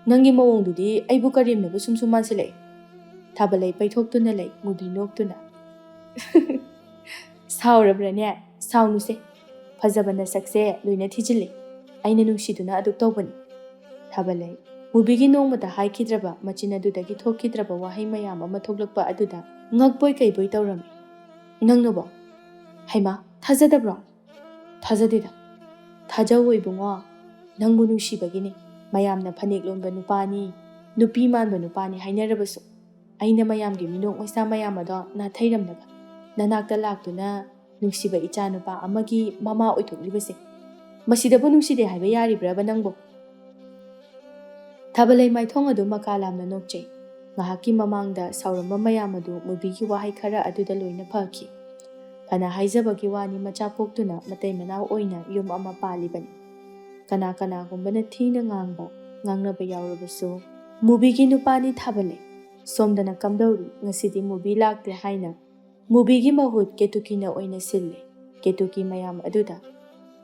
ꯅꯪꯒꯤ ꯃꯑꯣꯡꯗꯨꯗꯤ ꯑꯩꯕꯨ ꯀꯔꯦꯝꯅꯕ ꯁꯨꯝ ꯁꯨꯝ ꯃꯥꯟꯁꯤꯜꯂꯛꯑꯦ"꯫ ꯊꯥꯕꯂꯩ ꯄꯩꯊꯣꯛꯇꯨꯅ ꯂꯩ, ꯃꯨꯕꯤ ꯅꯣꯛꯇꯨꯅ꯫ "ꯁꯥꯎꯔꯕ꯭ꯔꯅꯦ? ꯁꯥꯎꯅꯨꯁꯦ꯫ ꯐꯖꯕ ꯅꯁꯛꯁꯦ ꯂꯣꯏꯅ ꯊꯤꯖꯤꯜꯂꯦ꯫ ꯑꯩꯅ ꯅꯨꯡꯁꯤꯗꯨꯅ ꯑꯗꯨꯛ ꯇꯧꯕꯅꯤ"꯫ ꯊꯥꯕꯂꯩ, ꯃꯨꯕꯤꯒꯤ ꯅꯣꯡꯃꯇ ꯍꯥꯏꯈꯤꯗ꯭ꯔꯕ ꯃꯆꯤꯟ ꯑꯗꯨꯗꯒꯤ ꯊꯣꯛꯈꯤꯗ꯭ꯔꯕ ꯋꯥꯍꯩ ꯃꯌꯥꯝ ꯑꯃ ꯊꯣꯛꯂꯛꯄ ꯑꯗꯨꯗ ꯉꯛꯄꯣꯏ ꯀꯩꯕꯣꯏ ꯇꯧꯔꯝꯃꯤ꯫ "ꯅꯪꯅꯕꯣ? ꯍꯩꯃꯥ, ꯊꯥꯖꯗꯕ꯭ꯔꯣ?" "ꯊꯥꯖꯗꯦꯗ"꯫ "ꯊꯥꯖꯧ ꯏꯕꯨꯡꯉꯣ, ꯅꯪꯕꯨ ꯅꯨꯡꯁꯤꯕꯒꯤꯅꯤ꯫ ꯃꯌꯥꯝꯅ ꯐꯅꯦꯛ ꯂꯣꯟꯕ ꯅꯨꯄꯥꯅꯤ, ꯅꯨꯄꯤ ꯃꯥꯟꯕ ꯅꯨꯄꯥꯅꯤ ꯍꯥꯏꯅꯔꯕꯁꯨ, ꯑꯩꯅ ꯃꯌꯥꯝꯒꯤ ꯃꯤꯅꯣꯛ ꯃꯩꯁꯥ ꯃꯌꯥꯝ ꯑꯗꯣ ꯅꯥꯊꯩꯔꯝꯂꯒ ꯅꯅꯥꯛꯇ ꯂꯥꯛꯇꯨꯅ ꯅꯨꯡꯁꯤꯕ ꯏꯆꯥ ꯅꯨꯄꯥ ꯑꯃꯒꯤ ꯃꯃꯥ ꯑꯣꯏꯊꯣꯛꯂꯤꯕꯁꯦ, ꯃꯁꯤꯗꯕꯨ ꯅꯨꯡꯁꯤꯗꯦ ꯍꯥꯏꯕ ꯌꯥꯔꯤꯕ꯭ꯔꯕ ꯅꯪꯕꯨ?" ꯊꯥꯕꯂꯩ ꯃꯥꯏꯊꯣꯡ ꯑꯗꯨ ꯃꯀꯥ ꯂꯥꯝꯅ ꯅꯣꯛꯆꯩ꯫ ꯉꯥꯏꯍꯥꯛꯀꯤ ꯃꯃꯥꯡꯗ ꯁꯥꯎꯔꯝꯕ ꯃꯌꯥꯝ ꯑꯗꯨ ꯃꯨꯕꯤꯒꯤ ꯋꯥꯍꯩ ꯈꯔ ꯑꯗꯨꯗ ꯂꯣꯏꯅ ꯐꯈꯤ꯫ ꯐꯅ ꯍꯥꯏꯖꯕꯒꯤ ꯋꯥꯅꯤ, ꯃꯆꯥ ꯄꯣꯛꯇꯨꯅ ꯃꯇꯩ ꯃꯅꯥꯎ ꯑꯣꯏꯅ ꯌꯨꯝ ꯑꯃ ꯄꯥꯜꯂꯤꯕꯅꯤ꯫ ꯀꯅꯥ ꯀꯅꯥꯒꯨꯝꯕꯅ ꯊꯤꯅ ꯉꯥꯡꯕ, ꯉꯥꯡꯅꯕ ꯌꯥꯎꯔꯕꯁꯨ, ꯃꯨꯕꯤꯒꯤ ꯅꯨꯄꯥꯅꯤ ꯊꯥꯕꯂꯩ꯫ ꯁꯣꯝꯗꯅ ꯀꯝꯗꯧꯔꯤ, ꯉꯁꯤꯗꯤ ꯃꯨꯕꯤ ꯂꯥꯛꯇꯦ ꯍꯥꯏꯅ ꯃꯨꯕꯤꯒꯤ ꯃꯍꯨꯠ ꯀꯦꯇꯨꯀꯤꯅ ꯑꯣꯏꯅ ꯁꯤꯜꯂꯦ꯫ ꯀꯦꯇꯨꯀꯤ ꯃꯌꯥꯝ ꯑꯗꯨꯗ,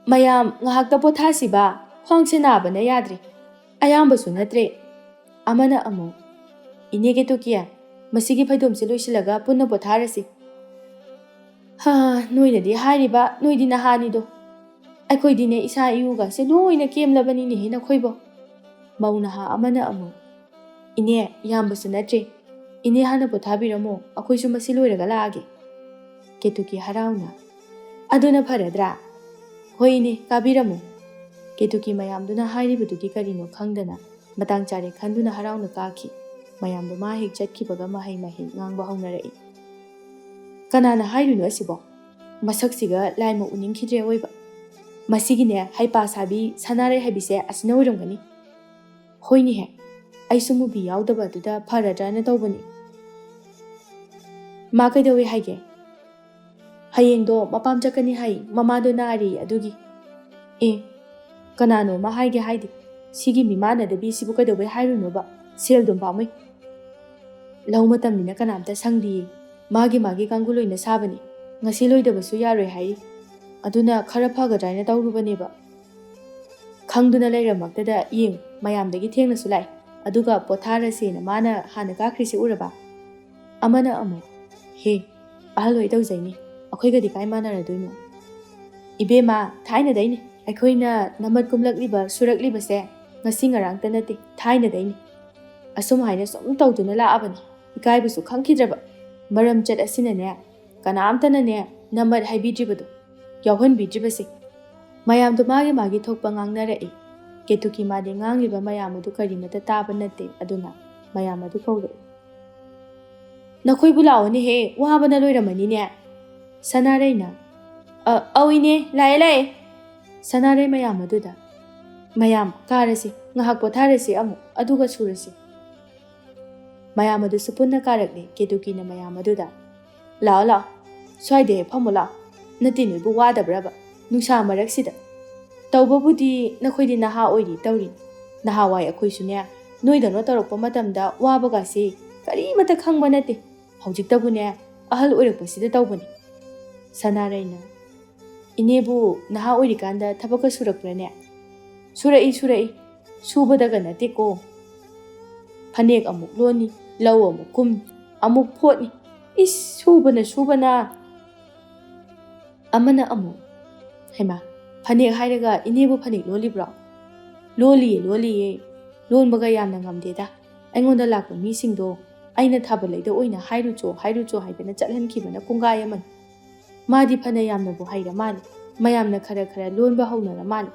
"ꯃꯌꯥꯝ ꯉꯥꯏꯍꯥꯛꯇ ꯄꯣꯊꯥꯁꯤꯕ, ꯈ꯭ꯋꯥꯡꯁꯦ ꯅꯥꯕꯅ ꯌꯥꯗ꯭ꯔꯦ꯫ ꯑꯌꯥꯝꯕꯁꯨ ꯅꯠꯇ꯭ꯔꯦ"꯫ ꯑꯃꯅ ꯑꯃꯨꯛ, "ꯏꯅꯦ ꯀꯦꯇꯨꯀꯤ, ꯃꯁꯤꯒꯤ ꯐꯩꯗꯣꯝꯁꯦ ꯂꯣꯏꯁꯤꯜꯂꯒ ꯄꯨꯟꯅ ꯄꯣꯊꯥꯔꯁꯤ"꯫ "ꯍꯥ, ꯅꯣꯏꯅꯗꯤ ꯍꯥꯏꯔꯤꯕ, ꯅꯣꯏꯗꯤ ꯅꯍꯥꯅꯤꯗꯣ"꯫ "ꯑꯩꯈꯣꯏꯗꯤꯅꯦ ꯏꯁꯥ ꯏꯎꯒꯁꯦ ꯂꯣꯏꯅ ꯀꯦꯝꯂꯕꯅꯤꯅꯦꯍꯦ ꯅꯈꯣꯏꯕꯣ"꯫ ꯃꯧ ꯅꯍꯥ ꯑꯃꯅ ꯑꯃꯨꯛ, "ꯏꯅꯦ, ꯌꯥꯝꯕꯁꯨ ꯅꯠꯇ꯭ꯔꯦ꯫ ꯏꯅꯦ ꯍꯥꯟꯅ ꯄꯣꯊꯥꯕꯤꯔꯝꯃꯣ, ꯑꯩꯈꯣꯏꯁꯨ ꯃꯁꯤ ꯂꯣꯏꯔꯒ ꯂꯥꯛꯑꯒꯦ"꯫ ꯀꯦꯇꯨꯀꯤ ꯍꯔꯥꯎꯅ, "ꯑꯗꯨꯅ ꯐꯔꯗ꯭ꯔꯥ? ꯍꯣꯏ ꯏꯅꯦ, ꯀꯥꯕꯤꯔꯝꯃꯣ"꯫ ꯀꯦꯇꯨꯀꯤ ꯃꯌꯥꯝꯗꯨꯅ ꯍꯥꯏꯔꯤꯕꯗꯨꯒꯤ ꯀꯔꯤꯅꯣ ꯈꯪꯗꯅ ꯃꯇꯥꯡ ꯆꯥꯔꯦ ꯈꯟꯗꯨꯅ ꯍꯔꯥꯎꯅ ꯀꯥꯈꯤ꯫ ꯃꯌꯥꯝꯗꯣ ꯃꯥ ꯍꯦꯛ ꯆꯠꯈꯤꯕꯒ ꯃꯍꯩ ꯃꯍꯩ ꯉꯥꯡꯕ ꯍꯧꯅꯔꯛꯏ꯫ "ꯀꯅꯥꯅ ꯍꯥꯏꯔꯤꯅꯣ ꯑꯁꯤꯕꯣ? ꯃꯁꯛꯁꯤꯒ ꯂꯥꯏꯃꯛ ꯎꯅꯤꯡꯈꯤꯗ꯭ꯔꯦ ꯑꯣꯏꯕ꯫ ꯃꯁꯤꯒꯤꯅꯦ ꯍꯩꯄꯥ ꯁꯥꯕꯤ ꯁꯅꯥꯔꯩ ꯍꯥꯏꯕꯤꯁꯦ ꯑꯁꯤꯅ ꯑꯣꯏꯔꯝꯒꯅꯤ꯫ ꯍꯣꯏꯅꯦꯍꯦ, ꯑꯩꯁꯨ ꯃꯨꯕꯤ ꯌꯥꯎꯗꯕ ꯑꯗꯨꯗ ꯐꯔꯗ꯭ꯔꯅ ꯇꯧꯕꯅꯤ"꯫ "ꯃꯥ ꯀꯩꯗꯧꯏ ꯍꯥꯏꯒꯦ"? "ꯍꯌꯦꯡꯗꯣ ꯃꯄꯥꯝ ꯆꯠꯀꯅꯤ ꯍꯥꯏ, ꯃꯃꯥꯗꯣ ꯅꯥꯔꯤ ꯑꯗꯨꯒꯤ"꯫ "ꯑꯦ, ꯀꯅꯥꯅꯣ ꯑꯃ ꯍꯥꯏꯒꯦ ꯍꯥꯏꯗꯤ? ꯁꯤꯒꯤ ꯃꯤꯃꯥꯟꯅꯗꯕꯤ ꯁꯤꯕꯨ ꯀꯩꯗꯧꯕꯩ ꯍꯥꯏꯔꯨꯅꯣꯕ? ꯁꯦꯜ ꯑꯗꯨꯝ ꯄꯥꯝꯃꯨꯏ꯫ ꯂꯧ ꯃꯇꯝꯅꯤꯅ ꯀꯅꯥꯝꯇ ꯁꯪꯗꯤꯌꯦ꯫ ꯃꯥꯒꯤ ꯃꯥꯒꯤ ꯀꯥꯡꯒꯨ ꯂꯣꯏꯅ ꯁꯥꯕꯅꯤ꯫ ꯉꯁꯤ ꯂꯣꯏꯗꯕꯁꯨ ꯌꯥꯔꯣꯏ ꯍꯥꯏꯔꯤ꯫ ꯑꯗꯨꯅ ꯈꯔ ꯐꯒꯗ꯭ꯔꯥ ꯍꯥꯏꯅ ꯇꯧꯔꯨꯕꯅꯦꯕ꯫ ꯈꯪꯗꯨꯅ ꯂꯩꯔꯝꯃꯛꯇꯗ ꯌꯦꯡ, ꯃꯌꯥꯝꯗꯒꯤ ꯊꯦꯡꯅꯁꯨ ꯂꯥꯛꯑꯦ꯫ ꯑꯗꯨꯒ ꯄꯣꯊꯥꯔꯁꯦꯅ ꯃꯥꯅ ꯍꯥꯟꯅ ꯀꯥꯈ꯭ꯔꯤꯁꯤ ꯎꯔꯕ?" ꯑꯃꯅ ꯑꯃꯨꯛ, "ꯍꯦ, ꯑꯍꯜ ꯍꯣꯏ ꯇꯧꯖꯩꯅꯦ, ꯑꯩꯈꯣꯏꯒꯗꯤ ꯀꯥꯏ ꯃꯥꯟꯅꯔꯗꯣꯏꯅꯣ?" "ꯏꯕꯦꯝꯃ, ꯊꯥꯏꯅꯗꯩꯅꯦ꯫ ꯑꯩꯈꯣꯏꯅ ꯅꯃꯠ ꯀꯨꯝꯂꯛꯂꯤꯕ, ꯁꯨꯔꯛꯂꯤꯕꯁꯦ ꯉꯁꯤ ꯉꯔꯥꯡꯇ ꯅꯠꯇꯦ, ꯊꯥꯏꯅꯗꯩꯅꯦ꯫ ꯑꯁꯨꯝ ꯍꯥꯏꯅ ꯁꯨꯝ ꯇꯧꯗꯨꯅ ꯂꯥꯛꯑꯕꯅꯤ꯫ ꯏꯀꯥꯏꯕꯁꯨ ꯈꯪꯈꯤꯗ꯭ꯔꯕ꯫ ꯃꯔꯝ ꯆꯠ ꯑꯁꯤꯅꯅꯦ, ꯀꯅꯥꯝꯇꯅꯅꯦ ꯅꯃꯠ ꯍꯥꯏꯕꯤꯗ꯭ꯔꯤꯕꯗꯣ, ꯌꯥꯎꯍꯟꯕꯤꯗ꯭ꯔꯤꯕꯁꯦ"꯫ ꯃꯌꯥꯝꯗꯣ ꯃꯥꯒꯤ ꯃꯥꯒꯤ ꯊꯣꯛꯄ ꯉꯥꯡꯅꯔꯛꯏ꯫ ꯀꯦꯇꯨꯀꯤ ꯃꯥꯗꯤ ꯉꯥꯡꯂꯤꯕ ꯃꯌꯥꯝ ꯑꯗꯨ ꯀꯔꯤꯃꯠꯇ ꯇꯥꯕ ꯅꯠꯇꯦ, ꯑꯗꯨꯅ ꯃꯌꯥꯝ ꯑꯗꯨ ꯀꯧꯔꯛꯏ꯫ "ꯅꯈꯣꯏꯕꯨ ꯂꯥꯛꯑꯣꯅꯦꯍꯦ, ꯋꯥꯕꯅ ꯂꯣꯏꯔꯝꯃꯅꯤꯅꯦ"꯫ ꯁꯅꯥꯔꯩꯅ, "ꯑ, ꯑꯧ ꯏꯅꯦ, ꯂꯥꯛꯑꯦ, ꯂꯥꯛꯑꯦ"꯫ ꯁꯅꯥꯔꯩ ꯃꯌꯥꯝ ꯑꯗꯨꯗ, "ꯃꯌꯥꯝ ꯀꯥꯔꯁꯤ, ꯉꯥꯏꯍꯥꯛ ꯄꯣꯊꯥꯔꯁꯤ ꯑꯃꯨꯛ, ꯑꯗꯨꯒ ꯁꯨꯔꯁꯤ"꯫ ꯃꯌꯥꯝ ꯑꯗꯨꯁꯨ ꯄꯨꯟꯅ ꯀꯥꯔꯛꯂꯦ꯫ ꯀꯦꯇꯨꯀꯤꯅ ꯃꯌꯥꯝ ꯑꯗꯨꯗ, "ꯂꯥꯛꯑꯣ, ꯂꯥꯛꯑꯣ, ꯁ꯭ꯋꯥꯏꯗ ꯍꯦꯛ ꯐꯝꯃꯨ ꯂꯥꯛꯑꯣ꯫ ꯅꯠꯇꯦ, ꯅꯣꯏꯕꯨ ꯋꯥꯗꯕ꯭ꯔꯕ? ꯅꯨꯡꯁꯥ ꯃꯔꯛꯁꯤꯗ꯫ ꯇꯧꯕꯕꯨꯗꯤ ꯅꯈꯣꯏꯗꯤ ꯅꯍꯥ ꯑꯣꯏꯔꯤ ꯇꯧꯔꯤ꯫ ꯅꯍꯥꯟꯋꯥꯏ ꯑꯩꯈꯣꯏꯁꯨꯅꯦ, ꯅꯣꯏꯗꯧꯅ ꯇꯧꯔꯛꯄ ꯃꯇꯝꯗ ꯋꯥꯕꯒꯥꯁꯤ ꯀꯔꯤꯃꯠꯇ ꯈꯪꯕ ꯅꯠꯇꯦ꯫ ꯍꯧꯖꯤꯛꯇꯕꯨꯅꯦ, ꯑꯍꯜ ꯑꯣꯏꯔꯛꯄꯁꯤꯗ ꯇꯧꯕꯅꯤ"꯫ ꯁꯅꯥꯔꯩꯅ, "ꯏꯅꯦꯕꯨ ꯅꯍꯥ ꯑꯣꯏꯔꯤꯀꯥꯟꯗ ꯊꯕꯛꯀ ꯁꯨꯔꯛꯄ꯭ꯔꯅꯦ?" "ꯁꯨꯔꯛꯏ, ꯁꯨꯔꯛꯏ꯫ ꯁꯨꯕꯗꯒ ꯅꯠꯇꯦꯀꯣ꯫ ꯐꯅꯦꯛ ꯑꯃꯨꯛ ꯂꯣꯟꯅꯤ, ꯂꯧ ꯑꯃꯨꯛ ꯀꯨꯝꯅꯤ, ꯑꯃꯨꯛ ꯐꯣꯠꯅꯤ꯫ ꯏꯁ, ꯁꯨꯕꯅ, ꯁꯨꯕꯅ"꯫ ꯑꯃꯅ ꯑꯃꯨꯛ, "ꯍꯩꯃꯥ, "ꯐꯅꯦꯛ ꯍꯥꯏꯔꯒ ꯏꯅꯦꯕꯨ ꯐꯅꯦꯛ ꯂꯣꯜꯂꯤꯕ꯭ꯔꯣ?" "ꯂꯣꯜꯂꯤꯌꯦ, ꯂꯣꯜꯂꯤꯌꯦ꯫ ꯂꯣꯟꯕꯒ ꯌꯥꯝꯅ ꯉꯝꯗꯦꯗ꯫ ꯑꯩꯉꯣꯟꯗ ꯂꯥꯛꯄ ꯃꯤꯁꯤꯡꯗꯣ ꯑꯩꯅ ꯊꯥꯕꯂꯩꯗ ꯑꯣꯏꯅ ꯍꯥꯏꯔꯨꯆꯣ, ꯍꯥꯏꯔꯨꯆꯣ ꯍꯥꯏꯗꯅ ꯆꯠꯍꯟꯈꯤꯕꯅ ꯄꯨꯡꯈꯥꯏ ꯑꯃꯅꯤ꯫ ꯃꯥꯗꯤ ꯐꯅ ꯌꯥꯝꯅꯕꯨ ꯍꯩꯔ ꯃꯥꯜꯂꯦ꯫ ꯃꯌꯥꯝꯅ ꯈꯔ ꯈꯔ ꯂꯣꯟꯕ ꯍꯧꯅꯔ ꯃꯥꯜꯂꯦ꯫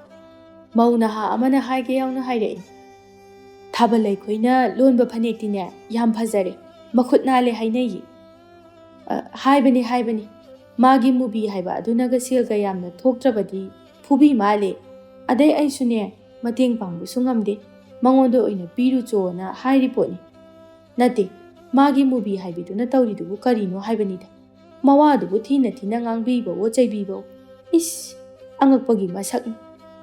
ꯃꯧ ꯅꯍꯥ ꯑꯃꯅ ꯍꯥꯏꯒꯦ ꯌꯥꯎꯅ ꯍꯥꯏꯔꯛꯏ, "ꯊꯥꯕꯂꯩ ꯈꯣꯏꯅ ꯂꯣꯟꯕ ꯐꯅꯦꯛꯇꯤꯅꯦ ꯌꯥꯝ ꯐꯖꯔꯦ, ꯃꯈꯨꯠ ꯅꯥꯜꯂꯦ ꯍꯥꯏꯅꯩꯌꯦ꯫" "ꯑ, ꯍꯥꯏꯕꯅꯤ, ꯍꯥꯏꯕꯅꯤ꯫ ꯃꯥꯒꯤ ꯃꯨꯕꯤ ꯍꯥꯏꯕ ꯑꯗꯨꯅꯒ ꯁꯦꯜꯒ ꯌꯥꯝꯅ ꯊꯣꯛꯇ꯭ꯔꯕꯗꯤ ꯐꯨꯕꯤ ꯃꯥꯜꯂꯦ꯫ ꯑꯗꯩ ꯑꯩꯁꯨꯅꯦ ꯃꯇꯦꯡ ꯄꯥꯡꯕꯁꯨ ꯉꯝꯗꯦ꯫ ꯃꯉꯣꯟꯗ ꯑꯣꯏꯅ ꯄꯤꯔꯨꯆꯣꯅ ꯍꯥꯏꯔꯤ ꯄꯣꯠꯅꯤ꯫ ꯅꯠꯇꯦ, ꯃꯥꯒꯤ ꯃꯨꯕꯤ ꯍꯥꯏꯕꯤꯗꯨꯅ ꯇꯧꯔꯤꯗꯨꯕꯨ ꯀꯔꯤꯅꯣ ꯍꯥꯏꯕꯅꯤꯗ꯫ ꯃꯋꯥꯗꯨꯕꯨ ꯊꯤꯅ ꯊꯤꯅ ꯉꯥꯡꯕꯤꯕꯋꯣ ꯆꯩꯕꯤꯕꯋꯣ꯫ ꯏꯁ, ꯑꯉꯛꯄꯒꯤ ꯃꯁꯛꯅꯤ꯫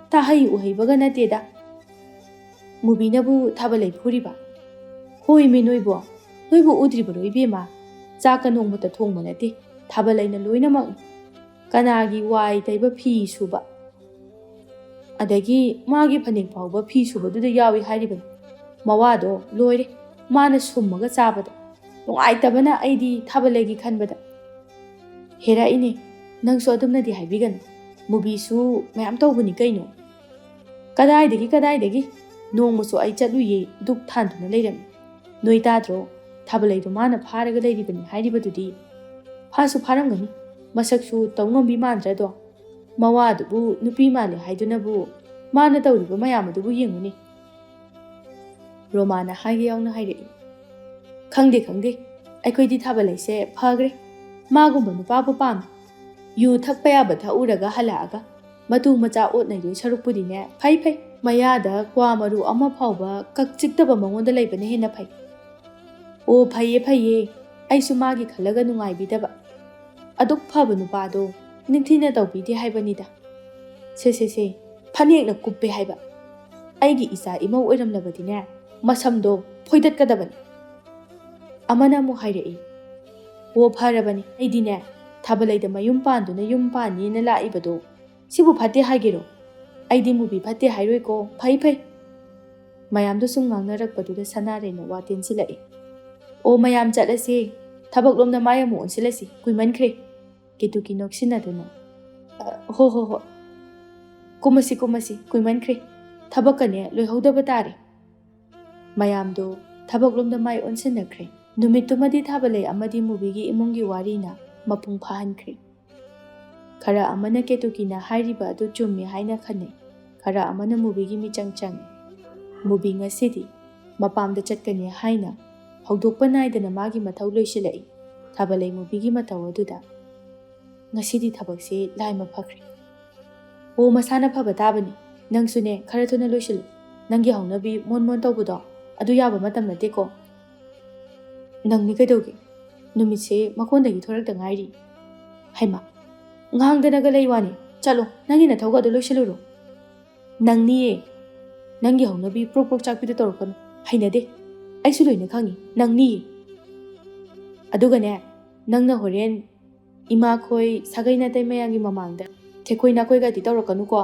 ꯇꯥꯍꯩ ꯎꯍꯩꯕꯒ ꯅꯠꯇꯦꯗ꯫ ꯃꯨꯕꯤꯅꯕꯨ ꯊꯥꯕꯂꯩ ꯐꯨꯔꯤꯕ? ꯍꯣꯏꯃꯤ ꯅꯣꯏꯕꯣ, ꯅꯣꯏꯕꯨ ꯎꯗ꯭ꯔꯤꯕꯔꯣ ꯏꯕꯦꯝꯃ? ꯆꯥꯛꯀ ꯅꯣꯡꯃꯇ ꯊꯣꯡꯕ ꯅꯠꯇꯦ, ꯊꯥꯕꯂꯩꯅ ꯂꯣꯏꯅꯃꯛꯅꯤ꯫ ꯀꯅꯥꯒꯤ ꯋꯥꯏ ꯇꯩꯕ ꯐꯤ ꯁꯨꯕ, ꯑꯗꯒꯤ ꯃꯥꯒꯤ ꯐꯅꯦꯛ ꯐꯥꯎꯕ ꯐꯤ ꯁꯨꯕꯗꯨꯗ ꯌꯥꯎꯏ ꯍꯥꯏꯔꯤꯕꯅꯤ꯫ ꯃꯋꯥꯗꯣ ꯂꯣꯏꯔꯦ, ꯃꯥꯅ ꯁꯨꯝꯃꯒ ꯆꯥꯕꯗ꯫ ꯅꯨꯡꯉꯥꯏꯇꯕꯅ ꯑꯩꯗꯤ ꯊꯥꯕꯂꯩꯒꯤ ꯈꯟꯕꯗ꯫" "ꯍꯦꯔꯥ ꯏꯅꯦ, ꯅꯪꯁꯨ ꯑꯗꯨꯝꯅꯗꯤ ꯍꯥꯏꯕꯤꯒꯅꯨ꯫ ꯃꯨꯕꯤꯁꯨ ꯃꯌꯥꯝ ꯇꯧꯕꯅꯤ ꯀꯩꯅꯣ꯫" "ꯀꯗꯥꯏꯗꯒꯤ, ꯀꯗꯥꯏꯗꯒꯤ? ꯅꯣꯡꯃꯁꯨ ꯑꯩ ꯆꯠꯂꯨꯏꯌꯦ, ꯗꯨꯛ ꯊꯥꯟꯗꯨꯅ ꯂꯩꯔꯝꯃꯤ꯫ ꯅꯣꯏ ꯇꯥꯗ꯭ꯔꯣ? ꯊꯥꯕꯂꯩꯗꯣ ꯃꯥꯅ ꯐꯥꯔꯒ ꯂꯩꯔꯤꯕꯅꯤ ꯍꯥꯏꯔꯤꯕꯗꯨꯗꯤ꯫ ꯐꯥꯁꯨ ꯐꯥꯔꯝꯒꯅꯤ꯫ ꯃꯁꯛꯁꯨ ꯇꯧ ꯉꯝꯕꯤ ꯃꯥꯟꯗ꯭ꯔꯗꯣ? ꯃꯋꯥꯗꯨꯕꯨ ꯅꯨꯄꯤ ꯃꯥꯜꯂꯦ ꯍꯥꯏꯗꯨꯅꯕꯨ꯫ ꯃꯥꯅ ꯇꯧꯔꯤꯕ ꯃꯌꯥꯝ ꯑꯗꯨꯕꯨ ꯌꯦꯡꯉꯨꯅꯦ꯫" ꯔꯣꯃꯥꯅ ꯍꯥꯏꯒꯦ ꯌꯥꯎꯅ ꯍꯥꯏꯔꯛꯏ, "ꯈꯪꯗꯦ, ꯈꯪꯗꯦ꯫ ꯑꯩꯈꯣꯏꯗꯤ ꯊꯥꯕꯂꯩꯁꯦ ꯐꯈ꯭ꯔꯦ꯫ ꯃꯥꯒꯨꯝꯕ ꯅꯨꯄꯥꯕꯨ ꯄꯥꯝꯃꯤ꯫ ꯌꯨ ꯊꯛꯄ ꯌꯥꯕ ꯊꯛꯎꯔꯒ ꯍꯜꯂꯛꯑꯒ ꯃꯇꯨ ꯃꯆꯥ ꯑꯣꯠꯅꯩꯗꯣꯏ ꯁꯔꯨꯛꯄꯨꯗꯤꯅꯦ, ꯐꯩ ꯐꯩ꯫ ꯃꯌꯥꯗ ꯀ꯭ꯋꯥ ꯃꯔꯨ ꯑꯃ ꯐꯥꯎꯕ ꯀꯛꯆꯤꯛꯇꯕ ꯃꯉꯣꯟꯗ ꯂꯩꯕꯅ ꯍꯦꯟꯅ ꯐꯩ꯫" "ꯑꯣ, ꯐꯩꯌꯦ, ꯐꯩꯌꯦ꯫ ꯑꯩꯁꯨ ꯃꯥꯒꯤ ꯈꯜꯂꯒ ꯅꯨꯡꯉꯥꯏꯕꯤꯗꯕ꯫ ꯑꯗꯨꯛ ꯐꯕ ꯅꯨꯄꯥꯗꯣ ꯅꯤꯡꯊꯤꯅ ꯇꯧꯕꯤꯗꯦ ꯍꯥꯏꯕꯅꯤꯗ꯫" "ꯁꯦ, ꯁꯦ, ꯁꯦ, ꯐꯅꯦꯛꯅ ꯀꯨꯞꯄꯦ ꯍꯥꯏꯕ꯫ ꯑꯩꯒꯤ ꯏꯆꯥ ꯏꯃꯧ ꯑꯣꯏꯔꯝꯂꯕꯗꯤꯅꯦ, ꯃꯁꯝꯗꯣ ꯐꯣꯏꯗꯠꯀꯗꯕꯅꯤ꯫" ꯑꯃꯅ ꯑꯃꯨꯛ ꯍꯥꯏꯔꯛꯏ, "ꯑꯣ, ꯐꯔꯕꯅꯤ꯫ ꯑꯩꯗꯤꯅꯦ, ꯊꯥꯕꯂꯩꯗ ꯃꯌꯨꯝ ꯄꯥꯟꯗꯨꯅ ꯌꯨꯝ ꯄꯥꯟꯅꯤꯅ ꯂꯥꯛꯏꯕꯗꯣ, ꯁꯤꯕꯨ ꯐꯠꯇꯦ ꯍꯥꯏꯒꯦꯔꯣ? ꯑꯩꯗꯤ ꯃꯨꯕꯤ ꯐꯠꯇꯦ ꯍꯥꯏꯔꯣꯏꯀꯣ꯫ ꯐꯩ, ꯐꯩ꯫" ꯃꯌꯥꯝꯗꯣ ꯁꯨꯝ ꯉꯥꯡꯅꯔꯛꯄꯗꯨꯗ ꯁꯅꯥꯔꯩꯅ ꯋꯥ ꯇꯦꯟꯁꯤꯜꯂꯛꯏ, "ꯑꯣ, ꯃꯌꯥꯝ ꯆꯠꯂꯁꯦ꯫ ꯊꯕꯛꯂꯣꯝꯗ ꯃꯥꯏ ꯑꯃꯨꯛ ꯑꯣꯟꯁꯤꯜꯂꯁꯤ꯫ ꯀꯨꯏꯃꯟꯈ꯭ꯔꯦ꯫" ꯀꯦꯇꯨꯀꯤ ꯅꯣꯛꯁꯤꯟꯅꯗꯨꯅ, "ꯑ, ꯍꯣ, ꯍꯣ, ꯍꯣ꯫" "ꯀꯨꯝꯃꯁꯤ, ꯀꯨꯝꯃꯁꯤ, ꯀꯨꯏꯃꯟꯈ꯭ꯔꯦ꯫ ꯊꯕꯛꯀꯅꯦ ꯂꯣꯏꯍꯧꯗꯕ ꯇꯥꯔꯦ"꯫ ꯃꯌꯥꯝꯗꯣ ꯊꯕꯛꯂꯣꯝꯗ ꯃꯥꯏ ꯑꯣꯟꯁꯤꯟꯅꯈ꯭ꯔꯦ꯫ ꯅꯨꯃꯤꯠꯇꯨꯃꯗꯤ ꯊꯥꯕꯂꯩ ꯑꯃꯗꯤ ꯃꯨꯕꯤꯒꯤ ꯏꯃꯨꯡꯒꯤ ꯋꯥꯔꯤꯅ ꯃꯄꯨꯡ ꯐꯥꯍꯟꯈ꯭ꯔꯦ꯫ ꯈꯔ ꯑꯃꯅ ꯀꯦꯇꯨꯀꯤꯅ ꯍꯥꯏꯔꯤꯕ ꯑꯗꯨ ꯆꯨꯝꯃꯤ ꯍꯥꯏꯅ ꯈꯟꯅꯩ, ꯈꯔ ꯑꯃꯅ ꯃꯨꯕꯤꯒꯤ ꯃꯤꯆꯪ ꯆꯪꯉꯤ꯫ ꯃꯨꯕꯤ ꯉꯁꯤꯗꯤ ꯃꯄꯥꯝꯗ ꯆꯠꯀꯅꯤ ꯍꯥꯏꯅ ꯍꯧꯗꯣꯛꯄ ꯅꯥꯏꯗꯅ ꯃꯥꯒꯤ ꯃꯊꯧ ꯂꯣꯏꯁꯤꯜꯂꯛꯏ꯫ ꯊꯥꯕꯂꯩ ꯃꯨꯕꯤꯒꯤ ꯃꯇꯧ ꯑꯗꯨꯗ ꯉꯁꯤꯗꯤ ꯊꯕꯛꯁꯤ ꯂꯥꯏꯃ ꯐꯈ꯭ꯔꯦ꯫ "ꯑꯣ, ꯃꯁꯥꯅ ꯐꯕ ꯇꯥꯕꯅꯤ꯫ ꯅꯪꯁꯨꯅꯦ, ꯈꯔ ꯊꯨꯅ ꯂꯣꯏꯁꯤꯜꯂꯨ꯫ ꯅꯪꯒꯤ ꯍꯧꯅꯕꯤ ꯃꯣꯟ ꯃꯣꯟ ꯇꯧꯕꯗꯣ, ꯑꯗꯨ ꯌꯥꯕ ꯃꯇꯝ ꯅꯠꯇꯦꯀꯣ꯫ ꯅꯪꯅꯤ ꯀꯩꯗꯧꯒꯦ? ꯅꯨꯃꯤꯠꯁꯦ ꯃꯀꯣꯟꯗꯒꯤ ꯊꯣꯔꯛꯇ ꯉꯥꯏꯔꯤ"꯫ "ꯍꯩꯃꯥ, ꯉꯥꯡꯗꯅꯒ ꯂꯩ ꯋꯥꯅꯤ꯫ ꯆꯠꯂꯣ, ꯅꯪꯒꯤ ꯅꯊꯧꯒꯗꯣ ꯂꯣꯏꯁꯤꯜꯂꯨꯔꯣ"꯫ "ꯅꯪꯅꯤꯌꯦ, ꯅꯪꯒꯤ ꯍꯧꯅꯕꯤ ꯄ꯭ꯔꯣꯛ ꯄ꯭ꯔꯣꯛ ꯆꯥꯛꯄꯤꯗꯣ ꯇꯧꯔꯛꯀꯅꯨ꯫ ꯍꯩꯅꯗꯦ꯫ ꯑꯩꯁꯨ ꯂꯣꯏꯅ ꯈꯪꯉꯤ, ꯅꯪꯅꯤꯌꯦ꯫ ꯑꯗꯨꯒꯅꯦ, ꯅꯪꯅ ꯍꯣꯔꯦꯟ ꯏꯃꯥꯈꯣꯏ, ꯁꯥꯒꯩ ꯅꯥꯇꯩ ꯃꯌꯥꯝꯒꯤ ꯃꯃꯥꯡꯗ ꯊꯦꯛꯀꯣꯏ ꯅꯥꯀꯣꯏꯒꯗꯤ ꯇꯧꯔꯛꯀꯅꯨꯀꯣ꯫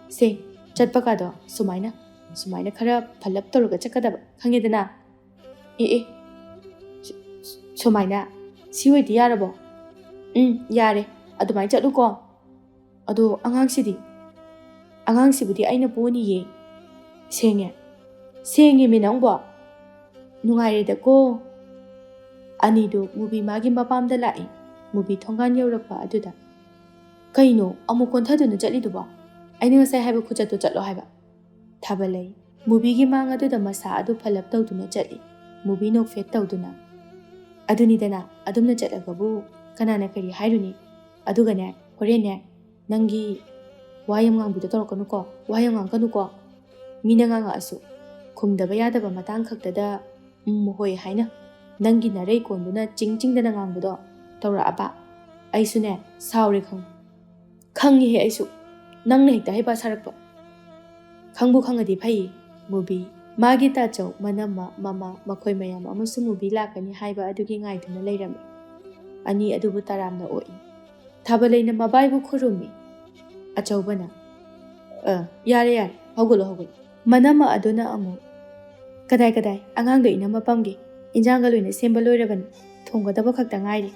ꯁꯦ, ꯆꯠꯄ ꯀꯥꯗꯣ ꯁꯨꯃꯥꯏꯅ, ꯁꯨꯃꯥꯏꯅ ꯈꯔ ꯐꯜꯂꯞ ꯇꯧꯔꯒ ꯆꯠꯀꯗꯕ, ꯈꯪꯉꯦꯗꯅ?" "ꯑꯦ, ꯑꯦ, ꯁꯨ-, ꯁꯨꯃꯥꯏꯅ? ꯁꯤ ꯑꯣꯏꯗꯤ ꯌꯥꯔꯕꯣ?" "ꯎꯝ, ꯌꯥꯔꯦ꯫ ꯑꯗꯨꯃꯥꯏꯅ ꯆꯠꯂꯨꯀꯣ꯫ ꯑꯗꯣ ꯑꯉꯥꯡꯁꯤꯗꯤ?" "ꯑꯉꯥꯡꯁꯤꯕꯨꯗꯤ ꯑꯩꯅ ꯄꯣꯅꯤꯌꯦ"꯫ "ꯁꯦꯡꯉꯦ? ꯁꯦꯡꯉꯦꯃꯤ ꯅꯪꯕꯣ? ꯅꯨꯡꯉꯥꯏꯔꯦꯗꯀꯣ"꯫ ꯑꯅꯤꯗꯨ ꯃꯨꯕꯤ ꯃꯥꯒꯤ ꯃꯄꯥꯝꯗ ꯂꯥꯛꯏ꯫ ꯃꯨꯕꯤ ꯊꯣꯡꯒꯥꯟ ꯌꯧꯔꯛꯄ ꯑꯗꯨꯗ, "ꯀꯩꯅꯣ ꯑꯃꯨꯛ ꯀꯣꯟꯊꯗꯨꯅ ꯆꯠꯂꯤꯗꯨꯕꯣ? ꯑꯩꯅ ꯉꯁꯥꯏ ꯍꯥꯏꯕ ꯈꯨꯆꯠꯇꯨ ꯆꯠꯂꯣ ꯍꯥꯏꯕ"꯫ ꯊꯥꯕꯂꯩ ꯃꯨꯕꯤꯒꯤ ꯃꯥꯡ ꯑꯗꯨꯗ ꯃꯁꯥ ꯑꯗꯨ ꯐꯜꯂꯞ ꯇꯧꯗꯨꯅ ꯆꯠꯂꯤ꯫ ꯃꯨꯕꯤ ꯅꯣꯛꯐꯦꯠ ꯇꯧꯗꯨꯅ, "ꯑꯗꯨꯅꯤꯗꯅ, ꯑꯗꯨꯝꯅ ꯆꯠꯂꯒꯕꯨ ꯀꯅꯥꯅ ꯀꯔꯤ ꯍꯥꯏꯔꯨꯅꯤ? ꯑꯗꯨꯒꯅꯦ, ꯍꯣꯔꯦꯟꯅꯦ, ꯅꯪꯒꯤ ꯋꯥ ꯌꯥꯝ ꯉꯥꯡꯕꯤꯗꯣ ꯇꯧꯔꯛꯀꯅꯨꯀꯣ, ꯋꯥ ꯌꯥꯝ ꯉꯥꯡꯒꯅꯨꯀꯣ꯫ ꯃꯤꯅ ꯉꯥꯡꯉꯛꯑꯁꯨ, ꯈꯨꯝꯗꯕ ꯌꯥꯗꯕ ꯃꯇꯥꯡ ꯈꯛꯇꯗ ꯎꯝ, ꯍꯣꯏ" ꯍꯥꯏꯅ ꯅꯪꯒꯤ ꯅꯔꯩ ꯀꯣꯟꯗꯨꯅ ꯆꯤꯡ ꯆꯤꯡꯗꯅ ꯉꯥꯡꯕꯗꯣ ꯇꯧꯔꯛꯑꯕ, ꯑꯩꯁꯨꯅꯦ, ꯁꯥꯎꯔꯦ ꯈꯪꯉꯨ꯫ ꯈꯪꯉꯤꯍꯦ ꯑꯩꯁꯨ, ꯅꯪꯅ ꯍꯦꯛꯇ ꯍꯩꯄꯥ ꯁꯥꯔꯛꯄ꯫ ꯈꯪꯕꯨ ꯈꯪꯉꯗꯤ ꯐꯩꯌꯦ꯫ ꯃꯨꯕꯤ, ꯃꯥꯒꯤ ꯇꯥꯆꯧ, ꯃꯅꯝꯃ, ꯃꯃꯥ, ꯃꯈꯣꯏ ꯃꯌꯥꯝ ꯑꯃꯁꯨ ꯃꯨꯕꯤ ꯂꯥꯛꯀꯅꯤ ꯍꯥꯏꯕ ꯑꯗꯨꯒꯤ ꯉꯥꯏꯗꯨꯅ ꯂꯩꯔꯝꯃꯤ꯫ ꯑꯅꯤ ꯑꯗꯨꯕꯨ ꯇꯔꯥꯝꯅ ꯑꯣꯛꯏ꯫ ꯊꯥꯕꯂꯩꯅ ꯃꯕꯥꯏꯕꯨ ꯈꯨꯔꯨꯝꯃꯤ꯫ ꯑꯆꯧꯕꯅ, "ꯑ, ꯌꯥꯔꯦ, ꯌꯥꯔꯦ, ꯍꯧꯒꯠꯂꯣ, ꯍꯧꯒꯠꯂꯣ"꯫ ꯃꯅꯝꯃ ꯑꯗꯨꯅ ꯑꯃꯨꯛ, "ꯀꯗꯥꯏ, ꯀꯗꯥꯏ, ꯑꯉꯥꯡꯗꯣ ꯏꯅꯝꯃ ꯄꯝꯒꯦ꯫ ꯏꯟꯖꯥꯡꯒ ꯂꯣꯏꯅ ꯁꯦꯝꯕ ꯂꯣꯏꯔꯕꯅꯤ꯫ ꯊꯣꯡꯒꯗꯕ ꯈꯛꯇ ꯉꯥꯏꯔꯦ"꯫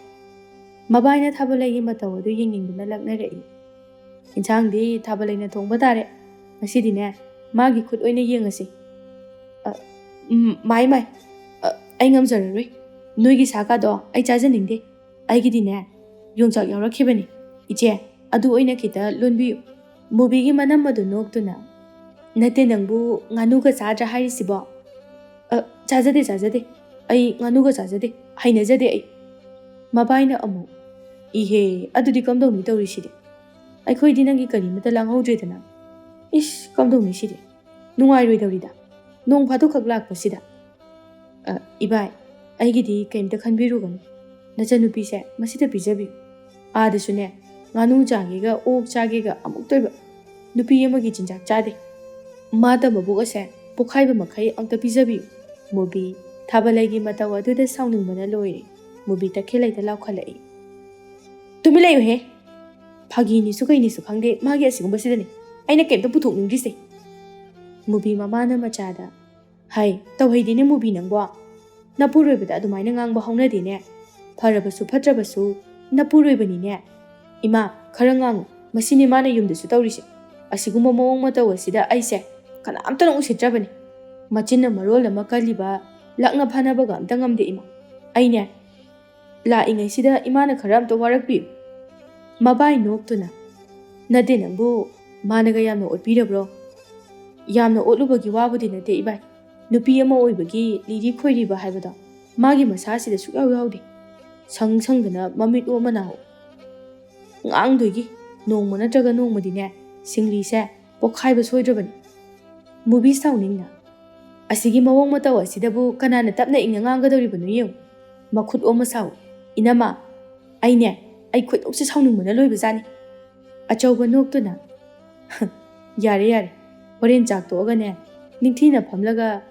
ꯃꯕꯥꯏꯅ ꯊꯥꯕꯂꯩꯒꯤ ꯃꯇꯧ ꯑꯗꯨ ꯌꯦꯡꯅꯤꯡꯗꯨꯅ ꯂꯛꯅꯔꯛꯏ꯫ "ꯏꯟꯁꯥꯡꯗꯤ ꯊꯥꯕ ꯂꯩꯅ ꯊꯣꯡꯕ ꯇꯥꯔꯦ꯫ ꯉꯁꯤꯗꯤꯅꯦ, ꯃꯥꯒꯤ ꯈꯨꯠ ꯑꯣꯏꯅ ꯌꯦꯡꯉꯁꯤ꯫" "ꯑ, ꯎꯝ, ꯃꯥꯏ, ꯃꯥꯏ, ꯑ, ꯑꯩ ꯉꯝꯖꯔꯔꯣꯏ꯫ ꯅꯣꯏꯒꯤ ꯁꯥꯀꯥꯗꯣ ꯑꯩ ꯆꯥꯖꯅꯤꯡꯗꯦ꯫ ꯑꯩꯒꯤꯗꯤꯅꯦ, ꯌꯣꯡꯆꯥꯛ ꯌꯥꯎꯔꯛꯈꯤꯕꯅꯤ꯫ ꯏꯆꯦ, ꯑꯗꯨ ꯑꯣꯏꯅ ꯈꯤꯇ ꯂꯣꯟꯕꯤꯌꯨ꯫" ꯃꯨꯕꯤꯒꯤ ꯃꯅꯝ ꯑꯗꯨ ꯅꯣꯛꯇꯨꯅ, "ꯅꯠꯇꯦ, ꯅꯪꯕꯨ ꯉꯥꯅꯨꯒ ꯆꯥꯗ꯭ꯔꯥ ꯍꯥꯏꯔꯤꯁꯤꯕꯣ?" "ꯑ, ꯆꯥꯖꯗꯦ, ꯆꯥꯖꯗꯦ꯫ ꯑꯩ ꯉꯥꯅꯨꯒ ꯆꯥꯖꯗꯦ꯫ ꯍꯩꯅꯖꯗꯦ ꯑꯩ꯫" ꯃꯕꯥꯏꯅ ꯑꯃꯨꯛ, "ꯏꯍꯦ, ꯑꯗꯨꯗꯤ ꯀꯝꯗꯧꯅꯤ ꯇꯧꯔꯤꯁꯤꯗꯤ? ꯑꯩꯈꯣꯏꯗꯤ ꯅꯪꯒꯤ ꯀꯔꯤꯃꯇ ꯂꯥꯡꯍꯧꯗ꯭ꯔꯦꯗꯅ꯫ ꯏꯁ, ꯀꯝꯗꯧꯅꯤ ꯁꯤꯗꯤ? ꯅꯨꯡꯉꯥꯏꯔꯣꯏꯗꯧꯔꯤꯗ, ꯅꯣꯡ ꯐꯥꯗꯣꯛꯈꯛ ꯂꯥꯛꯄꯁꯤꯗ꯫" "ꯑ, ꯏꯕꯥꯏ, ꯑꯩꯒꯤꯗꯤ ꯀꯩꯝꯇ ꯈꯟꯕꯤꯔꯨꯒꯅꯨ꯫ ꯅꯆꯟꯅꯨꯄꯤꯁꯦ ꯃꯁꯤꯗ ꯄꯤꯖꯕꯤꯌꯨ꯫ ꯑꯥꯗꯁꯨꯅꯦ, ꯉꯥꯅꯨ ꯆꯥꯒꯦꯒ ꯑꯣꯛ ꯆꯥꯒꯦꯒ ꯑꯃꯨꯛꯇꯣꯏꯕ꯫ ꯅꯨꯄꯤ ꯑꯃꯒꯤ ꯆꯤꯟꯖꯥꯛ ꯆꯥꯗꯦ꯫ ꯃꯥꯇ ꯃꯕꯨꯛ ꯑꯁꯦ ꯄꯣꯛꯈꯥꯏꯕ ꯃꯈꯩ ꯑꯝꯇ ꯄꯤꯖꯕꯤꯌꯨ꯫" ꯃꯨꯕꯤ ꯊꯥꯕꯂꯩꯒꯤ ꯃꯇꯧ ꯑꯗꯨꯗ ꯁꯥꯎꯅꯤꯡꯕꯅ ꯂꯣꯏꯔꯦ꯫ ꯃꯨꯕꯤ ꯇꯈꯦꯜꯂꯩꯗ ꯂꯥꯎꯈꯠꯂꯛꯏ, "ꯇꯨꯃꯤꯟ ꯂꯩꯌꯨꯍꯦ! ꯐꯥꯒꯤꯅꯤꯁꯨ ꯀꯩꯅꯤꯁꯨ ꯈꯪꯗꯦ, ꯃꯥꯒꯤ ꯑꯁꯤꯒꯨꯝꯕꯁꯤꯗꯅꯦ ꯑꯩꯅ ꯀꯩꯝꯇ ꯄꯨꯊꯣꯛꯅꯤꯡꯗ꯭ꯔꯤꯁꯦ꯫" ꯃꯨꯕꯤ ꯃꯃꯥꯅ ꯃꯆꯥꯗ, "ꯍꯥꯏ, ꯇꯧꯍꯩꯗꯦꯅꯦ ꯃꯨꯕꯤ ꯅꯪꯕꯣ꯫ ꯅꯄꯨꯔꯣꯏꯕꯗ ꯑꯗꯨꯃꯥꯏꯅ ꯉꯥꯡꯕ ꯍꯧꯅꯗꯦꯅꯦ꯫ ꯐꯔꯕꯁꯨ ꯐꯠꯇ꯭ꯔꯕꯁꯨ ꯅꯄꯨꯔꯣꯏꯕꯅꯤꯅꯦ꯫ ꯏꯃꯥ, ꯈꯔ ꯉꯥꯡꯉꯨ꯫ ꯃꯁꯤꯅꯦ ꯃꯥꯅ ꯌꯨꯝꯗꯁꯨ ꯇꯧꯔꯤꯁꯦ꯫ ꯑꯁꯤꯒꯨꯝꯕ ꯃꯑꯣꯡ ꯃꯇꯧ ꯑꯁꯤꯗ ꯑꯩꯁꯦ ꯀꯅꯥꯝꯇꯅ ꯎꯁꯤꯠꯇ꯭ꯔꯕꯅꯤ꯫ ꯃꯆꯤꯟꯅ ꯃꯔꯣꯜ ꯑꯃ ꯀꯜꯂꯤꯕ, ꯂꯥꯛꯅ ꯐꯥꯅꯕꯒ ꯑꯝꯇ ꯉꯝꯗꯦ ꯏꯃꯥ꯫ ꯑꯩꯅꯦ, ꯂꯥꯛꯏꯉꯩꯁꯤꯗ ꯏꯃꯥꯅ ꯈꯔ ꯑꯝꯇ ꯋꯥꯔꯛꯄꯤꯌꯨ꯫" ꯃꯕꯥꯏ ꯅꯣꯛꯇꯨꯅ, "ꯅꯠꯇꯦ ꯅꯪꯕꯨ, ꯃꯥꯅꯒ ꯌꯥꯝꯅ ꯑꯣꯠꯄꯤꯔꯕ꯭ꯔꯣ?" "ꯌꯥꯝꯅ ꯑꯣꯠꯂꯨꯕꯒꯤ ꯋꯥꯕꯨꯗꯤ ꯅꯠꯇꯦ ꯏꯕꯥꯏ꯫ ꯅꯨꯄꯤ ꯑꯃ ꯑꯣꯏꯕꯒꯤ ꯂꯤꯔꯤ ꯈꯣꯏꯔꯤꯕ ꯍꯥꯏꯕꯗꯣ ꯃꯥꯒꯤ ꯃꯁꯥꯁꯤꯗ ꯁꯨꯛꯌꯥꯎ ꯌꯥꯎꯗꯦ꯫ ꯁꯪ ꯁꯪꯗꯅ ꯃꯃꯤꯠ ꯑꯣ ꯃꯅꯥ ꯑꯣ ꯉꯥꯡꯗꯣꯏꯒꯤ꯫ ꯅꯣꯡꯃ ꯅꯠꯇ꯭ꯔꯒ ꯅꯣꯡꯃꯗꯤꯅꯦ, ꯁꯤꯡꯂꯤꯁꯦ ꯄꯣꯛꯈꯥꯏꯕ ꯁꯣꯏꯗ꯭ꯔꯕꯅꯤ꯫" ꯃꯨꯕꯤ ꯁꯥꯎꯅꯤꯡꯅ, "ꯑꯁꯤꯒꯤ ꯃꯑꯣꯡ ꯃꯇꯧ ꯑꯁꯤꯗꯕꯨ ꯀꯅꯥꯅ ꯇꯞꯅ ꯏꯪꯅ ꯉꯥꯡꯒꯗꯧꯔꯤꯕꯅꯣ ꯌꯦꯡꯉꯨ꯫ ꯃꯈꯨꯠ ꯑꯣꯝꯃ ꯁꯥꯎ꯫ ꯏꯅꯝꯃ, ꯑꯩꯅꯦ, ꯑꯩ ꯈꯣꯏꯗꯧꯁꯦ ꯁꯥꯎꯅꯤꯡꯕꯅ ꯂꯣꯏꯕꯖꯥꯠꯅꯤ꯫" ꯑꯆꯧꯕ ꯅꯣꯛꯇꯨꯅ, "ꯌꯥꯔꯦ, ꯌꯥꯔꯦ, ꯍꯣꯔꯦꯟ ꯆꯥꯛ ꯇꯣꯛꯑꯒꯅꯦ, ꯅꯤꯡꯊꯤꯅ ꯐꯝꯂꯒ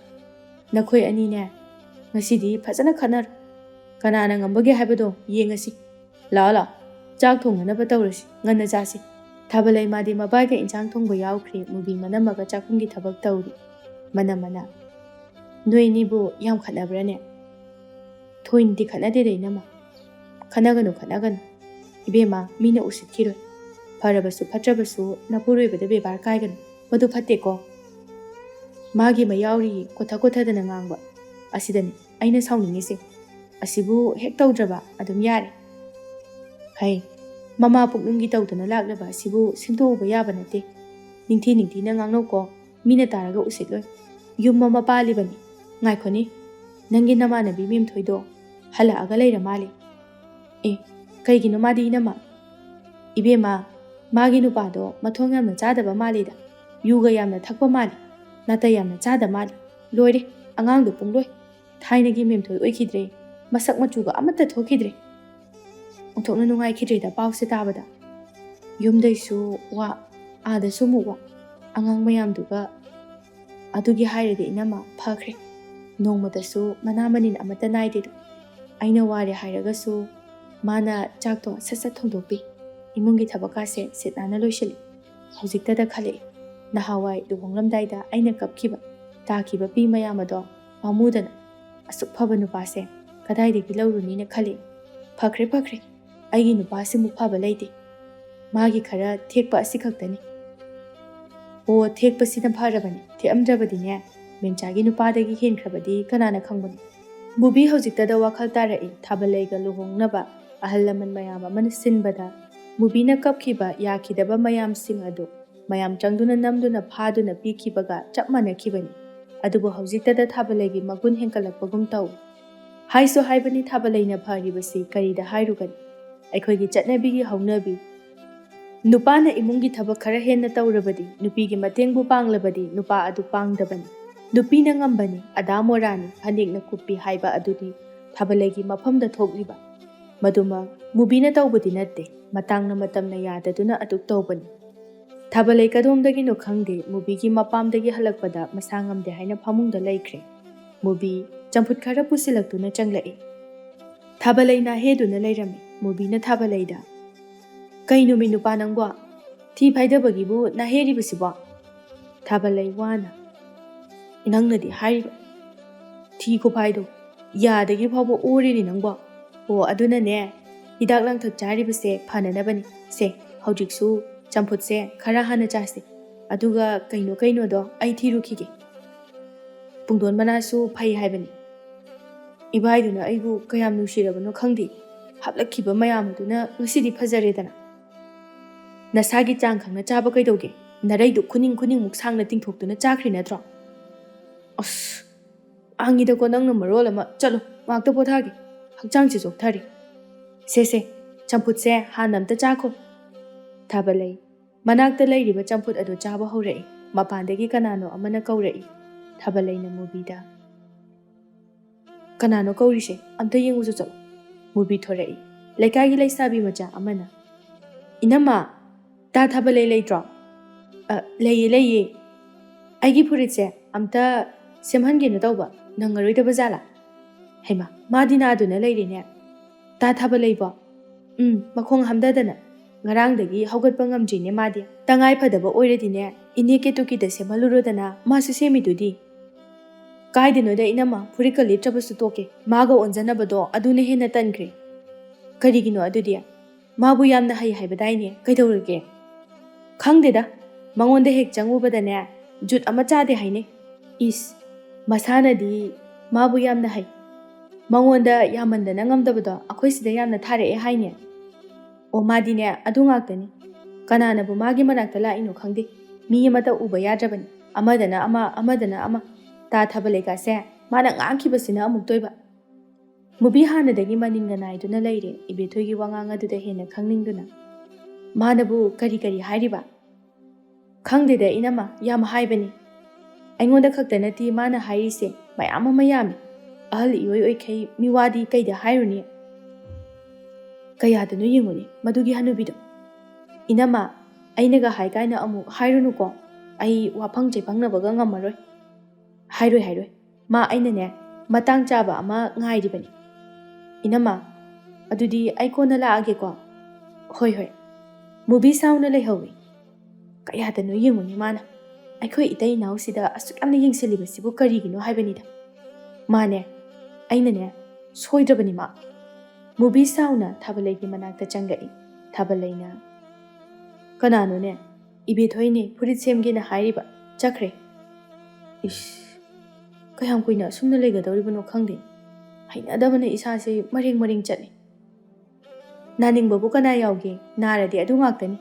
ꯅꯈꯣꯏ ꯑꯅꯤꯅꯦ, ꯉꯁꯤꯗꯤ ꯐꯖꯅ ꯈꯠꯅꯔꯣ꯫ ꯀꯅꯥꯅ ꯉꯝꯕꯒꯦ ꯍꯥꯏꯕꯗꯣ ꯌꯦꯡꯉꯁꯤ꯫ ꯂꯥꯛꯑꯣ, ꯂꯥꯛꯑꯣ, ꯆꯥꯛ ꯊꯣꯡꯅꯅꯕ ꯇꯧꯔꯁꯤ, ꯉꯟꯅ ꯆꯥꯁꯤ꯫" ꯊꯥꯕꯂꯩ ꯃꯥꯗꯤ ꯃꯕꯥꯏꯒ ꯏꯟꯁꯥꯡ ꯊꯣꯡꯕ ꯌꯥꯎꯈ꯭ꯔꯦ꯫ ꯃꯨꯕꯤ ꯃꯅꯝꯃꯒ ꯆꯥꯛꯈꯨꯝꯒꯤ ꯊꯕꯛ ꯇꯧꯔꯤ꯫ ꯃꯅꯝꯃꯅ, "ꯅꯣꯏ ꯑꯅꯤꯕꯨ ꯌꯥꯝ ꯈꯠꯅꯕ꯭ꯔꯥꯅꯦ?" "ꯊꯣꯏꯅꯗꯤ ꯈꯠꯅꯗꯦꯗ ꯏꯅꯝꯃ꯫" "ꯈꯠꯅꯒꯅꯨ, ꯈꯠꯅꯒꯅꯨ꯫ ꯏꯕꯦꯝꯃ, ꯃꯤꯅ ꯎꯁꯤꯠꯈꯤꯔꯣꯏ꯫ ꯐꯔꯕꯁꯨ ꯐꯠꯇ꯭ꯔꯕꯁꯨ ꯅꯄꯨꯔꯣꯏꯕꯗ ꯕꯦꯕꯥꯔ ꯀꯥꯏꯒꯅꯨ꯫ ꯃꯗꯨ ꯐꯠꯇꯦꯀꯣ꯫ ꯃꯥꯒꯤ ꯃꯌꯥꯎꯔꯤ ꯀꯣꯊ ꯀꯣꯊꯗꯅ ꯉꯥꯡꯕ ꯑꯁꯤꯗꯅꯤ ꯑꯩꯅ ꯁꯥꯎꯅꯤꯡꯉꯤꯁꯦ꯫ ꯑꯁꯤꯕꯨ ꯍꯦꯛ ꯇꯧꯗ꯭ꯔꯕ ꯑꯗꯨꯝ ꯌꯥꯔꯦ꯫ ꯍꯩ, ꯃꯃꯥ ꯄꯨꯛꯅꯨꯡꯒꯤ ꯇꯧꯗꯅ ꯂꯥꯛꯂꯕ ꯑꯁꯤꯕꯨ ꯁꯦꯝꯗꯣꯛꯎꯕ ꯌꯥꯕ ꯅꯠꯇꯦ꯫ ꯅꯤꯡꯊꯤ ꯅꯤꯡꯊꯤꯅ ꯉꯥꯡꯅꯧꯀꯣ, ꯃꯤꯅ ꯇꯥꯔꯒ ꯎꯁꯤꯠꯂꯣꯏ꯫ ꯌꯨꯝ ꯑꯃ ꯄꯥꯜꯂꯤꯕꯅꯤ꯫ ꯉꯥꯏꯈꯣꯅꯦ, ꯅꯪꯒꯤ ꯅꯃꯥꯟꯅꯕꯤ ꯃꯦꯝꯊꯣꯏꯗꯣ ꯍꯜꯂꯛꯑꯒ ꯂꯩꯔ ꯃꯥꯜꯂꯦ꯫ ꯑꯦ, ꯀꯩꯒꯤꯅꯣ ꯃꯥꯗꯤ ꯏꯅꯝꯃ? ꯏꯕꯦꯝꯃ, ꯃꯥꯒꯤ ꯅꯨꯄꯥꯗꯣ ꯃꯊꯣꯡ ꯌꯥꯝꯅ ꯆꯥꯗꯕ ꯃꯥꯜꯂꯤꯗ꯫ ꯌꯨꯒ ꯌꯥꯝꯅ ꯊꯛꯄ ꯃꯥꯜꯂꯤ꯫ ꯅꯥꯇꯩ ꯌꯥꯝꯅ ꯆꯥꯗ ꯃꯥꯜꯂꯤ꯫ ꯂꯣꯏꯔꯦ, ꯑꯉꯥꯡꯗꯣ ꯄꯨꯡꯂꯣꯏ꯫ ꯊꯥꯏꯅꯒꯤ ꯃꯦꯝꯊꯣꯏ ꯑꯣꯏꯈꯤꯗ꯭ꯔꯦ꯫ ꯃꯁꯛ ꯃꯆꯨꯒ ꯑꯃꯠꯇ ꯊꯣꯛꯈꯤꯗ꯭ꯔꯦ꯫ ꯑꯣꯟꯊꯣꯛꯅ ꯅꯨꯡꯉꯥꯏꯈꯤꯗ꯭ꯔꯦꯗ ꯄꯥꯎꯁꯦ ꯇꯥꯕꯗ꯫ ꯌꯨꯝꯗꯩꯁꯨ ꯋꯥ, ꯑꯥꯗꯁꯨ ꯑꯃꯨꯛ ꯋꯥ꯫ ꯑꯉꯥꯡ ꯃꯌꯥꯝꯗꯨꯒ꯫ ꯑꯗꯨꯒꯤ ꯍꯥꯏꯔꯗꯤ ꯏꯅꯝꯃ ꯐꯈ꯭ꯔꯦ꯫ ꯅꯣꯡꯃꯇꯁꯨ ꯃꯅꯥ ꯃꯅꯤꯟ ꯑꯃꯠꯇ ꯅꯥꯏꯗꯦꯗꯣ꯫ ꯑꯩꯅ ꯋꯥꯔꯦ ꯍꯥꯏꯔꯒꯁꯨ ꯃꯥꯅ ꯆꯥꯛꯇꯣ ꯁꯠ ꯁꯠ ꯊꯣꯡꯗꯣꯛꯄꯤ꯫ ꯏꯃꯨꯡꯒꯤ ꯊꯕꯛꯀꯥꯁꯦ ꯁꯤꯠ ꯅꯥꯟꯅ ꯂꯣꯏꯁꯤꯜꯂꯤ꯫ ꯍꯧꯖꯤꯛꯇꯗ ꯈꯜꯂꯛꯏ, ꯅꯍꯥꯟꯋꯥꯏ ꯂꯨꯍꯣꯡꯂꯝꯗꯥꯏꯗ ꯑꯩꯅ ꯀꯞꯈꯤꯕ, ꯇꯥꯈꯤꯕ ꯄꯤ ꯃꯌꯥꯝ ꯑꯗꯣ ꯄꯥꯝꯃꯨꯗꯅ꯫ ꯑꯁꯨꯛ ꯐꯕ ꯅꯨꯄꯥꯁꯦ ꯀꯗꯥꯏꯗꯒꯤ ꯂꯧꯔꯨꯅꯤꯅ ꯈꯜꯂꯤ꯫ ꯐꯈ꯭ꯔꯦ, ꯐꯈ꯭ꯔꯦ꯫ ꯑꯩꯒꯤ ꯅꯨꯄꯥꯁꯤꯃꯨꯛ ꯐꯕ ꯂꯩꯇꯦ꯫ ꯃꯥꯒꯤ ꯈꯔ ꯊꯦꯛꯄ ꯑꯁꯤ ꯈꯛꯇꯅꯤ꯫ ꯑꯣ, ꯊꯦꯛꯄꯁꯤꯅ ꯐꯔꯕꯅꯤ꯫ ꯊꯦꯛꯑꯝꯗ꯭ꯔꯕꯗꯤꯅꯦ, ꯃꯦꯝꯆꯥꯒꯤ ꯅꯨꯄꯥꯗꯒꯤ ꯍꯦꯟꯈ꯭ꯔꯕꯗꯤ ꯀꯅꯥꯅ ꯈꯪꯕꯅꯣ? ꯃꯨꯕꯤ ꯍꯧꯖꯤꯛꯇꯗ ꯋꯥꯈꯜ ꯇꯥꯔꯛꯏ꯫ ꯊꯥꯕꯂꯩꯒ ꯂꯨꯍꯣꯡꯅꯕ ꯑꯍꯜ ꯂꯃꯟ ꯃꯌꯥꯝ ꯑꯃꯅ ꯁꯤꯟꯕꯗ ꯃꯨꯕꯤꯅ ꯀꯞꯈꯤꯕ, ꯌꯥꯈꯤꯗꯕ ꯃꯌꯥꯝꯁꯤꯡ ꯑꯗꯨ ꯃꯌꯥꯝ ꯆꯪꯗꯨꯅ ꯅꯝꯗꯨꯅ ꯐꯥꯗꯨꯅ ꯄꯤꯈꯤꯕꯒ ꯆꯞ ꯃꯥꯟꯅꯈꯤꯕꯅꯤ꯫ ꯑꯗꯨꯕꯨ ꯍꯧꯖꯤꯛꯇꯗ ꯊꯥꯕꯂꯩꯒꯤ ꯃꯒꯨꯟ ꯍꯦꯟꯀꯠꯂꯛꯄꯒꯨꯝ ꯇꯧꯏ꯫ ꯍꯥꯏꯁꯨ ꯍꯥꯏꯕꯅꯤ, ꯊꯥꯕꯂꯩꯅ ꯐꯔꯤꯕꯁꯤ ꯀꯔꯤꯗ ꯍꯥꯏꯔꯨꯒꯅꯤ? ꯑꯩꯈꯣꯏꯒꯤ ꯆꯠꯅꯕꯤꯒꯤ ꯍꯧꯅꯕꯤ, ꯅꯨꯄꯥꯅ ꯏꯃꯨꯡꯒꯤ ꯊꯕꯛ ꯈꯔ ꯍꯦꯟꯅ ꯇꯧꯔꯕꯗꯤ, ꯅꯨꯄꯤꯒꯤ ꯃꯇꯦꯡꯕꯨ ꯄꯥꯡꯂꯕꯗꯤ ꯅꯨꯄꯥ ꯑꯗꯨ ꯄꯥꯡꯗꯕꯅꯤ꯫ ꯅꯨꯄꯤꯅ ꯉꯝꯕꯅꯤ, ꯑꯗꯥ ꯃꯣꯔꯥꯅꯤ, ꯐꯅꯦꯛꯅ ꯀꯨꯞꯄꯤ ꯍꯥꯏꯕ ꯑꯗꯨꯗꯤ ꯊꯥꯕꯂꯩꯒꯤ ꯃꯐꯝꯗ ꯊꯣꯛꯂꯤꯕ꯫ ꯃꯗꯨꯃꯛ ꯃꯨꯕꯤꯅ ꯇꯧꯕꯗꯤ ꯅꯠꯇꯦ, ꯃꯇꯥꯡꯅ ꯃꯇꯝꯅ ꯌꯥꯗꯗꯨꯅ ꯑꯗꯨꯛ ꯇꯧꯕꯅꯤ꯫ ꯊꯥꯕꯂꯩ ꯀꯗꯣꯝꯗꯒꯤꯅꯣ ꯈꯪꯗꯦ, ꯃꯨꯕꯤꯒꯤ ꯃꯄꯥꯝꯗꯒꯤ ꯍꯜꯂꯛꯄꯗ ꯃꯁꯥ ꯉꯝꯗꯦ ꯍꯥꯏꯅ ꯐꯃꯨꯡꯗ ꯂꯩꯈ꯭ꯔꯦ꯫ ꯃꯨꯕꯤ ꯆꯝꯐꯨꯠ ꯈꯔ ꯄꯨꯁꯤꯜꯂꯛꯇꯨꯅ ꯆꯪꯂꯛꯏ꯫ ꯊꯥꯕꯂꯩ ꯅꯥꯍꯦꯗꯨꯅ ꯂꯩꯔꯝꯃꯤ꯫ ꯃꯨꯕꯤꯅ ꯊꯥꯕꯂꯩꯗ, "ꯀꯩꯅꯣꯃꯤ ꯅꯨꯄꯥ ꯅꯪꯕꯣ? ꯊꯤ ꯐꯥꯏꯗꯕꯒꯤꯕꯨ ꯅꯥꯍꯦꯔꯤꯕꯁꯤꯕꯣ?" ꯊꯥꯕꯂꯩ ꯋꯥꯅ, "ꯅꯪꯅꯗꯤ ꯍꯥꯏꯔꯤꯕ ꯊꯤ ꯈꯨꯐꯥꯏꯗꯣ ꯌꯥꯗꯒꯤ ꯐꯥꯎꯕ ꯑꯣꯔꯤꯅꯤ ꯅꯪꯕꯣ꯫ ꯑꯣ, ꯑꯗꯨꯅꯅꯦ, ꯍꯤꯗꯥꯛ ꯂꯥꯡꯊꯛ ꯆꯥꯔꯤꯕꯁꯦ ꯐꯅꯅꯕꯅꯤ꯫ ꯁꯦ, ꯍꯧꯖꯤꯛꯁꯨ ꯆꯝꯐꯨꯠꯁꯦ ꯈꯔ ꯍꯥꯟꯅ ꯆꯥꯁꯤ, ꯑꯗꯨꯒ ꯀꯩꯅꯣ ꯀꯩꯅꯣꯗꯣ ꯑꯩ ꯊꯤꯔꯨꯈꯤꯒꯦ꯫ ꯄꯨꯡꯗꯣꯟ ꯃꯅꯥꯁꯨ ꯐꯩ ꯍꯥꯏꯕꯅꯤ꯫ ꯏꯕꯥꯏꯗꯨꯅ ꯑꯩꯕꯨ ꯀꯌꯥꯝ ꯅꯨꯡꯁꯤꯔꯕꯅꯣ ꯈꯪꯗꯦ, ꯍꯥꯞꯂꯛꯈꯤꯕ ꯃꯌꯥꯝ ꯑꯗꯨꯅ ꯉꯁꯤꯗꯤ ꯐꯖꯔꯦꯗꯅ꯫ ꯅꯁꯥꯒꯤ ꯆꯥꯡ ꯈꯪꯅ ꯆꯥꯕ ꯀꯩꯗꯧꯒꯦ? ꯅꯔꯩꯗꯨ ꯈꯨꯅꯤꯡ ꯈꯨꯅꯤꯡꯃꯨꯛ ꯁꯥꯡꯅ ꯇꯤꯡꯊꯣꯛꯇꯨꯅ ꯆꯥꯈ꯭ꯔꯤ ꯅꯠꯇ꯭ꯔꯣ? ꯑꯁ, ꯑꯥꯡꯉꯤꯗꯀꯣ ꯅꯪꯅ ꯃꯔꯣꯜ ꯑꯃ꯫ ꯆꯠꯂꯣ, ꯉꯥꯛꯇ ꯄꯣꯊꯥꯒꯦ꯫ ꯍꯛꯆꯥꯡꯁꯦ ꯆꯣꯛꯊꯔꯦ꯫ ꯁꯦ ꯁꯦ, ꯆꯝꯐꯨꯠꯁꯦ ꯍꯥꯟꯅ ꯑꯝꯇ ꯆꯥꯈꯣ꯫ ꯊꯥꯕꯂꯩ ꯃꯅꯥꯛꯇ ꯂꯩꯔꯤꯕ ꯆꯝꯐꯨꯠ ꯑꯗꯨ ꯆꯥꯕ ꯍꯧꯔꯛꯏ꯫ ꯃꯄꯥꯟꯗꯒꯤ ꯀꯅꯥꯅꯣ ꯑꯃꯅ ꯀꯧꯔꯛꯏ꯫ ꯊꯥꯕꯂꯩꯅ ꯃꯨꯕꯤꯗ, "ꯀꯅꯥꯅꯣ ꯀꯧꯔꯤꯁꯦ? ꯑꯝꯇ ꯌꯦꯡꯉꯨꯁꯨ ꯆꯠꯂꯣ꯫" ꯃꯨꯕꯤ ꯊꯣꯔꯛꯏ꯫ ꯂꯩꯀꯥꯏꯒꯤ ꯂꯩꯁꯥꯕꯤ ꯃꯆꯥ ꯑꯃꯅ, "ꯏꯅꯝꯃ, ꯇꯥ ꯊꯥꯕꯂꯩ ꯂꯩꯇ꯭ꯔꯣ?" "ꯑ, ꯂꯩꯌꯦ, ꯂꯩꯌꯦ꯫ ꯑꯩꯒꯤ ꯐꯨꯔꯤꯠꯁꯦ ꯑꯝꯇ ꯁꯦꯝꯍꯟꯒꯦꯅ ꯇꯧꯕ, ꯅꯪꯉꯔꯣꯏꯗꯕ ꯖꯥꯠꯂꯥ?" "ꯍꯩꯃꯥ, ꯃꯥꯗꯤ ꯅꯥꯗꯨꯅ ꯂꯩꯔꯦꯅꯦ꯫ ꯇꯥ ꯊꯥꯕꯂꯩꯕꯣ?" "ꯎꯝ, ꯃꯈꯣꯡ ꯍꯥꯝꯊꯗꯅ꯫ ꯉꯔꯥꯡꯗꯒꯤ ꯍꯧꯒꯠꯄ ꯉꯝꯗ꯭ꯔꯤꯅꯦ ꯃꯥꯗꯤ꯫ ꯇꯉꯥꯏ ꯐꯗꯕ ꯑꯣꯏꯔꯗꯤꯅꯦ, ꯏꯅꯦ ꯀꯦꯇꯨꯀꯤꯗ ꯁꯦꯝꯍꯜꯂꯨꯔꯣꯗꯅ, ꯃꯥꯁꯨ ꯁꯦꯝꯃꯤꯗꯨꯗꯤ꯫" "ꯀꯥꯏꯗꯅꯣꯗ ꯏꯅꯝꯃ, ꯐꯨꯔꯤꯠꯀ ꯂꯤꯠꯇ꯭ꯔꯕꯁꯨ ꯇꯣꯛꯀꯦ꯫ ꯃꯥꯒ ꯑꯣꯟꯖꯅꯕꯗꯣ ꯑꯗꯨꯅ ꯍꯦꯟꯅ ꯇꯟꯈ꯭ꯔꯦ꯫" "ꯀꯔꯤꯒꯤꯅꯣ ꯑꯗꯨꯗꯤ? ꯃꯥꯕꯨ ꯌꯥꯝꯅ ꯍꯩ ꯍꯥꯏꯕꯗꯥꯏꯅꯦ? ꯀꯩꯗꯧꯔꯒꯦ?" "ꯈꯪꯗꯦꯗ, ꯃꯉꯣꯟꯗ ꯍꯦꯛ ꯆꯪꯉꯨꯕꯗꯅꯦ, ꯖꯨꯠ ꯑꯃ ꯆꯥꯗꯦ ꯍꯥꯏꯅꯩ꯫" "ꯏꯁ, ꯃꯁꯥꯅꯗꯤ ꯃꯥꯕꯨ ꯌꯥꯝꯅ ꯍꯩ꯫ ꯃꯉꯣꯟꯗ ꯌꯥꯝꯃꯟꯗꯅ ꯉꯝꯗꯕꯗꯣ ꯑꯩꯈꯣꯏ ꯁꯤꯗ ꯌꯥꯝꯅ ꯊꯥꯔꯛꯑꯦ ꯍꯥꯏꯅꯦ꯫" "ꯑꯣ, ꯃꯥꯗꯤꯅꯦ ꯑꯗꯨ ꯉꯥꯛꯇꯅꯤ꯫ ꯀꯅꯥꯅꯕꯨ ꯃꯥꯒꯤ ꯃꯅꯥꯛꯇ ꯂꯥꯛꯏꯅꯣ ꯈꯪꯗꯦ꯫ ꯃꯤ ꯑꯃꯇ ꯎꯕ ꯌꯥꯗ꯭ꯔꯕꯅꯤ꯫ ꯑꯃꯗꯅ ꯑꯃ, ꯑꯃꯗꯅ ꯑꯃ꯫ ꯇꯥ ꯊꯥꯕꯂꯩꯀꯥꯁꯦ ꯃꯥꯅ ꯉꯥꯡꯈꯤꯕꯁꯤꯅ ꯑꯃꯨꯛꯇꯣꯏꯕ꯫" ꯃꯨꯕꯤ ꯍꯥꯟꯅꯗꯒꯤ ꯃꯅꯤꯡꯒ ꯅꯥꯏꯗꯨꯅ ꯂꯩꯔꯦ, ꯏꯕꯦꯊꯣꯏꯒꯤ ꯋꯥꯉꯥꯡ ꯑꯗꯨꯗ ꯍꯦꯟꯅ ꯈꯪꯅꯤꯡꯗꯨꯅ꯫ "ꯃꯥꯅꯕꯨ ꯀꯔꯤ ꯀꯔꯤ ꯍꯥꯏꯔꯤꯕ?" "ꯈꯪꯗꯦꯗ ꯏꯅꯝꯃ, ꯌꯥꯝ ꯍꯥꯏꯕꯅꯤ꯫ ꯑꯩꯉꯣꯟꯗ ꯈꯛꯇ ꯅꯠꯇꯦ ꯃꯥꯅ ꯍꯥꯏꯔꯤꯁꯦ, ꯃꯌꯥꯝ ꯑꯃ ꯌꯥꯝꯃꯤ꯫ ꯑꯍꯜ ꯏꯑꯣꯏ ꯑꯣꯏꯈꯩ ꯃꯤꯋꯥꯗꯤ ꯀꯩꯗ ꯍꯥꯏꯔꯨꯅꯤ?" "ꯀꯌꯥꯗꯅꯣ ꯌꯦꯡꯉꯨꯅꯦ ꯃꯗꯨꯒꯤ ꯍꯅꯨꯕꯤꯗꯣ꯫" "ꯏꯅꯝꯃ, ꯑꯩꯅꯒ ꯍꯥꯏ ꯀꯥꯏꯅ ꯑꯃꯨꯛ ꯍꯥꯏꯔꯨꯅꯨꯀꯣ꯫ ꯑꯩ ꯋꯥꯐꯪ ꯆꯩꯐꯪꯅꯕꯒ ꯉꯝꯃꯔꯣꯏ꯫" "ꯍꯥꯏꯔꯣꯏ, ꯍꯥꯏꯔꯣꯏ꯫ ꯃꯥ ꯑꯩꯅꯅꯦ, ꯃꯇꯥꯡ ꯆꯥꯕ ꯑꯃ ꯉꯥꯏꯔꯤꯕꯅꯤ꯫" "ꯏꯅꯝꯃ, ꯑꯗꯨꯗꯤ ꯑꯩ ꯀꯣꯟꯅ ꯂꯥꯛꯑꯒꯦꯀꯣ꯫" "ꯍꯣꯏ, ꯍꯣꯏ꯫" ꯃꯨꯕꯤ ꯁꯥꯎꯅ ꯂꯩꯍꯧꯏ꯫ "ꯀꯌꯥꯗꯅꯣ ꯌꯦꯡꯉꯨꯅꯦ ꯃꯥꯅ꯫ ꯑꯩꯈꯣꯏ ꯏꯇꯩ ꯏꯅꯥꯎꯁꯤꯗ ꯑꯁꯨꯛ ꯌꯥꯝꯅ ꯌꯦꯡꯁꯤꯜꯂꯤꯕꯁꯤꯕꯨ ꯀꯔꯤꯒꯤꯅꯣ ꯍꯥꯏꯕꯅꯤꯗ꯫ ꯃꯥꯅꯦ, ꯑꯩꯅꯅꯦ, ꯁꯣꯏꯗ꯭ꯔꯕꯅꯤ ꯃꯥ꯫" ꯃꯨꯕꯤ ꯁꯥꯎꯅ ꯊꯥꯕꯂꯩꯒꯤ ꯃꯅꯥꯛꯇ ꯆꯪꯂꯛꯏ꯫ ꯊꯥꯕꯂꯩꯅ, "ꯀꯅꯥꯅꯣꯅꯦ?" "ꯏꯕꯦꯊꯣꯏꯅꯦ, ꯐꯨꯔꯤꯠ ꯁꯦꯝꯒꯦꯅ ꯍꯥꯏꯔꯤꯕ, ꯆꯠꯈ꯭ꯔꯦ꯫" ꯏꯁ, ꯀꯌꯥꯝ ꯀꯨꯏꯅ ꯑꯁꯨꯝꯅ ꯂꯩꯒꯗꯧꯔꯤꯕꯅꯣ ꯈꯪꯗꯦ꯫ ꯍꯩꯅꯗꯕꯅ ꯏꯁꯥꯁꯦ ꯃꯔꯦꯡ ꯃꯔꯦꯡ ꯆꯠꯂꯤ꯫ "ꯅꯥꯅꯤꯡꯕꯕꯨ ꯀꯅꯥ ꯌꯥꯎꯒꯦ? ꯅꯥꯔꯗꯤ ꯑꯗꯨ ꯉꯥꯛꯇꯅꯤ꯫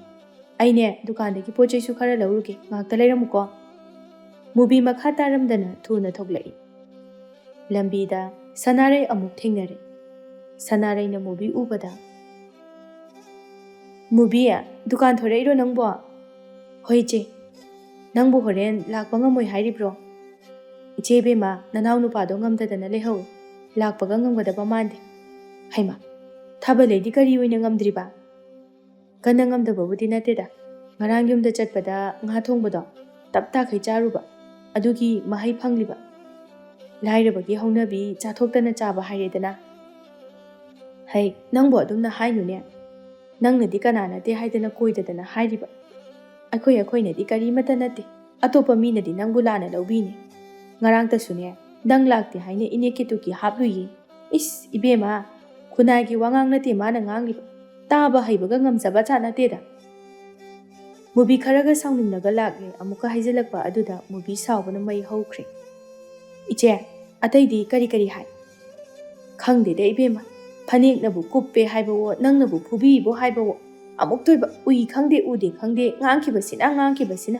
ꯑꯩꯅꯦ, ꯗꯨꯀꯥꯟꯗꯒꯤ ꯄꯣꯠ ꯆꯩꯁꯨ ꯈꯔ ꯂꯧꯔꯨꯒꯦ, ꯉꯥꯛꯇ ꯂꯩꯔꯝꯃꯨꯀꯣ꯫" ꯃꯨꯕꯤ ꯃꯈꯥ ꯇꯥꯔꯝꯗꯅ ꯊꯨꯅ ꯊꯣꯛꯂꯛꯏ꯫ ꯂꯝꯕꯤꯗ ꯁꯅꯥꯔꯩ ꯑꯃꯨꯛ ꯊꯦꯡꯅꯔꯦ꯫ ꯁꯅꯥꯔꯩꯅ ꯃꯨꯕꯤ ꯎꯕꯗ, "ꯃꯨꯕꯤ, ꯗꯨꯀꯥꯟ ꯊꯣꯔꯛꯏꯔꯣ ꯅꯪꯕꯣ?" "ꯍꯣꯏ ꯏꯆꯦ꯫ ꯅꯪꯕꯨ ꯍꯣꯔꯦꯟ ꯂꯥꯛꯄ ꯉꯝꯃꯣꯏ ꯍꯥꯏꯔꯤꯕ꯭ꯔꯣ?" "ꯏꯆꯦ ꯏꯕꯦꯝꯃ, ꯅꯅꯥꯎ ꯅꯨꯄꯥꯗꯣ ꯉꯝꯗꯗꯅ ꯂꯩꯍꯧꯏ꯫ ꯂꯥꯛꯄꯒ ꯉꯝꯒꯗꯕ ꯃꯥꯟꯗꯦ꯫" "ꯍꯩꯃꯥ, ꯊꯥꯕꯜ ꯂꯩꯗꯤ ꯀꯔꯤ ꯑꯣꯏꯅ ꯉꯝꯗ꯭ꯔꯤꯕ?" "ꯀꯟꯅ ꯉꯝꯗꯕꯕꯨꯗꯤ ꯅꯠꯇꯦꯗ꯫ ꯉꯔꯥꯡ ꯌꯨꯝꯗ ꯆꯠꯄꯗ ꯉꯥ ꯊꯣꯡꯕꯗꯣ ꯇꯞ ꯇꯥꯈꯩ ꯆꯥꯔꯨꯕ, ꯑꯗꯨꯒꯤ ꯃꯍꯩ ꯐꯪꯂꯤꯕ꯫ ꯂꯥꯏꯔꯕꯒꯤ ꯍꯧꯅꯕꯤ ꯆꯥꯊꯣꯛꯇꯅ ꯆꯥꯕ ꯍꯥꯏꯔꯦꯗꯅ꯫" "ꯍꯩ, ꯅꯪꯕꯨ ꯑꯗꯨꯝꯅ ꯍꯥꯏꯅꯨꯅꯦ꯫ ꯅꯪꯅꯗꯤ ꯀꯅꯥ ꯅꯠꯇꯦ ꯍꯥꯏꯗꯅ ꯀꯣꯏꯗꯗꯅ ꯍꯥꯏꯔꯤꯕ꯫ ꯑꯩꯈꯣꯏ ꯑꯩꯈꯣꯏꯅꯗꯤ ꯀꯔꯤꯃꯠꯇ ꯅꯠꯇꯦ꯫ ꯑꯇꯣꯞꯄ ꯃꯤꯅꯗꯤ ꯅꯪꯕꯨ ꯂꯥꯟꯅ ꯂꯧꯕꯤꯅꯤ꯫ ꯉꯔꯥꯡꯇꯁꯨꯅꯦ, ꯅꯪ ꯂꯥꯛꯇꯦ ꯍꯥꯏꯅ ꯏꯅꯦ ꯀꯦꯇꯨꯀꯤ ꯍꯥꯞꯂꯨꯏꯌꯦ꯫ ꯏꯁ, ꯏꯕꯦꯝꯃ, ꯈꯨꯟꯅꯥꯏꯒꯤ ꯋꯥꯉꯥꯡ ꯅꯠꯇꯦ ꯃꯥꯅ ꯉꯥꯡꯂꯤꯕ꯫ ꯇꯥꯕ ꯍꯩꯕꯒ ꯉꯝꯖꯕ ꯖꯥꯠ ꯅꯠꯇꯦꯗ꯫" ꯃꯨꯕꯤ ꯈꯔꯒ ꯁꯥꯎꯅꯤꯡꯂꯒ ꯂꯥꯛꯂꯦ꯫ ꯑꯃꯨꯛꯀ ꯍꯥꯏꯖꯤꯜꯂꯛꯄ ꯑꯗꯨꯗ ꯃꯨꯕꯤ ꯁꯥꯎꯕꯅ ꯃꯩ ꯍꯧꯈ꯭ꯔꯦ꯫ "ꯏꯆꯦ, ꯑꯇꯩꯗꯤ ꯀꯔꯤ ꯀꯔꯤ ꯍꯥꯏ?" "ꯈꯪꯗꯦꯗ ꯏꯕꯦꯝꯃ, ꯐꯅꯦꯛꯅꯕꯨ ꯀꯨꯞꯄꯦ ꯍꯥꯏꯕꯋꯣ, ꯅꯪꯅꯕꯨ ꯐꯨꯕꯤꯕꯣ ꯍꯥꯏꯕꯋꯣ, ꯑꯃꯨꯛꯇꯣꯏꯕ ꯎꯏ ꯈꯪꯗꯦ ꯎꯗꯦ ꯈꯪꯗꯦ, ꯉꯥꯡꯈꯤꯕꯁꯤꯅ ꯉꯥꯡꯈꯤꯕꯁꯤꯅ꯫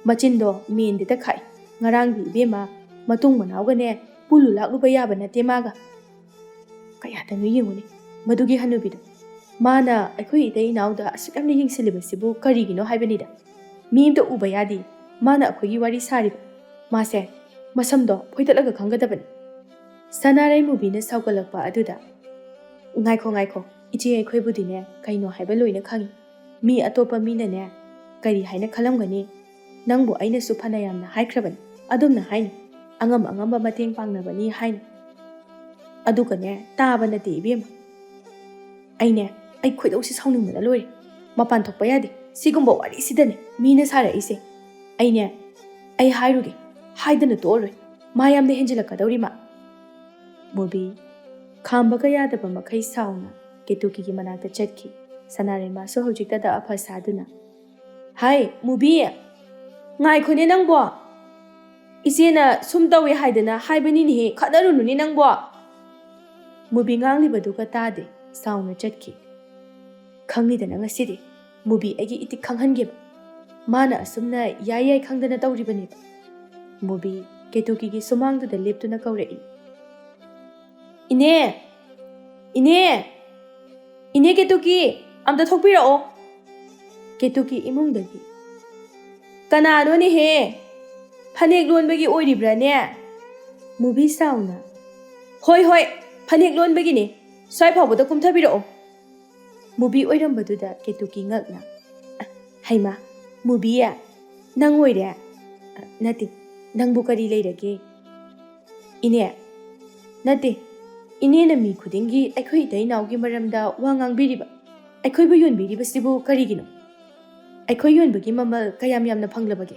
ꯃꯆꯤꯟꯗꯣ ꯃꯦꯟꯗꯦꯗ ꯈꯥꯛꯏ꯫ ꯉꯔꯥꯡꯗꯤ ꯏꯕꯦꯝꯃ, ꯃꯇꯨꯡ ꯃꯅꯥꯎꯒꯅꯦ ꯄꯨꯜꯂꯨ ꯂꯥꯛꯂꯨꯕ ꯌꯥꯕ ꯅꯠꯇꯦ ꯃꯥꯒ꯫ ꯀꯌꯥꯗꯅꯣ ꯌꯦꯡꯉꯨꯅꯦ, ꯃꯗꯨꯒꯤ ꯍꯅꯨꯕꯤꯗꯣ꯫ ꯃꯥꯅ ꯑꯩꯈꯣꯏ ꯏꯇꯩ ꯏꯅꯥꯎꯗ ꯑꯁꯨꯛ ꯌꯥꯝꯅ ꯌꯦꯡꯁꯤꯜꯂꯤꯕꯁꯤꯕꯨ ꯀꯔꯤꯒꯤꯅꯣ ꯍꯥꯏꯕꯅꯤꯗ꯫ ꯃꯤ ꯑꯝꯇ ꯎꯕ ꯌꯥꯗꯦ꯫ ꯃꯥꯅ ꯑꯩꯈꯣꯏꯒꯤ ꯋꯥꯔꯤ ꯁꯥꯔꯤꯕ꯫ ꯃꯥꯁꯦ ꯃꯁꯝꯗꯣ ꯐꯣꯏꯗꯠꯂꯒ ꯈꯪꯒꯗꯕꯅꯤ꯫" ꯁꯅꯥꯔꯩ ꯃꯨꯕꯤꯅ ꯁꯥꯎꯒꯠꯂꯛꯄ ꯑꯗꯨꯗ, "ꯉꯥꯏꯈꯣ, ꯉꯥꯏꯈꯣ, ꯏꯆꯦ ꯑꯩꯈꯣꯏꯕꯨꯗꯤꯅꯦ ꯀꯩꯅꯣ ꯍꯥꯏꯕ ꯂꯣꯏꯅ ꯈꯪꯉꯤ꯫ ꯃꯤ ꯑꯇꯣꯞꯄ ꯃꯤꯅꯅꯦ ꯀꯔꯤ ꯍꯥꯏꯅ ꯈꯜꯂꯝꯒꯅꯤ? ꯅꯪꯕꯨ ꯑꯩꯅꯁꯨ ꯐꯅ ꯌꯥꯝꯅ ꯍꯥꯏꯈ꯭ꯔꯕꯅꯤ, ꯑꯗꯨꯝꯅ ꯍꯥꯏꯅꯤ, ꯑꯉꯝ ꯑꯉꯝꯕ ꯃꯇꯦꯡ ꯄꯥꯡꯅꯕꯅꯤ ꯍꯥꯏꯅ꯫ ꯑꯗꯨꯒꯅꯦ, ꯇꯥꯕ ꯅꯠꯇꯦ ꯏꯕꯦꯝꯃ꯫ ꯑꯩꯅꯦ, ꯑꯩ ꯈꯣꯏꯗꯧꯁꯤ ꯁꯥꯎꯅꯤꯡꯕꯅ ꯂꯣꯏꯔꯦ꯫ ꯃꯄꯥꯟ ꯊꯣꯛꯄ ꯌꯥꯗꯦ꯫ ꯁꯤꯒꯨꯝꯕ ꯋꯥꯔꯤꯁꯤꯗꯅꯦ ꯃꯤꯅ ꯁꯥꯔꯛꯏꯁꯦ꯫ ꯑꯩꯅꯦ, ꯑꯩ ꯍꯥꯏꯔꯨꯒꯦ, ꯍꯥꯏꯗꯅ ꯇꯣꯛꯑꯔꯣꯏ꯫ ꯃꯥ ꯌꯥꯝꯅ ꯍꯦꯟꯖꯤꯜꯂꯛꯀꯗꯧꯔꯤ ꯃꯥ꯫" ꯃꯨꯕꯤ ꯈꯥꯝꯕꯒ ꯌꯥꯗꯕ ꯃꯈꯩ ꯁꯥꯎꯅ ꯀꯦꯇꯨꯀꯤꯒꯤ ꯃꯅꯥꯛꯇ ꯆꯠꯈꯤ꯫ ꯁꯅꯥꯔꯩꯃꯥꯁꯨ ꯍꯧꯖꯤꯛꯇꯗ ꯑꯐ ꯁꯥꯗꯨꯅ ꯍꯥꯏ, ꯃꯨꯕꯤ! ꯉꯥꯏꯈꯣꯅꯦ ꯅꯪꯕꯣ! ꯏꯆꯦꯅ ꯁꯨꯝ ꯇꯧꯏ ꯍꯥꯏꯗꯅ ꯍꯥꯏꯕꯅꯤꯅꯦꯍꯦ, ꯈꯠꯅꯔꯨꯅꯨꯅꯦ ꯅꯪꯕꯣ! ꯃꯨꯕꯤ ꯉꯥꯡꯂꯤꯕꯗꯨꯒ ꯇꯥꯗꯦ, ꯁꯥꯎꯅ ꯆꯠꯈꯤ꯫ ꯈꯪꯉꯤꯗꯅ ꯉꯁꯤꯗꯤ ꯃꯨꯕꯤ ꯑꯩꯒꯤ ꯏꯇꯤꯛ ꯈꯪꯍꯟꯒꯦꯕ꯫ ꯃꯥꯅ ꯑꯁꯨꯝꯅ ꯌꯥꯏ ꯌꯥꯏ ꯈꯪꯗꯅ ꯇꯧꯔꯤꯕꯅꯦꯕ꯫ ꯃꯨꯕꯤ ꯀꯦꯇꯨꯀꯤꯒꯤ ꯁꯨꯃꯥꯡꯗꯨꯗ ꯂꯦꯞꯇꯨꯅ ꯀꯧꯔꯛꯏ꯫ "ꯏꯅꯦ! ꯏꯅꯦ! ꯏꯅꯦ ꯀꯦꯇꯨꯀꯤ! ꯑꯝꯇ ꯊꯣꯛꯄꯤꯔꯛꯑꯣ!" ꯀꯦꯇꯨꯀꯤ ꯏꯃꯨꯡꯗꯒꯤ꯫ "ꯀꯅꯥꯅꯣꯅꯦꯍꯦ? ꯐꯅꯦꯛ ꯂꯣꯟꯕꯒꯤ ꯑꯣꯏꯔꯤꯕ꯭ꯔꯥꯅꯦ?" ꯃꯨꯕꯤ ꯁꯥꯎꯅ꯫ "ꯍꯣꯏ, ꯍꯣꯏ, ꯐꯅꯦꯛ ꯂꯣꯟꯕꯒꯤꯅꯦ꯫ ꯁ꯭ꯋꯥꯏ ꯐꯥꯎꯕꯗ ꯀꯨꯝꯊꯕꯤꯔꯛꯑꯣ꯫" ꯃꯨꯕꯤ ꯑꯣꯏꯔꯝꯕꯗꯨꯗ ꯀꯦꯇꯨꯀꯤ ꯉꯛꯅ꯫ "ꯍꯩꯃꯥ, ꯃꯨꯕꯤ? ꯅꯪ ꯑꯣꯏꯔꯦ? ꯅꯠꯇꯦ, ꯅꯪꯕꯨ ꯀꯔꯤ ꯂꯩꯔꯒꯦ?" "ꯏꯅꯦ, ꯅꯠꯇꯦ, ꯏꯅꯦꯅ ꯃꯤ ꯈꯨꯗꯤꯡꯒꯤ ꯑꯩꯈꯣꯏ ꯏꯇꯩ ꯏꯅꯥꯎꯒꯤ ꯃꯔꯝꯗ ꯋꯥ ꯉꯥꯡꯕꯤꯔꯤꯕ, ꯑꯩꯈꯣꯏꯕꯨ ꯌꯣꯟꯕꯤꯔꯤꯕꯁꯤꯕꯨ ꯀꯔꯤꯒꯤꯅꯣ? ꯑꯩꯈꯣꯏ ꯌꯣꯟꯕꯒꯤ ꯃꯃꯜ ꯀꯌꯥꯝ ꯌꯥꯝꯅ ꯐꯪꯂꯕꯒꯦ?"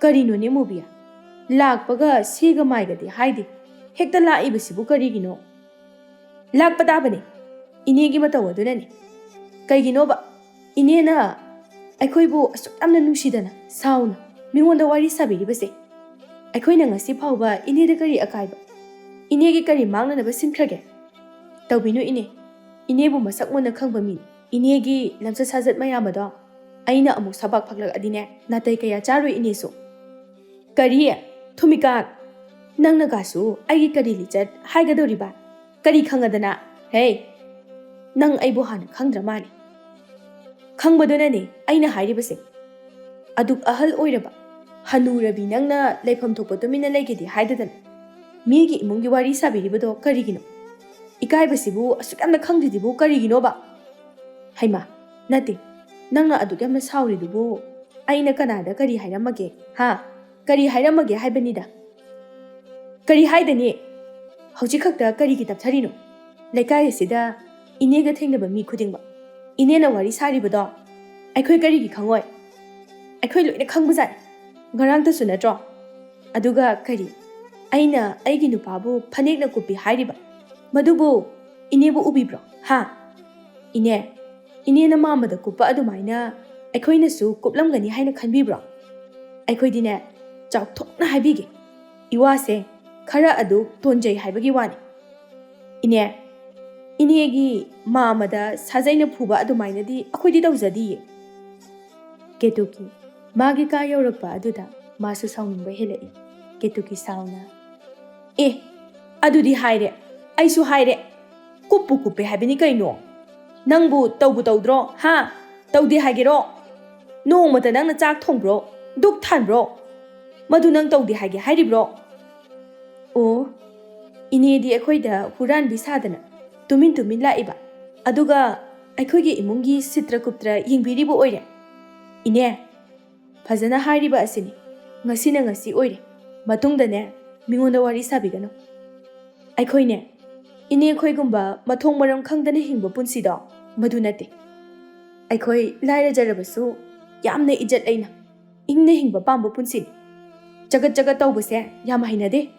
"ꯀꯔꯤꯅꯣꯅꯦ ꯃꯨꯕꯤ? ꯂꯥꯛꯄꯒ ꯁꯤꯒ ꯃꯥꯏꯒꯗꯤ ꯍꯥꯏꯗꯦ, ꯍꯦꯛꯇ ꯂꯥꯛꯏꯕꯁꯤꯕꯨ ꯀꯔꯤꯒꯤꯅꯣ?" "ꯂꯥꯛꯄ ꯇꯥꯕꯅꯦ, ꯏꯅꯦꯒꯤ ꯃꯇꯧ ꯑꯗꯨꯅꯅꯦ꯫ ꯀꯩꯒꯤꯅꯣꯕ ꯏꯅꯦꯅ ꯑꯩꯈꯣꯏꯕꯨ ꯑꯁꯨꯛ ꯌꯥꯝꯅ ꯅꯨꯡꯁꯤꯗꯅ ꯁꯥꯎꯅ ꯃꯤꯉꯣꯟꯗ ꯋꯥꯔꯤ ꯁꯥꯕꯤꯔꯤꯕꯁꯦ? ꯑꯩꯈꯣꯏꯅ ꯉꯁꯤ ꯐꯥꯎꯕ ꯏꯅꯦꯗ ꯀꯔꯤ ꯑꯀꯥꯏꯕ, ꯏꯅꯦꯒꯤ ꯀꯔꯤ ꯃꯥꯡꯅꯅꯕ ꯁꯤꯟꯈ꯭ꯔꯒꯦ? ꯇꯧꯕꯤꯅꯨ ꯏꯅꯦ, ꯏꯅꯦꯕꯨ ꯃꯁꯛ ꯃꯨꯟꯅ ꯈꯪꯕ ꯃꯤꯅꯤ꯫ ꯏꯅꯦꯒꯤ ꯂꯝꯆꯠ ꯁꯥꯖꯠ ꯃꯌꯥꯝ ꯑꯗꯣ ꯑꯩꯅ ꯑꯃꯨꯛ ꯁꯕꯥꯛ ꯐꯥꯛꯂꯛꯑꯗꯤꯅꯦ, ꯅꯥꯇꯩ ꯀꯌꯥ ꯆꯥꯔꯣꯏ ꯏꯅꯦꯁꯨ꯫" "ꯀꯔꯤ? ꯊꯨꯃꯤꯀꯥꯟ! ꯅꯪꯅꯒꯥꯁꯨ ꯑꯩꯒꯤ ꯀꯔꯤ ꯂꯤꯆꯠ ꯍꯥꯏꯒꯗꯧꯔꯤꯕ? ꯀꯔꯤ ꯈꯪꯉꯗꯅ? ꯍꯦ! ꯅꯪ ꯑꯩꯕꯨ ꯍꯥꯟꯅ ꯈꯪꯗ꯭ꯔ ꯃꯥꯜꯂꯦ꯫" "ꯈꯪꯕꯗꯨꯅꯅꯦ ꯑꯩꯅ ꯍꯥꯏꯔꯤꯕꯁꯦ꯫ ꯑꯗꯨꯛ ꯑꯍꯜ ꯑꯣꯏꯔꯕ, ꯍꯅꯨꯔꯕꯤ ꯅꯪꯅ ꯂꯩꯐꯝ ꯊꯣꯛꯄ ꯇꯨꯃꯤꯟꯅ ꯂꯩꯒꯦꯗꯤ ꯍꯥꯏꯗꯗꯅ ꯃꯤꯒꯤ ꯏꯃꯨꯡꯒꯤ ꯋꯥꯔꯤ ꯁꯥꯕꯤꯔꯤꯕꯗꯣ ꯀꯔꯤꯒꯤꯅꯣ? ꯏꯀꯥꯏꯕꯁꯤꯕꯨ ꯑꯁꯨꯛ ꯌꯥꯝꯅ ꯈꯪꯗ꯭ꯔꯤꯁꯤꯕꯨ ꯀꯔꯤꯒꯤꯅꯣꯕ?" "ꯍꯩꯃꯥ, ꯅꯠꯇꯦ, ꯅꯪꯅ ꯑꯗꯨꯛ ꯌꯥꯝꯅ ꯁꯥꯎꯔꯤꯗꯨꯕꯨ ꯑꯩꯅ ꯀꯅꯥꯗ ꯀꯔꯤ ꯍꯥꯏꯔꯝꯃꯒꯦ? ꯍꯥ? ꯀꯔꯤ ꯍꯥꯏꯔꯝꯃꯒꯦ ꯍꯥꯏꯕꯅꯤꯗ?" "ꯀꯔꯤ ꯍꯥꯏꯗꯅꯤ? ꯍꯧꯖꯤꯛ ꯈꯛꯇ ꯀꯔꯤꯒꯤ ꯇꯞꯊꯔꯤꯅꯣ? ꯂꯩꯀꯥꯏ ꯑꯁꯤꯗ ꯏꯅꯦꯒ ꯊꯦꯡꯅꯕ ꯃꯤ ꯈꯨꯗꯤꯡꯃꯛ ꯏꯅꯦꯅ ꯋꯥꯔꯤ ꯁꯥꯔꯤꯕꯗꯣ ꯑꯩꯈꯣꯏ ꯀꯔꯤꯒꯤ ꯈꯪꯉꯣꯏ? ꯑꯩꯈꯣꯏ ꯂꯣꯏꯅ ꯈꯪꯕꯖꯥꯠꯅꯤ꯫ ꯉꯔꯥꯡꯇꯁꯨ ꯅꯠꯇ꯭ꯔꯣ? ꯑꯗꯨꯒ ꯀꯔꯤ, ꯑꯩꯅ ꯑꯩꯒꯤ ꯅꯨꯄꯥꯕꯨ ꯐꯅꯦꯛꯅ ꯀꯨꯞꯄꯤ ꯍꯥꯏꯔꯤꯕ, ꯃꯗꯨꯕꯨ ꯏꯅꯦꯕꯨ ꯎꯕꯤꯕ꯭ꯔꯣ? ꯍꯥ? ꯏꯅꯦ, ꯏꯅꯦꯅ ꯃꯥꯝꯃꯗ ꯀꯨꯞꯄ ꯑꯗꯨꯃꯥꯏꯅ ꯑꯩꯈꯣꯏꯅꯁꯨ ꯀꯨꯞꯂꯝꯒꯅꯤ ꯍꯥꯏꯅ ꯈꯟꯕꯤꯕ꯭ꯔꯣ? ꯑꯩꯈꯣꯏꯗꯤꯅꯦ, ꯆꯥꯎꯊꯣꯛꯅ ꯍꯥꯏꯕꯤꯒꯦ, ꯏꯋꯥꯁꯦ ꯈꯔ ꯑꯗꯨ ꯇꯣꯟꯖꯩ ꯍꯥꯏꯕꯒꯤ ꯋꯥꯅꯤ꯫ ꯏꯅꯦ, ꯏꯅꯦꯒꯤ ꯃꯥꯃꯗ ꯁꯥꯖꯩꯅ ꯐꯨꯕ ꯑꯗꯨꯃꯥꯏꯅꯗꯤ ꯑꯩꯈꯣꯏꯗꯤ ꯇꯧꯖꯗꯤꯌꯦ꯫ ꯀꯦꯇꯨꯀꯤ ꯃꯥꯒꯤ ꯀꯥ ꯌꯧꯔꯛꯄ ꯑꯗꯨꯗ ꯃꯥꯁꯨ ꯁꯥꯎꯅꯤꯡꯕ ꯍꯦꯜꯂꯛꯏ꯫ ꯀꯦꯇꯨꯀꯤ ꯁꯥꯎꯅ, "ꯑꯦ, ꯑꯗꯨꯗꯤ ꯍꯥꯏꯔꯦ, ꯑꯩꯁꯨ ꯍꯥꯏꯔꯦ꯫ ꯀꯨꯞꯄꯨ ꯀꯨꯞꯄꯦ ꯍꯥꯏꯕꯅꯤ ꯀꯩꯅꯣ? ꯅꯪꯕꯨ ꯇꯧꯕꯨ ꯇꯧꯗ꯭ꯔꯣ, ꯍꯥ? ꯇꯧꯗꯦ ꯍꯥꯏꯒꯦꯔꯣ? ꯅꯣꯡꯃꯇ ꯅꯪꯅ ꯆꯥꯛ ꯊꯣꯡꯕ꯭ꯔꯣ? ꯗꯨꯛ ꯊꯥꯟꯕ꯭ꯔꯣ? ꯃꯗꯨ ꯅꯪ ꯇꯧꯗꯦ ꯍꯥꯏꯒꯦ ꯍꯥꯏꯔꯤꯕ꯭ꯔꯣ?" ꯑꯣ, ꯏꯅꯦꯗꯤ ꯑꯩꯈꯣꯏꯗ ꯍꯨꯔꯥꯟꯕꯤ ꯁꯥꯗꯅ ꯇꯨꯃꯤꯟ ꯇꯨꯃꯤꯟ ꯂꯥꯛꯏꯕ, ꯑꯗꯨꯒ ꯑꯩꯈꯣꯏꯒꯤ ꯏꯃꯨꯡꯒꯤ ꯁꯤꯇ꯭ꯔ ꯀꯨꯞꯇ꯭ꯔ ꯌꯦꯡꯕꯤꯔꯤꯕ ꯑꯣꯏꯔꯦ꯫ ꯏꯅꯦ, ꯐꯖꯅ ꯍꯥꯏꯔꯤꯕ ꯑꯁꯤꯅꯤ, ꯉꯁꯤꯅ ꯉꯁꯤ ꯑꯣꯏꯔꯦ, ꯃꯇꯨꯡꯗꯅꯦ ꯃꯤꯉꯣꯟꯗ ꯋꯥꯔꯤ ꯁꯥꯕꯤꯒꯅꯨ꯫ ꯑꯩꯈꯣꯏꯅꯦ, ꯏꯅꯦ ꯑꯩꯈꯣꯏꯒꯨꯝꯕ ꯃꯊꯣꯡ ꯃꯔꯝ ꯈꯪꯗꯅ ꯍꯤꯡꯕ ꯄꯨꯟꯁꯤꯗꯣ ꯃꯗꯨ ꯅꯠꯇꯦ꯫ ꯑꯩꯈꯣꯏ ꯂꯥꯏꯔꯖꯔꯕꯁꯨ ꯌꯥꯝꯅ ꯏꯖꯠ ꯂꯩꯅ ꯏꯪꯅ ꯍꯤꯡꯕ ꯄꯥꯝꯕ ꯄꯨꯟꯁꯤꯅꯤ꯫ ꯆꯒꯠ ꯆꯒꯠ ꯇꯧꯕꯁꯦ ꯌꯥꯝ ꯍꯩꯅꯗꯦ꯫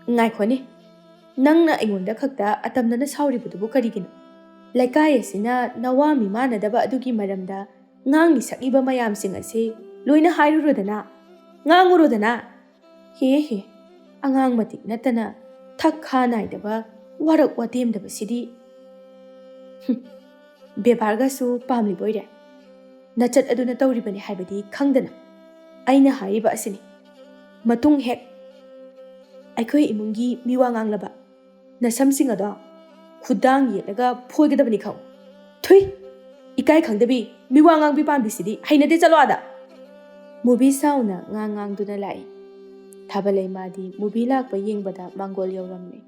ꯉꯥꯏꯈꯣꯅꯦ, ꯅꯪꯅ ꯑꯩꯉꯣꯟꯗ ꯈꯛꯇ ꯑꯇꯝꯅꯅ ꯁꯥꯎꯔꯤꯕꯗꯨꯕꯨ ꯀꯔꯤꯒꯤꯅꯣ? ꯂꯩꯀꯥꯏ ꯑꯁꯤꯅ ꯅꯋꯥ ꯃꯤꯃꯥꯟꯅꯗꯕ ꯑꯗꯨꯒꯤ ꯃꯔꯝꯗ ꯉꯥꯡꯂꯤ ꯁꯛꯂꯤꯕ ꯃꯌꯥꯝꯁꯤꯡ ꯑꯁꯤ ꯂꯣꯏꯅ ꯍꯥꯏꯔꯨꯔꯣꯗꯅ, ꯉꯥꯡꯉꯨꯔꯣꯗꯅ꯫ ꯍꯦ ꯍꯦ, ꯑꯉꯥꯡ ꯃꯇꯤꯛ ꯅꯠꯇꯅ ꯊꯛ ꯈꯥ ꯅꯥꯏꯗꯕ, ꯋꯥꯔꯛ ꯋꯥꯇꯦꯝꯗꯕꯁꯤꯗꯤ꯫ ꯍꯨꯝ, ꯕꯦꯕꯥꯔꯒꯁꯨ ꯄꯥꯝꯂꯤꯕ ꯑꯣꯏꯔꯦ꯫ ꯅꯆꯠ ꯑꯗꯨꯅ ꯇꯧꯔꯤꯕꯅꯤ ꯍꯥꯏꯕꯗꯤ ꯈꯪꯗꯅ꯫ ꯑꯩꯅ ꯍꯥꯏꯔꯤꯕ ꯑꯁꯤꯅꯤ, ꯃꯇꯨꯡ ꯍꯦꯛ ꯑꯩꯈꯣꯏ ꯏꯃꯨꯡꯒꯤ ꯃꯤꯋꯥ ꯉꯥꯡꯂꯕ, ꯅꯁꯝꯁꯤꯡ ꯑꯗꯣ ꯈꯨꯗꯥꯡ ꯌꯦꯠꯂꯒ ꯐꯣꯏꯒꯗꯕꯅꯤ ꯈꯪ꯫ ꯊꯨꯏ! ꯏꯀꯥꯏ ꯈꯪꯗꯕꯤ, ꯃꯤꯋꯥ ꯉꯥꯡꯕꯤ ꯄꯥꯝꯕꯤꯁꯤꯗꯤ ꯍꯩꯅꯗꯦ, ꯆꯠꯂꯣ ꯑꯥꯗ! ꯃꯨꯕꯤ ꯁꯥꯎꯅ ꯉꯥꯡ ꯉꯥꯡꯗꯨꯅ ꯂꯥꯛꯏ꯫ ꯊꯥꯕꯂꯩ ꯃꯥꯗꯤ ꯃꯨꯕꯤ ꯂꯥꯛꯄ ꯌꯦꯡꯕꯗ ꯃꯥꯡꯒꯣꯜ ꯌꯧꯔꯝꯂꯦ꯫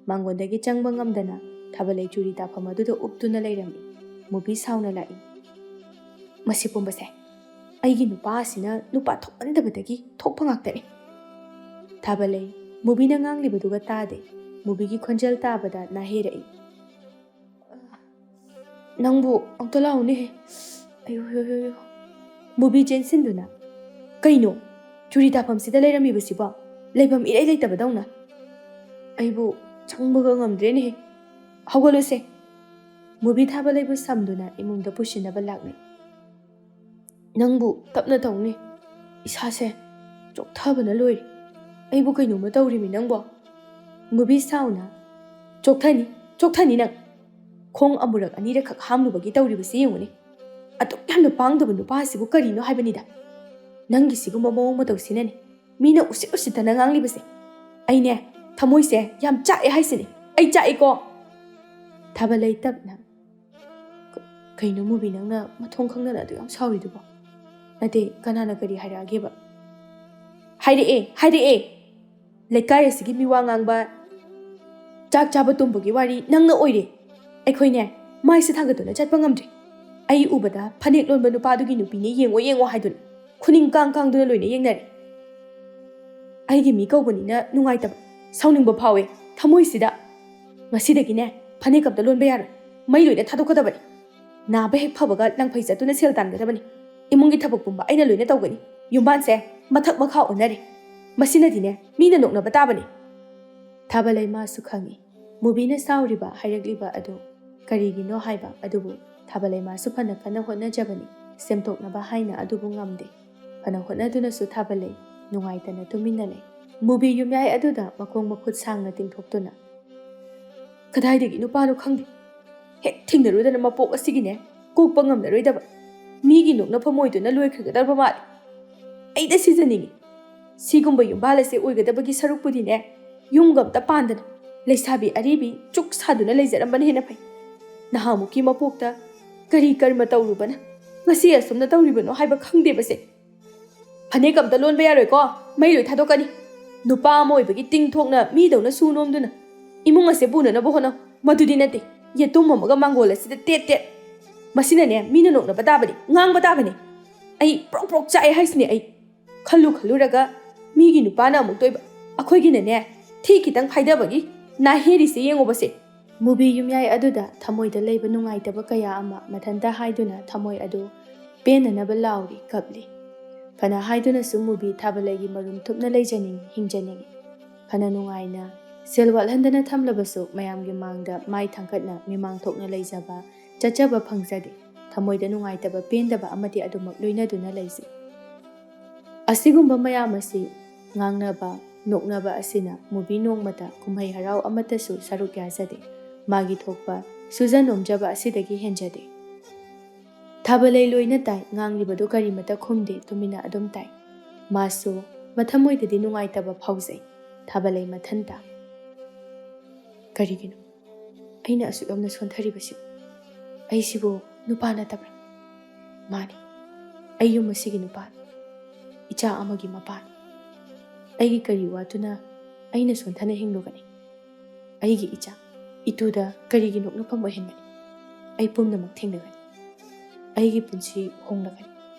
ꯃꯥꯡꯒꯣꯟꯗꯒꯤ ꯆꯪꯕ ꯉꯝꯗꯅ ꯊꯥꯕꯂꯩ ꯆꯨꯔꯤ ꯇꯥꯐꯝ ꯑꯗꯨꯗ ꯎꯞꯇꯨꯅ ꯂꯩꯔꯝꯃꯤ꯫ ꯃꯨꯕꯤ ꯁꯥꯎꯅ ꯂꯥꯛꯏ꯫ ꯃꯁꯤ ꯄꯨꯝꯕꯁꯦ ꯑꯩꯒꯤ ꯅꯨꯄꯥ ꯑꯁꯤꯅ ꯅꯨꯄꯥ ꯊꯣꯛꯃꯟꯗꯕꯗꯒꯤ ꯊꯣꯛꯄ ꯉꯥꯛꯇꯅꯤ꯫ ꯊꯥꯕꯂꯩ ꯃꯨꯕꯤꯅ ꯉꯥꯡꯂꯤꯕꯗꯨꯒ ꯇꯥꯗꯦ꯫ ꯃꯨꯕꯤꯒꯤ ꯈꯣꯟꯖꯦꯜ ꯇꯥꯕꯗ ꯅꯥꯍꯦꯔꯛꯏ꯫ "ꯅꯪꯕꯨ ꯑꯝꯇ ꯂꯥꯛꯎꯅꯦꯍꯦ꯫ ꯑꯌꯨ, ꯑꯌꯨ, ꯑꯌꯨ, ꯑꯌꯨ꯫" ꯃꯨꯕꯤ ꯆꯦꯟꯁꯤꯟꯗꯨꯅ, "ꯀꯩꯅꯣ? ꯆꯨꯔꯤ ꯇꯥꯐꯝꯁꯤꯗ ꯂꯩꯔꯝꯃꯤꯕꯁꯤꯕꯣ? ꯂꯩꯐꯝ ꯏꯔꯩ ꯂꯩꯇꯕꯗꯧꯅ꯫ ꯑꯩꯕꯨ ꯆꯪꯕꯒ ꯉꯝꯗ꯭ꯔꯦꯅꯦꯍꯦ꯫ ꯍꯧꯒꯠꯂꯨꯁꯦ꯫" ꯃꯨꯕꯤ ꯊꯥꯕꯂꯩꯕꯨ ꯁꯝꯗꯨꯅ ꯏꯃꯨꯡꯗ ꯄꯨꯁꯤꯟꯅꯕ ꯂꯥꯛꯂꯦ꯫ ꯅꯪꯕꯨ ꯇꯞꯅ ꯇꯧꯅꯦ꯫ ꯏꯁꯥꯁꯦ ꯆꯣꯛꯊꯕꯅ ꯂꯣꯏꯔꯦ꯫ ꯑꯩꯕꯨ ꯀꯩꯅꯣꯝꯃ ꯇꯧꯔꯤꯃꯤ ꯅꯪꯕꯣ꯫ ꯃꯨꯕꯤ ꯁꯥꯎꯅ, "ꯆꯣꯛꯊꯅꯤ, ꯆꯣꯛꯊꯅꯤ ꯅꯪ꯫ ꯈꯣꯡ ꯑꯃꯨꯔꯛ ꯑꯅꯤꯔꯛꯈꯛ ꯍꯥꯝꯂꯨꯕꯒꯤ ꯇꯧꯔꯤꯕꯁꯤ ꯌꯦꯡꯉꯨꯅꯦ꯫ ꯑꯗꯨꯛ ꯌꯥꯝꯅ ꯄꯥꯡꯗꯕ ꯅꯨꯄꯥ ꯑꯁꯤꯕꯨ ꯀꯔꯤꯅꯣ ꯍꯥꯏꯕꯅꯤꯗ꯫ ꯅꯪꯒꯤ ꯁꯤꯒꯨꯝꯕ ꯃꯑꯣꯡ ꯃꯇꯧꯁꯤꯅꯅꯦ ꯃꯤꯅ ꯎꯁꯤꯠ ꯎꯁꯤꯠꯇꯅ ꯉꯥꯡꯂꯤꯕꯁꯦ꯫ ꯑꯩꯅꯦ ꯊꯃꯣꯏꯁꯦ ꯌꯥꯝ ꯆꯥꯛꯑꯦ ꯍꯥꯏꯁꯤꯅꯦ꯫ ꯑꯩ ꯆꯥꯛꯏꯀꯣ꯫" ꯊꯥꯕꯂꯩ ꯇꯞꯅ, "ꯀ-, ꯀꯩꯅꯣ ꯃꯨꯕꯤ, ꯅꯪꯅ ꯃꯊꯣꯡ ꯈꯪꯗꯅ ꯑꯗꯨ ꯌꯥꯝ ꯁꯥꯎꯔꯤꯗꯨꯕꯣ? ꯅꯠꯇꯦ, ꯀꯅꯥꯅ ꯀꯔꯤ ꯍꯥꯏꯔꯛꯑꯒꯦꯕ?" "ꯍꯥꯏꯔꯛꯑꯦ, ꯍꯥꯏꯔꯛꯑꯦ꯫ ꯂꯩꯀꯥꯏ ꯑꯁꯤꯒꯤ ꯃꯤꯋꯥ ꯉꯥꯡꯕ, ꯆꯥꯛ ꯆꯥꯕ ꯇꯨꯝꯕꯒꯤ ꯋꯥꯔꯤ ꯅꯪꯅ ꯑꯣꯏꯔꯦ꯫ ꯑꯩꯈꯣꯏꯅꯦ ꯃꯥꯏꯁꯦ ꯊꯥꯡꯒꯠꯇꯨꯅ ꯆꯠꯄ ꯉꯝꯗ꯭ꯔꯦ꯫ ꯑꯩ ꯎꯕꯗ ꯐꯅꯦꯛ ꯂꯣꯟꯕ ꯅꯨꯄꯥꯗꯨꯒꯤ ꯅꯨꯄꯤꯅꯦ ꯌꯦꯡꯉꯣ ꯌꯦꯡꯉꯣ ꯍꯥꯏꯗꯨꯅ ꯈꯨꯅꯤꯡ ꯀꯥꯡ ꯀꯥꯡꯗꯨꯅ ꯂꯣꯏꯅ ꯌꯦꯡꯅꯔꯦ꯫ ꯑꯩꯒꯤ ꯃꯤ ꯀꯧꯕꯅꯤꯅ ꯅꯨꯡꯉꯥꯏꯇꯕ, ꯁꯥꯎꯅꯤꯡꯕ ꯐꯥꯎꯋꯦ ꯊꯃꯣꯏꯁꯤꯗ꯫ ꯉꯁꯤꯗꯒꯤꯅꯦ ꯐꯅꯦꯛ ꯑꯝꯇ ꯂꯣꯟꯕ ꯌꯥꯔꯣꯏ, ꯃꯩ ꯂꯣꯏꯅ ꯊꯥꯗꯣꯛꯀꯗꯕꯅꯤ꯫ ꯅꯥꯕ ꯍꯦꯛ ꯐꯕꯒ ꯂꯪꯐꯩ ꯆꯠꯇꯨꯅ ꯁꯦꯜ ꯇꯥꯟꯒꯗꯕꯅꯤ꯫ ꯏꯃꯨꯡꯒꯤ ꯊꯕꯛ ꯄꯨꯝꯕ ꯑꯩꯅ ꯂꯣꯏꯅ ꯇꯧꯒꯅꯤ꯫ ꯌꯨꯝꯕꯥꯟꯁꯦ ꯃꯊꯛ ꯃꯈꯥ ꯑꯣꯟꯅꯔꯦ꯫ ꯃꯁꯤꯅꯗꯤꯅꯦ ꯃꯤꯅ ꯅꯣꯛꯅꯕ ꯇꯥꯕꯅꯤ꯫" ꯊꯥꯕꯂꯩ ꯃꯥꯁꯨ ꯈꯪꯏ ꯃꯨꯕꯤꯅ ꯁꯥꯎꯔꯤꯕ ꯍꯥꯏꯔꯛꯂꯤꯕ ꯑꯗꯨ ꯀꯔꯤꯒꯤꯅꯣ ꯍꯥꯏꯕ꯫ ꯑꯗꯨꯕꯨ ꯊꯥꯕꯂꯩ ꯃꯥꯁꯨ ꯐꯅ ꯀꯟꯅ ꯍꯣꯠꯅꯖꯕꯅꯤ ꯁꯦꯝꯗꯣꯛꯅꯕ ꯍꯥꯏꯅ, ꯑꯗꯨꯕꯨ ꯉꯝꯗꯦ꯫ ꯐꯅ ꯍꯣꯠꯅꯗꯨꯅꯁꯨ ꯊꯥꯕꯂꯩ ꯅꯨꯡꯉꯥꯏꯇꯅ ꯇꯨꯃꯤꯟꯅ ꯂꯩ꯫ ꯃꯨꯕꯤ ꯌꯨꯝꯌꯥꯏ ꯑꯗꯨꯗ ꯃꯈꯣꯡ ꯃꯈꯨꯠ ꯁꯥꯡꯅ ꯇꯤꯡꯊꯣꯛꯇꯨꯅ, "ꯀꯗꯥꯏꯗꯒꯤ ꯅꯨꯄꯥꯅꯣ ꯈꯪꯗꯦ, ꯍꯦꯛ ꯊꯦꯡꯅꯔꯨꯗꯅ ꯃꯄꯣꯛ ꯑꯁꯤꯒꯤꯅꯦ ꯀꯣꯛꯄ ꯉꯝꯂꯔꯣꯏꯗꯕ, ꯃꯤꯒꯤ ꯅꯣꯛꯅꯐꯝ ꯑꯣꯏꯗꯨꯅ ꯂꯣꯏꯈ꯭ꯔꯒꯗꯕ ꯃꯥꯜꯂꯤ꯫ ꯑꯩꯗ ꯁꯤꯖꯅꯤꯡꯉꯤ꯫ ꯁꯤꯒꯨꯝꯕ ꯌꯨꯝꯕꯥꯜ ꯑꯁꯦ ꯑꯣꯏꯒꯗꯕꯒꯤ ꯁꯔꯨꯛꯄꯨꯗꯤꯅꯦ ꯌꯨꯝꯒ ꯑꯝꯇ ꯄꯥꯟꯗꯅ ꯂꯩꯁꯥꯕꯤ ꯑꯔꯤꯕꯤ ꯆꯨꯛ ꯁꯥꯗꯨꯅ ꯂꯩꯖꯔꯝꯕꯅ ꯍꯦꯟꯅ ꯐꯩ꯫ ꯅꯍꯥꯟꯃꯨꯛꯀꯤ ꯃꯄꯣꯛꯇ ꯀꯔꯤ ꯀꯔꯃ ꯇꯧꯔꯨꯕꯅ ꯉꯁꯤ ꯑꯁꯨꯝꯅ ꯇꯧꯔꯤꯕꯅꯣ ꯍꯥꯏꯕ ꯈꯪꯗꯦꯕꯁꯦ꯫ ꯐꯅꯦꯛ ꯑꯝꯇ ꯂꯣꯟꯕ ꯌꯥꯔꯣꯏꯀꯣ, ꯃꯩ ꯂꯣꯏ ꯊꯥꯗꯣꯛꯀꯅꯤ꯫ ꯅꯨꯄꯥ ꯑꯃ ꯑꯣꯏꯕꯒꯤ ꯇꯤꯡꯊꯣꯛꯅ ꯃꯤꯗꯧꯅ ꯁꯨ ꯅꯣꯝꯗꯨꯅ ꯏꯃꯨꯡ ꯑꯁꯦ ꯄꯨꯅꯅꯕ ꯍꯣꯠꯅꯧ꯫ ꯃꯗꯨꯗꯤ ꯅꯠꯇꯦ, ꯌꯦꯇꯨꯝ ꯑꯃꯒ ꯃꯥꯡꯒꯣꯜ ꯑꯁꯤꯗ ꯇꯦꯠ ꯇꯦꯠ꯫ ꯃꯁꯤꯅꯅꯦ ꯃꯤꯅ ꯅꯣꯛꯅꯕ ꯇꯥꯕꯅꯤ, ꯉꯥꯡꯕ ꯇꯥꯕꯅꯤ꯫ ꯑꯩ ꯄ꯭ꯔꯣꯛ ꯄ꯭ꯔꯣꯛ ꯆꯥꯛꯑꯦ ꯍꯥꯏꯁꯤꯅꯦ ꯑꯩ꯫ ꯈꯜꯂꯨ ꯈꯜꯂꯨꯔꯒ ꯃꯤꯒꯤ ꯅꯨꯄꯥꯅ ꯑꯃꯨꯛꯇꯣꯏꯕ, ꯑꯩꯈꯣꯏꯒꯤꯅꯅꯦ ꯊꯤ ꯈꯤꯇꯪ ꯐꯥꯏꯗꯕꯒꯤ ꯅꯥꯍꯦꯔꯤꯁꯦ ꯌꯦꯡꯉꯨꯕꯁꯦ꯫" ꯃꯨꯕꯤ ꯌꯨꯝꯌꯥꯏ ꯑꯗꯨꯗ ꯊꯃꯣꯏꯗ ꯂꯩꯕ ꯅꯨꯡꯉꯥꯏꯇꯕ ꯀꯌꯥ ꯑꯃ ꯃꯊꯟꯇ ꯍꯥꯏꯗꯨꯅ ꯊꯃꯣꯏ ꯑꯗꯨ ꯄꯦꯟꯅꯅꯕ ꯂꯥꯎꯔꯤ, ꯀꯞꯂꯤ꯫ ꯐꯅ ꯍꯥꯏꯗꯨꯅꯁꯨ ꯃꯨꯕꯤ ꯊꯥꯕꯂꯩꯒꯤ ꯃꯔꯨꯝ ꯊꯨꯞꯅ ꯂꯩꯖꯅꯤꯡꯏ, ꯍꯤꯡꯖꯅꯤꯡꯏ꯫ ꯐꯅ ꯅꯨꯡꯉꯥꯏꯅ ꯁꯦꯜ ꯋꯥꯠꯍꯟꯗꯅ ꯊꯝꯂꯕꯁꯨ ꯃꯌꯥꯝꯒꯤ ꯃꯥꯡꯗ ꯃꯥꯏ ꯊꯥꯡꯒꯠꯅ ꯃꯤꯃꯥꯡ ꯊꯣꯛꯅ ꯂꯩꯖꯕ, ꯆꯠꯆꯕ ꯐꯪꯖꯗꯦ꯫ ꯊꯃꯣꯏꯗ ꯅꯨꯡꯉꯥꯏꯇꯕ, ꯄꯦꯟꯗꯕ ꯑꯃꯗꯤ ꯑꯗꯨꯃꯛ ꯂꯣꯏꯅꯗꯨꯅ ꯂꯩꯖꯩ꯫ ꯑꯁꯤꯒꯨꯝꯕ ꯃꯌꯥꯝ ꯑꯁꯤ ꯉꯥꯡꯅꯕ, ꯅꯣꯛꯅꯕ ꯑꯁꯤꯅ ꯃꯨꯕꯤ ꯅꯣꯡꯃꯇ ꯀꯨꯝꯍꯩ ꯍꯔꯥꯎ ꯑꯃꯠꯇꯁꯨ ꯁꯔꯨꯛ ꯌꯥꯖꯗꯦ꯫ ꯃꯥꯒꯤ ꯊꯣꯛꯄ ꯁꯨꯖ ꯅꯣꯝꯖꯕ ꯑꯁꯤꯗꯒꯤ ꯍꯦꯟꯖꯗꯦ꯫ ꯊꯥꯕꯂꯩ ꯂꯣꯏꯅ ꯇꯥꯏ, ꯉꯥꯡꯂꯤꯕꯗꯨ ꯀꯔꯤꯃꯇ ꯈꯨꯝꯗꯦ, ꯇꯨꯃꯤꯟꯅ ꯑꯗꯨꯝ ꯇꯥꯏ꯫ ꯃꯥꯁꯨ ꯃꯊꯃꯣꯏꯗꯗꯤ ꯅꯨꯡꯉꯥꯏꯇꯕ ꯐꯥꯎꯖꯩ꯫ ꯊꯥꯕꯂꯩ ꯃꯊꯟꯇ, "ꯀꯔꯤꯒꯤꯅꯣ ꯑꯩꯅ ꯑꯁꯨꯛ ꯌꯥꯝꯅ ꯁꯣꯟꯊꯔꯤꯕꯁꯤꯕꯨ? ꯑꯩꯁꯤꯕꯨ ꯅꯨꯄꯥ ꯅꯠꯇꯕ꯭ꯔꯥ? ꯃꯥꯅꯤ, ꯑꯩ ꯌꯨꯝ ꯑꯁꯤꯒꯤ ꯅꯨꯄꯥꯅꯤ, ꯏꯆꯥ ꯑꯃꯒꯤ ꯃꯄꯥꯅꯤ꯫ ꯑꯩꯒꯤ ꯀꯔꯤ ꯋꯥꯠꯇꯨꯅ ꯑꯩꯅ ꯁꯣꯟꯊꯅ ꯍꯤꯡꯂꯨꯒꯅꯤ? ꯑꯩꯒꯤ ꯏꯆꯥ ꯏꯇꯨꯗ ꯀꯔꯤꯒꯤ ꯅꯣꯛꯅꯐꯝ ꯑꯣꯏꯍꯟꯒꯅꯤ? ꯑꯩ ꯄꯨꯝꯅꯃꯛ ꯊꯦꯡꯅꯒꯅꯤ꯫ ꯑꯩꯒꯤ ꯄꯨꯟꯁꯤ ꯍꯣꯡꯂꯒꯅꯤ꯫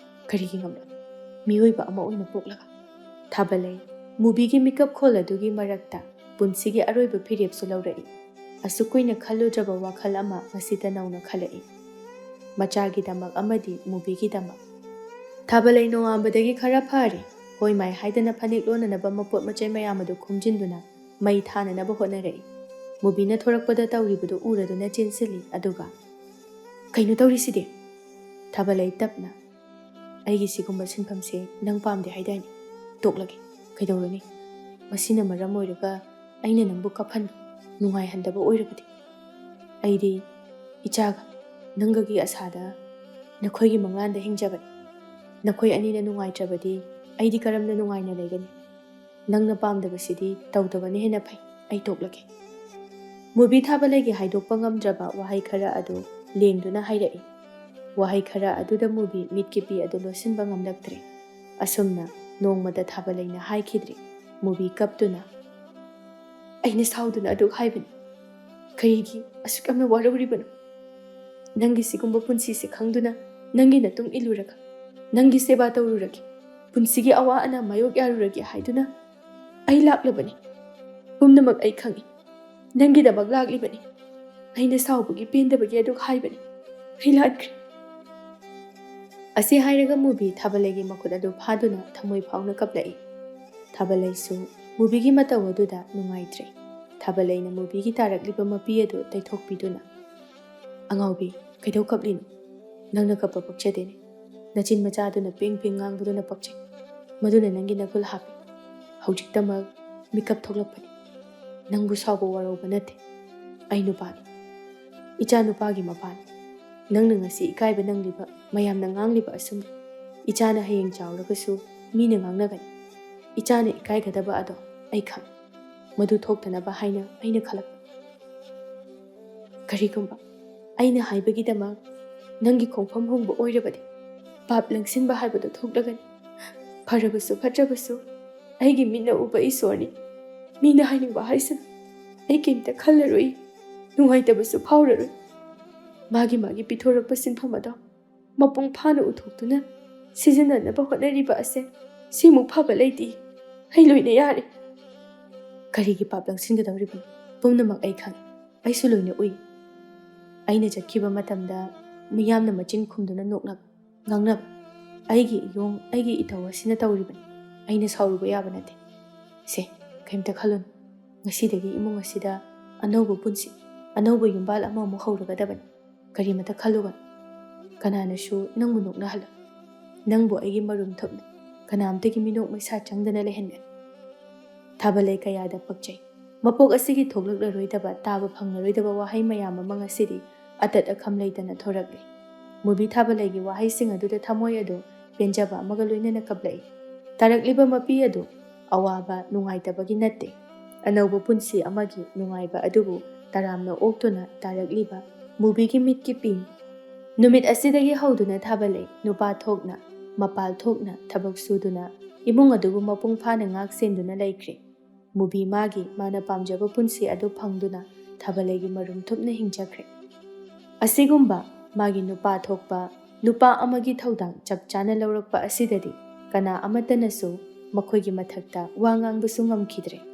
ꯀꯔꯤꯒꯤ ꯉꯝꯂꯣꯏ? ꯃꯤꯑꯣꯏꯕ ꯑꯃ ꯑꯣꯏꯅ ꯄꯣꯛꯂꯒ꯫" ꯊꯥꯕꯂꯩ ꯃꯨꯕꯤꯒꯤ ꯃꯤꯀꯞ ꯈꯣꯜ ꯑꯗꯨꯒꯤ ꯃꯔꯛꯇ ꯄꯨꯟꯁꯤꯒꯤ ꯑꯔꯣꯏꯕ ꯐꯤꯔꯦꯞꯁꯨ ꯂꯧꯔꯛꯏ꯫ ꯑꯁꯨꯛ ꯀꯨꯏꯅ ꯈꯜꯂꯨꯗ꯭ꯔꯕ ꯋꯥꯈꯜ ꯑꯃ ꯉꯁꯤꯇ ꯅꯧꯅ ꯈꯜꯂꯛꯏ꯫ ꯃꯆꯥꯒꯤꯗꯃꯛ ꯑꯃꯗꯤ ꯃꯨꯕꯤꯒꯤꯗꯃꯛ꯫ ꯊꯥꯕꯂꯩ ꯅꯣꯡꯉꯥꯟꯕꯗꯒꯤ ꯈꯔ ꯐꯔꯦ꯫ ꯍꯣꯏ ꯃꯥꯏ ꯍꯥꯏꯗꯅ ꯐꯅꯦꯛ ꯂꯣꯟꯅꯅꯕ ꯃꯄꯣꯠ ꯃꯆꯩ ꯃꯌꯥꯝ ꯑꯗꯨ ꯈꯣꯝꯖꯤꯟꯗꯨꯅ ꯃꯩ ꯊꯥꯅꯅꯕ ꯍꯣꯠꯅꯔꯛꯏ꯫ ꯃꯨꯕꯤꯅ ꯊꯣꯔꯛꯄꯗ ꯇꯧꯔꯤꯕꯗꯨ ꯎꯔꯗꯨꯅ ꯆꯦꯟꯁꯤꯜꯂꯤ꯫ ꯑꯗꯨꯒ, "ꯀꯩꯅꯣ ꯇꯧꯔꯤꯁꯤꯗꯤ?" ꯊꯥꯕꯂꯩ ꯇꯞꯅ, "ꯑꯩꯒꯤ ꯁꯤꯒꯨꯝꯕ ꯁꯤꯟꯐꯝꯁꯦ ꯅꯪ ꯄꯥꯝꯗꯦ ꯍꯥꯏꯗꯥꯏꯅꯦ? ꯇꯣꯛꯂꯒꯦ꯫ ꯀꯩꯗꯧꯔꯨꯅꯤ? ꯃꯁꯤꯅ ꯃꯔꯝ ꯑꯣꯏꯔꯒ ꯑꯩꯅ ꯅꯪꯕꯨ ꯀꯞꯍꯟꯕ, ꯅꯨꯡꯉꯥꯏꯍꯟꯗꯕ ꯑꯣꯏꯔꯕꯗꯤ? ꯑꯩꯗꯤ ꯏꯆꯥꯒ ꯅꯪꯒꯒꯤ ꯑꯁꯥꯗ ꯅꯈꯣꯏꯒꯤ ꯃꯪꯂꯥꯟꯗ ꯍꯤꯡꯖꯕꯅꯤ꯫ ꯅꯈꯣꯏ ꯑꯅꯤꯅ ꯅꯨꯡꯉꯥꯏꯇ꯭ꯔꯕꯗꯤ ꯑꯩꯗꯤ ꯀꯔꯝꯅ ꯅꯨꯡꯉꯥꯏꯅ ꯂꯩꯒꯅꯤ? ꯅꯪꯅ ꯄꯥꯝꯗꯕꯁꯤꯗꯤ ꯇꯧꯗꯕꯅ ꯍꯦꯟꯅ ꯐꯩ꯫ ꯑꯩ ꯇꯣꯛꯂꯒꯦ꯫" ꯃꯨꯕꯤ ꯊꯥꯕꯂꯩꯒꯤ ꯍꯥꯏꯗꯣꯛꯄ ꯉꯝꯗ꯭ꯔꯕ ꯋꯥꯍꯩ ꯈꯔ ꯑꯗꯨ ꯂꯦꯡꯗꯨꯅ ꯍꯥꯏꯔꯛꯏ꯫ ꯋꯥꯍꯩ ꯈꯔ ꯑꯗꯨꯗ ꯃꯨꯕꯤ ꯃꯤꯠꯀꯤ ꯄꯤ ꯑꯗꯨ ꯂꯣꯠꯁꯤꯟꯕ ꯉꯝꯂꯛꯇ꯭ꯔꯦ꯫ ꯑꯁꯨꯝꯅ ꯅꯣꯡꯃꯇ ꯊꯥꯕꯂꯩꯅ ꯍꯥꯏꯈꯤꯗ꯭ꯔꯤ꯫ ꯃꯨꯕꯤ ꯀꯞꯇꯨꯅ, "ꯑꯩꯅ ꯁꯥꯎꯗꯨꯅ ꯑꯗꯨꯛ ꯍꯥꯏꯕꯅꯤ꯫ ꯀꯔꯤꯒꯤ ꯑꯁꯨꯛ ꯌꯥꯝꯅ ꯋꯥꯔꯧꯔꯤꯕꯅꯣ? ꯅꯪꯒꯤ ꯁꯤꯒꯨꯝꯕ ꯄꯨꯟꯁꯤꯁꯦ ꯈꯪꯗꯨꯅ ꯅꯪꯒꯤ ꯅꯇꯨꯡ ꯏꯜꯂꯨꯔꯒ, ꯅꯪꯒꯤ ꯁꯦꯕꯥ ꯇꯧꯔꯨꯔꯒꯦ, ꯄꯨꯟꯁꯤꯒꯤ ꯑꯋꯥ ꯑꯅꯥ ꯃꯥꯌꯣꯛ ꯌꯥꯔꯨꯔꯒꯦ ꯍꯥꯏꯗꯨꯅ ꯑꯩ ꯂꯥꯛꯂꯕꯅꯤ꯫ ꯄꯨꯝꯅꯃꯛ ꯑꯩ ꯈꯪꯏ꯫ ꯅꯪꯒꯤꯗꯃꯛ ꯂꯥꯛꯂꯤꯕꯅꯤ꯫ ꯑꯩꯅ ꯁꯥꯎꯕꯒꯤ, ꯄꯦꯟꯗꯕꯒꯤ ꯑꯗꯨꯛ ꯍꯥꯏꯕꯅꯤ꯫ ꯑꯩ ꯂꯥꯟꯈ꯭ꯔꯦ꯫" ꯑꯁꯤ ꯍꯥꯏꯔꯒ ꯃꯨꯕꯤ ꯊꯥꯕꯂꯩꯒꯤ ꯃꯈꯨꯠ ꯑꯗꯨ ꯐꯥꯗꯨꯅ ꯊꯃꯣꯏ ꯐꯥꯎꯅ ꯀꯞꯂꯛꯏ꯫ ꯊꯥꯕꯂꯩꯁꯨ ꯃꯨꯕꯤꯒꯤ ꯃꯇꯧ ꯑꯗꯨꯗ ꯅꯨꯡꯉꯥꯏꯇ꯭ꯔꯦ꯫ ꯊꯥꯕꯂꯩꯅ ꯃꯨꯕꯤꯒꯤ ꯇꯥꯔꯛꯂꯤꯕ ꯃꯄꯤ ꯑꯗꯨ ꯇꯩꯊꯣꯛꯄꯤꯗꯨꯅ, "ꯑꯉꯥꯎꯕꯤ, ꯀꯩꯗꯧ ꯀꯞꯂꯤꯅꯣ? ꯅꯪꯅ ꯀꯞꯄ ꯄꯛꯆꯗꯦꯅꯦ꯫ ꯅꯆꯤꯟ ꯃꯆꯥꯗꯨꯅ ꯄꯤꯡ ꯄꯤꯡ ꯉꯥꯡꯕꯗꯨꯅ ꯄꯛꯆꯩ꯫ ꯃꯗꯨꯅ ꯅꯪꯒꯤ ꯅꯒꯨꯜ ꯍꯥꯞꯄꯤ꯫ ꯍꯧꯖꯤꯛꯇꯃꯛ ꯃꯤꯀꯞ ꯊꯣꯛꯂꯛꯄꯅꯤ꯫ ꯅꯪꯕꯨ ꯁꯥꯎꯕ ꯋꯥꯔꯧꯕ ꯅꯠꯇꯦ꯫ ꯑꯩ ꯅꯨꯄꯥꯅꯤ꯫ ꯏꯆꯥ ꯅꯨꯄꯥꯒꯤ ꯃꯄꯥꯅꯤ꯫ ꯅꯪꯅ ꯉꯁꯤ ꯏꯀꯥꯏꯕ ꯅꯪꯂꯤꯕ, ꯃꯌꯥꯝꯅ ꯉꯥꯡꯂꯤꯕ ꯑꯁꯨꯝꯅ ꯏꯆꯥꯅ ꯍꯌꯦꯡ ꯆꯥꯎꯔꯒꯁꯨ ꯃꯤꯅ ꯉꯥꯡꯅꯒꯅꯤ꯫ ꯏꯆꯥꯅ ꯏꯀꯥꯏꯒꯗꯕ ꯑꯗꯣ ꯑꯩ ꯈꯪꯏ꯫ ꯃꯗꯨ ꯊꯣꯛꯇꯅꯕ ꯍꯥꯏꯅ ꯑꯩꯅ ꯈꯜꯂꯛꯄꯅꯤ꯫ ꯀꯔꯤꯒꯨꯝꯕ ꯑꯩꯅ ꯍꯥꯏꯕꯒꯤꯗꯃꯛ ꯅꯪꯒꯤ ꯈꯣꯡꯐꯝ ꯍꯣꯡꯕ ꯑꯣꯏꯔꯕꯗꯤ, ꯄꯥꯞ ꯂꯪꯁꯤꯟꯕ ꯍꯥꯏꯕꯗꯨ ꯊꯣꯛꯂꯒꯅꯤ꯫ ꯐꯔꯕꯁꯨ ꯐꯠꯇ꯭ꯔꯕꯁꯨ, ꯑꯩꯒꯤ ꯃꯤꯠꯅ ꯎꯕ ꯏꯁꯣꯔꯅꯤ꯫ ꯃꯤꯅ ꯍꯥꯏꯅꯤꯡꯕ ꯍꯥꯏꯁꯅꯨ, ꯑꯩ ꯀꯩꯝꯇ ꯈꯜꯂꯔꯣꯏ꯫ ꯅꯨꯡꯉꯥꯏꯇꯕꯁꯨ ꯐꯥꯎꯔꯔꯣꯏ꯫ ꯃꯥꯒꯤ ꯃꯥꯒꯤ ꯄꯤꯊꯣꯔꯛꯄ ꯁꯤꯟꯐꯝ ꯑꯗꯣ ꯃꯄꯨꯡ ꯐꯥꯅ ꯎꯊꯣꯛꯇꯨꯅ ꯁꯤꯖꯤꯟꯅꯅꯕ ꯍꯣꯠꯅꯔꯤꯕ ꯑꯁꯦ ꯁꯤꯃꯨꯛ ꯐꯕ ꯂꯩꯇꯦ꯫ ꯑꯩ ꯂꯣꯏꯅ ꯌꯥꯔꯦ꯫ ꯀꯔꯤꯒꯤ ꯄꯥꯞ ꯂꯪꯁꯤꯟꯒꯗꯧꯔꯤꯕꯅꯣ? ꯄꯨꯝꯅꯃꯛ ꯑꯩ ꯈꯪꯏ꯫ ꯑꯩꯁꯨ ꯂꯣꯏꯅ ꯎꯏ꯫ ꯑꯩꯅ ꯆꯠꯈꯤꯕ ꯃꯇꯝꯗ ꯃꯤꯌꯥꯝꯅ ꯃꯆꯤꯟ ꯈꯨꯝꯗꯨꯅ ꯅꯣꯛꯅꯕ, ꯉꯥꯡꯅꯕ꯫ ꯑꯩꯒꯤ ꯏꯌꯣꯡ, ꯑꯩꯒꯤ ꯏꯊꯧ ꯑꯁꯤꯅ ꯇꯧꯔꯤꯕꯅꯤ꯫ ꯑꯩꯅ ꯁꯥꯎꯔꯨꯕ ꯌꯥꯕ ꯅꯠꯇꯦ꯫ ꯁꯦ, ꯀꯔꯤꯝꯇ ꯈꯜꯂꯨꯅꯨ꯫ ꯉꯁꯤꯗꯒꯤ ꯏꯃꯨꯡ ꯑꯁꯤꯗ ꯑꯅꯧꯕ ꯄꯨꯟꯁꯤ, ꯑꯅꯧꯕ ꯌꯨꯝꯕꯥꯜ ꯑꯃꯃꯨꯛ ꯍꯧꯔꯒꯗꯕꯅꯤ꯫ ꯀꯔꯤꯃꯇ ꯈꯜꯂꯨꯒꯅꯨ꯫ ꯀꯅꯥꯅꯁꯨ ꯅꯪꯕꯨ ꯅꯣꯛꯅꯍꯜꯂꯣꯏ꯫ ꯅꯪꯕꯨ ꯑꯩꯒꯤ ꯃꯔꯨꯝ ꯊꯨꯞꯅ ꯀꯅꯥꯝꯇꯒꯤ ꯃꯤꯅꯣꯛ ꯃꯩꯁꯥ ꯆꯪꯗꯅ ꯂꯩꯍꯟꯒꯅꯤ꯫ ꯊꯥꯕꯂꯩ ꯀꯌꯥꯗ ꯄꯛꯆꯩ꯫ ꯃꯄꯣꯛ ꯑꯁꯤꯒꯤ ꯊꯣꯛꯂꯛꯂꯔꯣꯏꯗꯕ, ꯇꯥꯕ ꯐꯪꯂꯔꯣꯏꯗꯕ ꯋꯥꯍꯩ ꯃꯌꯥꯝ ꯑꯃ ꯉꯁꯤꯗꯤ ꯑꯇꯠ ꯑꯈꯝ ꯂꯩꯇꯅ ꯊꯣꯔꯛꯂꯦ꯫ ꯃꯨꯕꯤ ꯊꯥꯕꯂꯩꯒꯤ ꯋꯥꯍꯩꯁꯤꯡ ꯑꯗꯨꯗ ꯊꯃꯣꯏ ꯑꯗꯨ ꯄꯦꯟꯖꯕ ꯑꯃꯒ ꯂꯣꯏꯅꯅ ꯀꯞꯂꯛꯏ꯫ ꯇꯥꯔꯛꯂꯤꯕ ꯃꯄꯤ ꯑꯗꯨ ꯑꯋꯥꯕ, ꯅꯨꯡꯉꯥꯏꯇꯕꯒꯤ ꯅꯠꯇꯦ꯫ ꯑꯅꯧꯕ ꯄꯨꯟꯁꯤ ꯑꯃꯒꯤ ꯅꯨꯡꯉꯥꯏꯕ ꯑꯗꯨꯕꯨ ꯇꯔꯥꯝꯅ ꯑꯣꯛꯇꯨꯅ ꯇꯥꯔꯛꯂꯤꯕ ꯃꯨꯕꯤꯒꯤ ꯃꯤꯠꯀꯤ ꯄꯤꯅꯤ꯫ ꯅꯨꯃꯤꯠ ꯑꯁꯤꯗꯒꯤ ꯍꯧꯗꯨꯅ ꯊꯥꯕꯂꯩ ꯅꯨꯄꯥ ꯊꯣꯛꯅ, ꯃꯄꯥꯜ ꯊꯣꯛꯅ ꯊꯕꯛ ꯁꯨꯗꯨꯅ ꯏꯃꯨꯡ ꯑꯗꯨꯕꯨ ꯃꯄꯨꯡ ꯐꯥꯅ ꯉꯥꯛ ꯁꯦꯟꯗꯨꯅ ꯂꯩꯈ꯭ꯔꯦ꯫ ꯃꯨꯕꯤ ꯃꯥꯒꯤ, ꯃꯥꯅ ꯄꯥꯝꯖꯕ ꯄꯨꯟꯁꯤ ꯑꯗꯨ ꯐꯪꯗꯨꯅ ꯊꯥꯕꯂꯩꯒꯤ ꯃꯔꯨꯝ ꯊꯨꯞꯅ ꯍꯤꯡꯖꯈ꯭ꯔꯦ꯫ ꯑꯁꯤꯒꯨꯝꯕ ꯃꯥꯒꯤ ꯅꯨꯄꯥ ꯊꯣꯛꯄ ꯅꯨꯄꯥ ꯑꯃꯒꯤ ꯊꯧꯗꯥꯡ ꯆꯞ ꯆꯥꯅ ꯂꯧꯔꯛꯄ ꯑꯁꯤꯗꯗꯤ ꯀꯅꯥ ꯑꯃꯠꯇꯅꯁꯨ ꯃꯈꯣꯏꯒꯤ ꯃꯊꯛꯇ ꯋꯥ ꯉꯥꯡꯕꯁꯨ ꯉꯝꯈꯤꯗ꯭ꯔꯦ꯫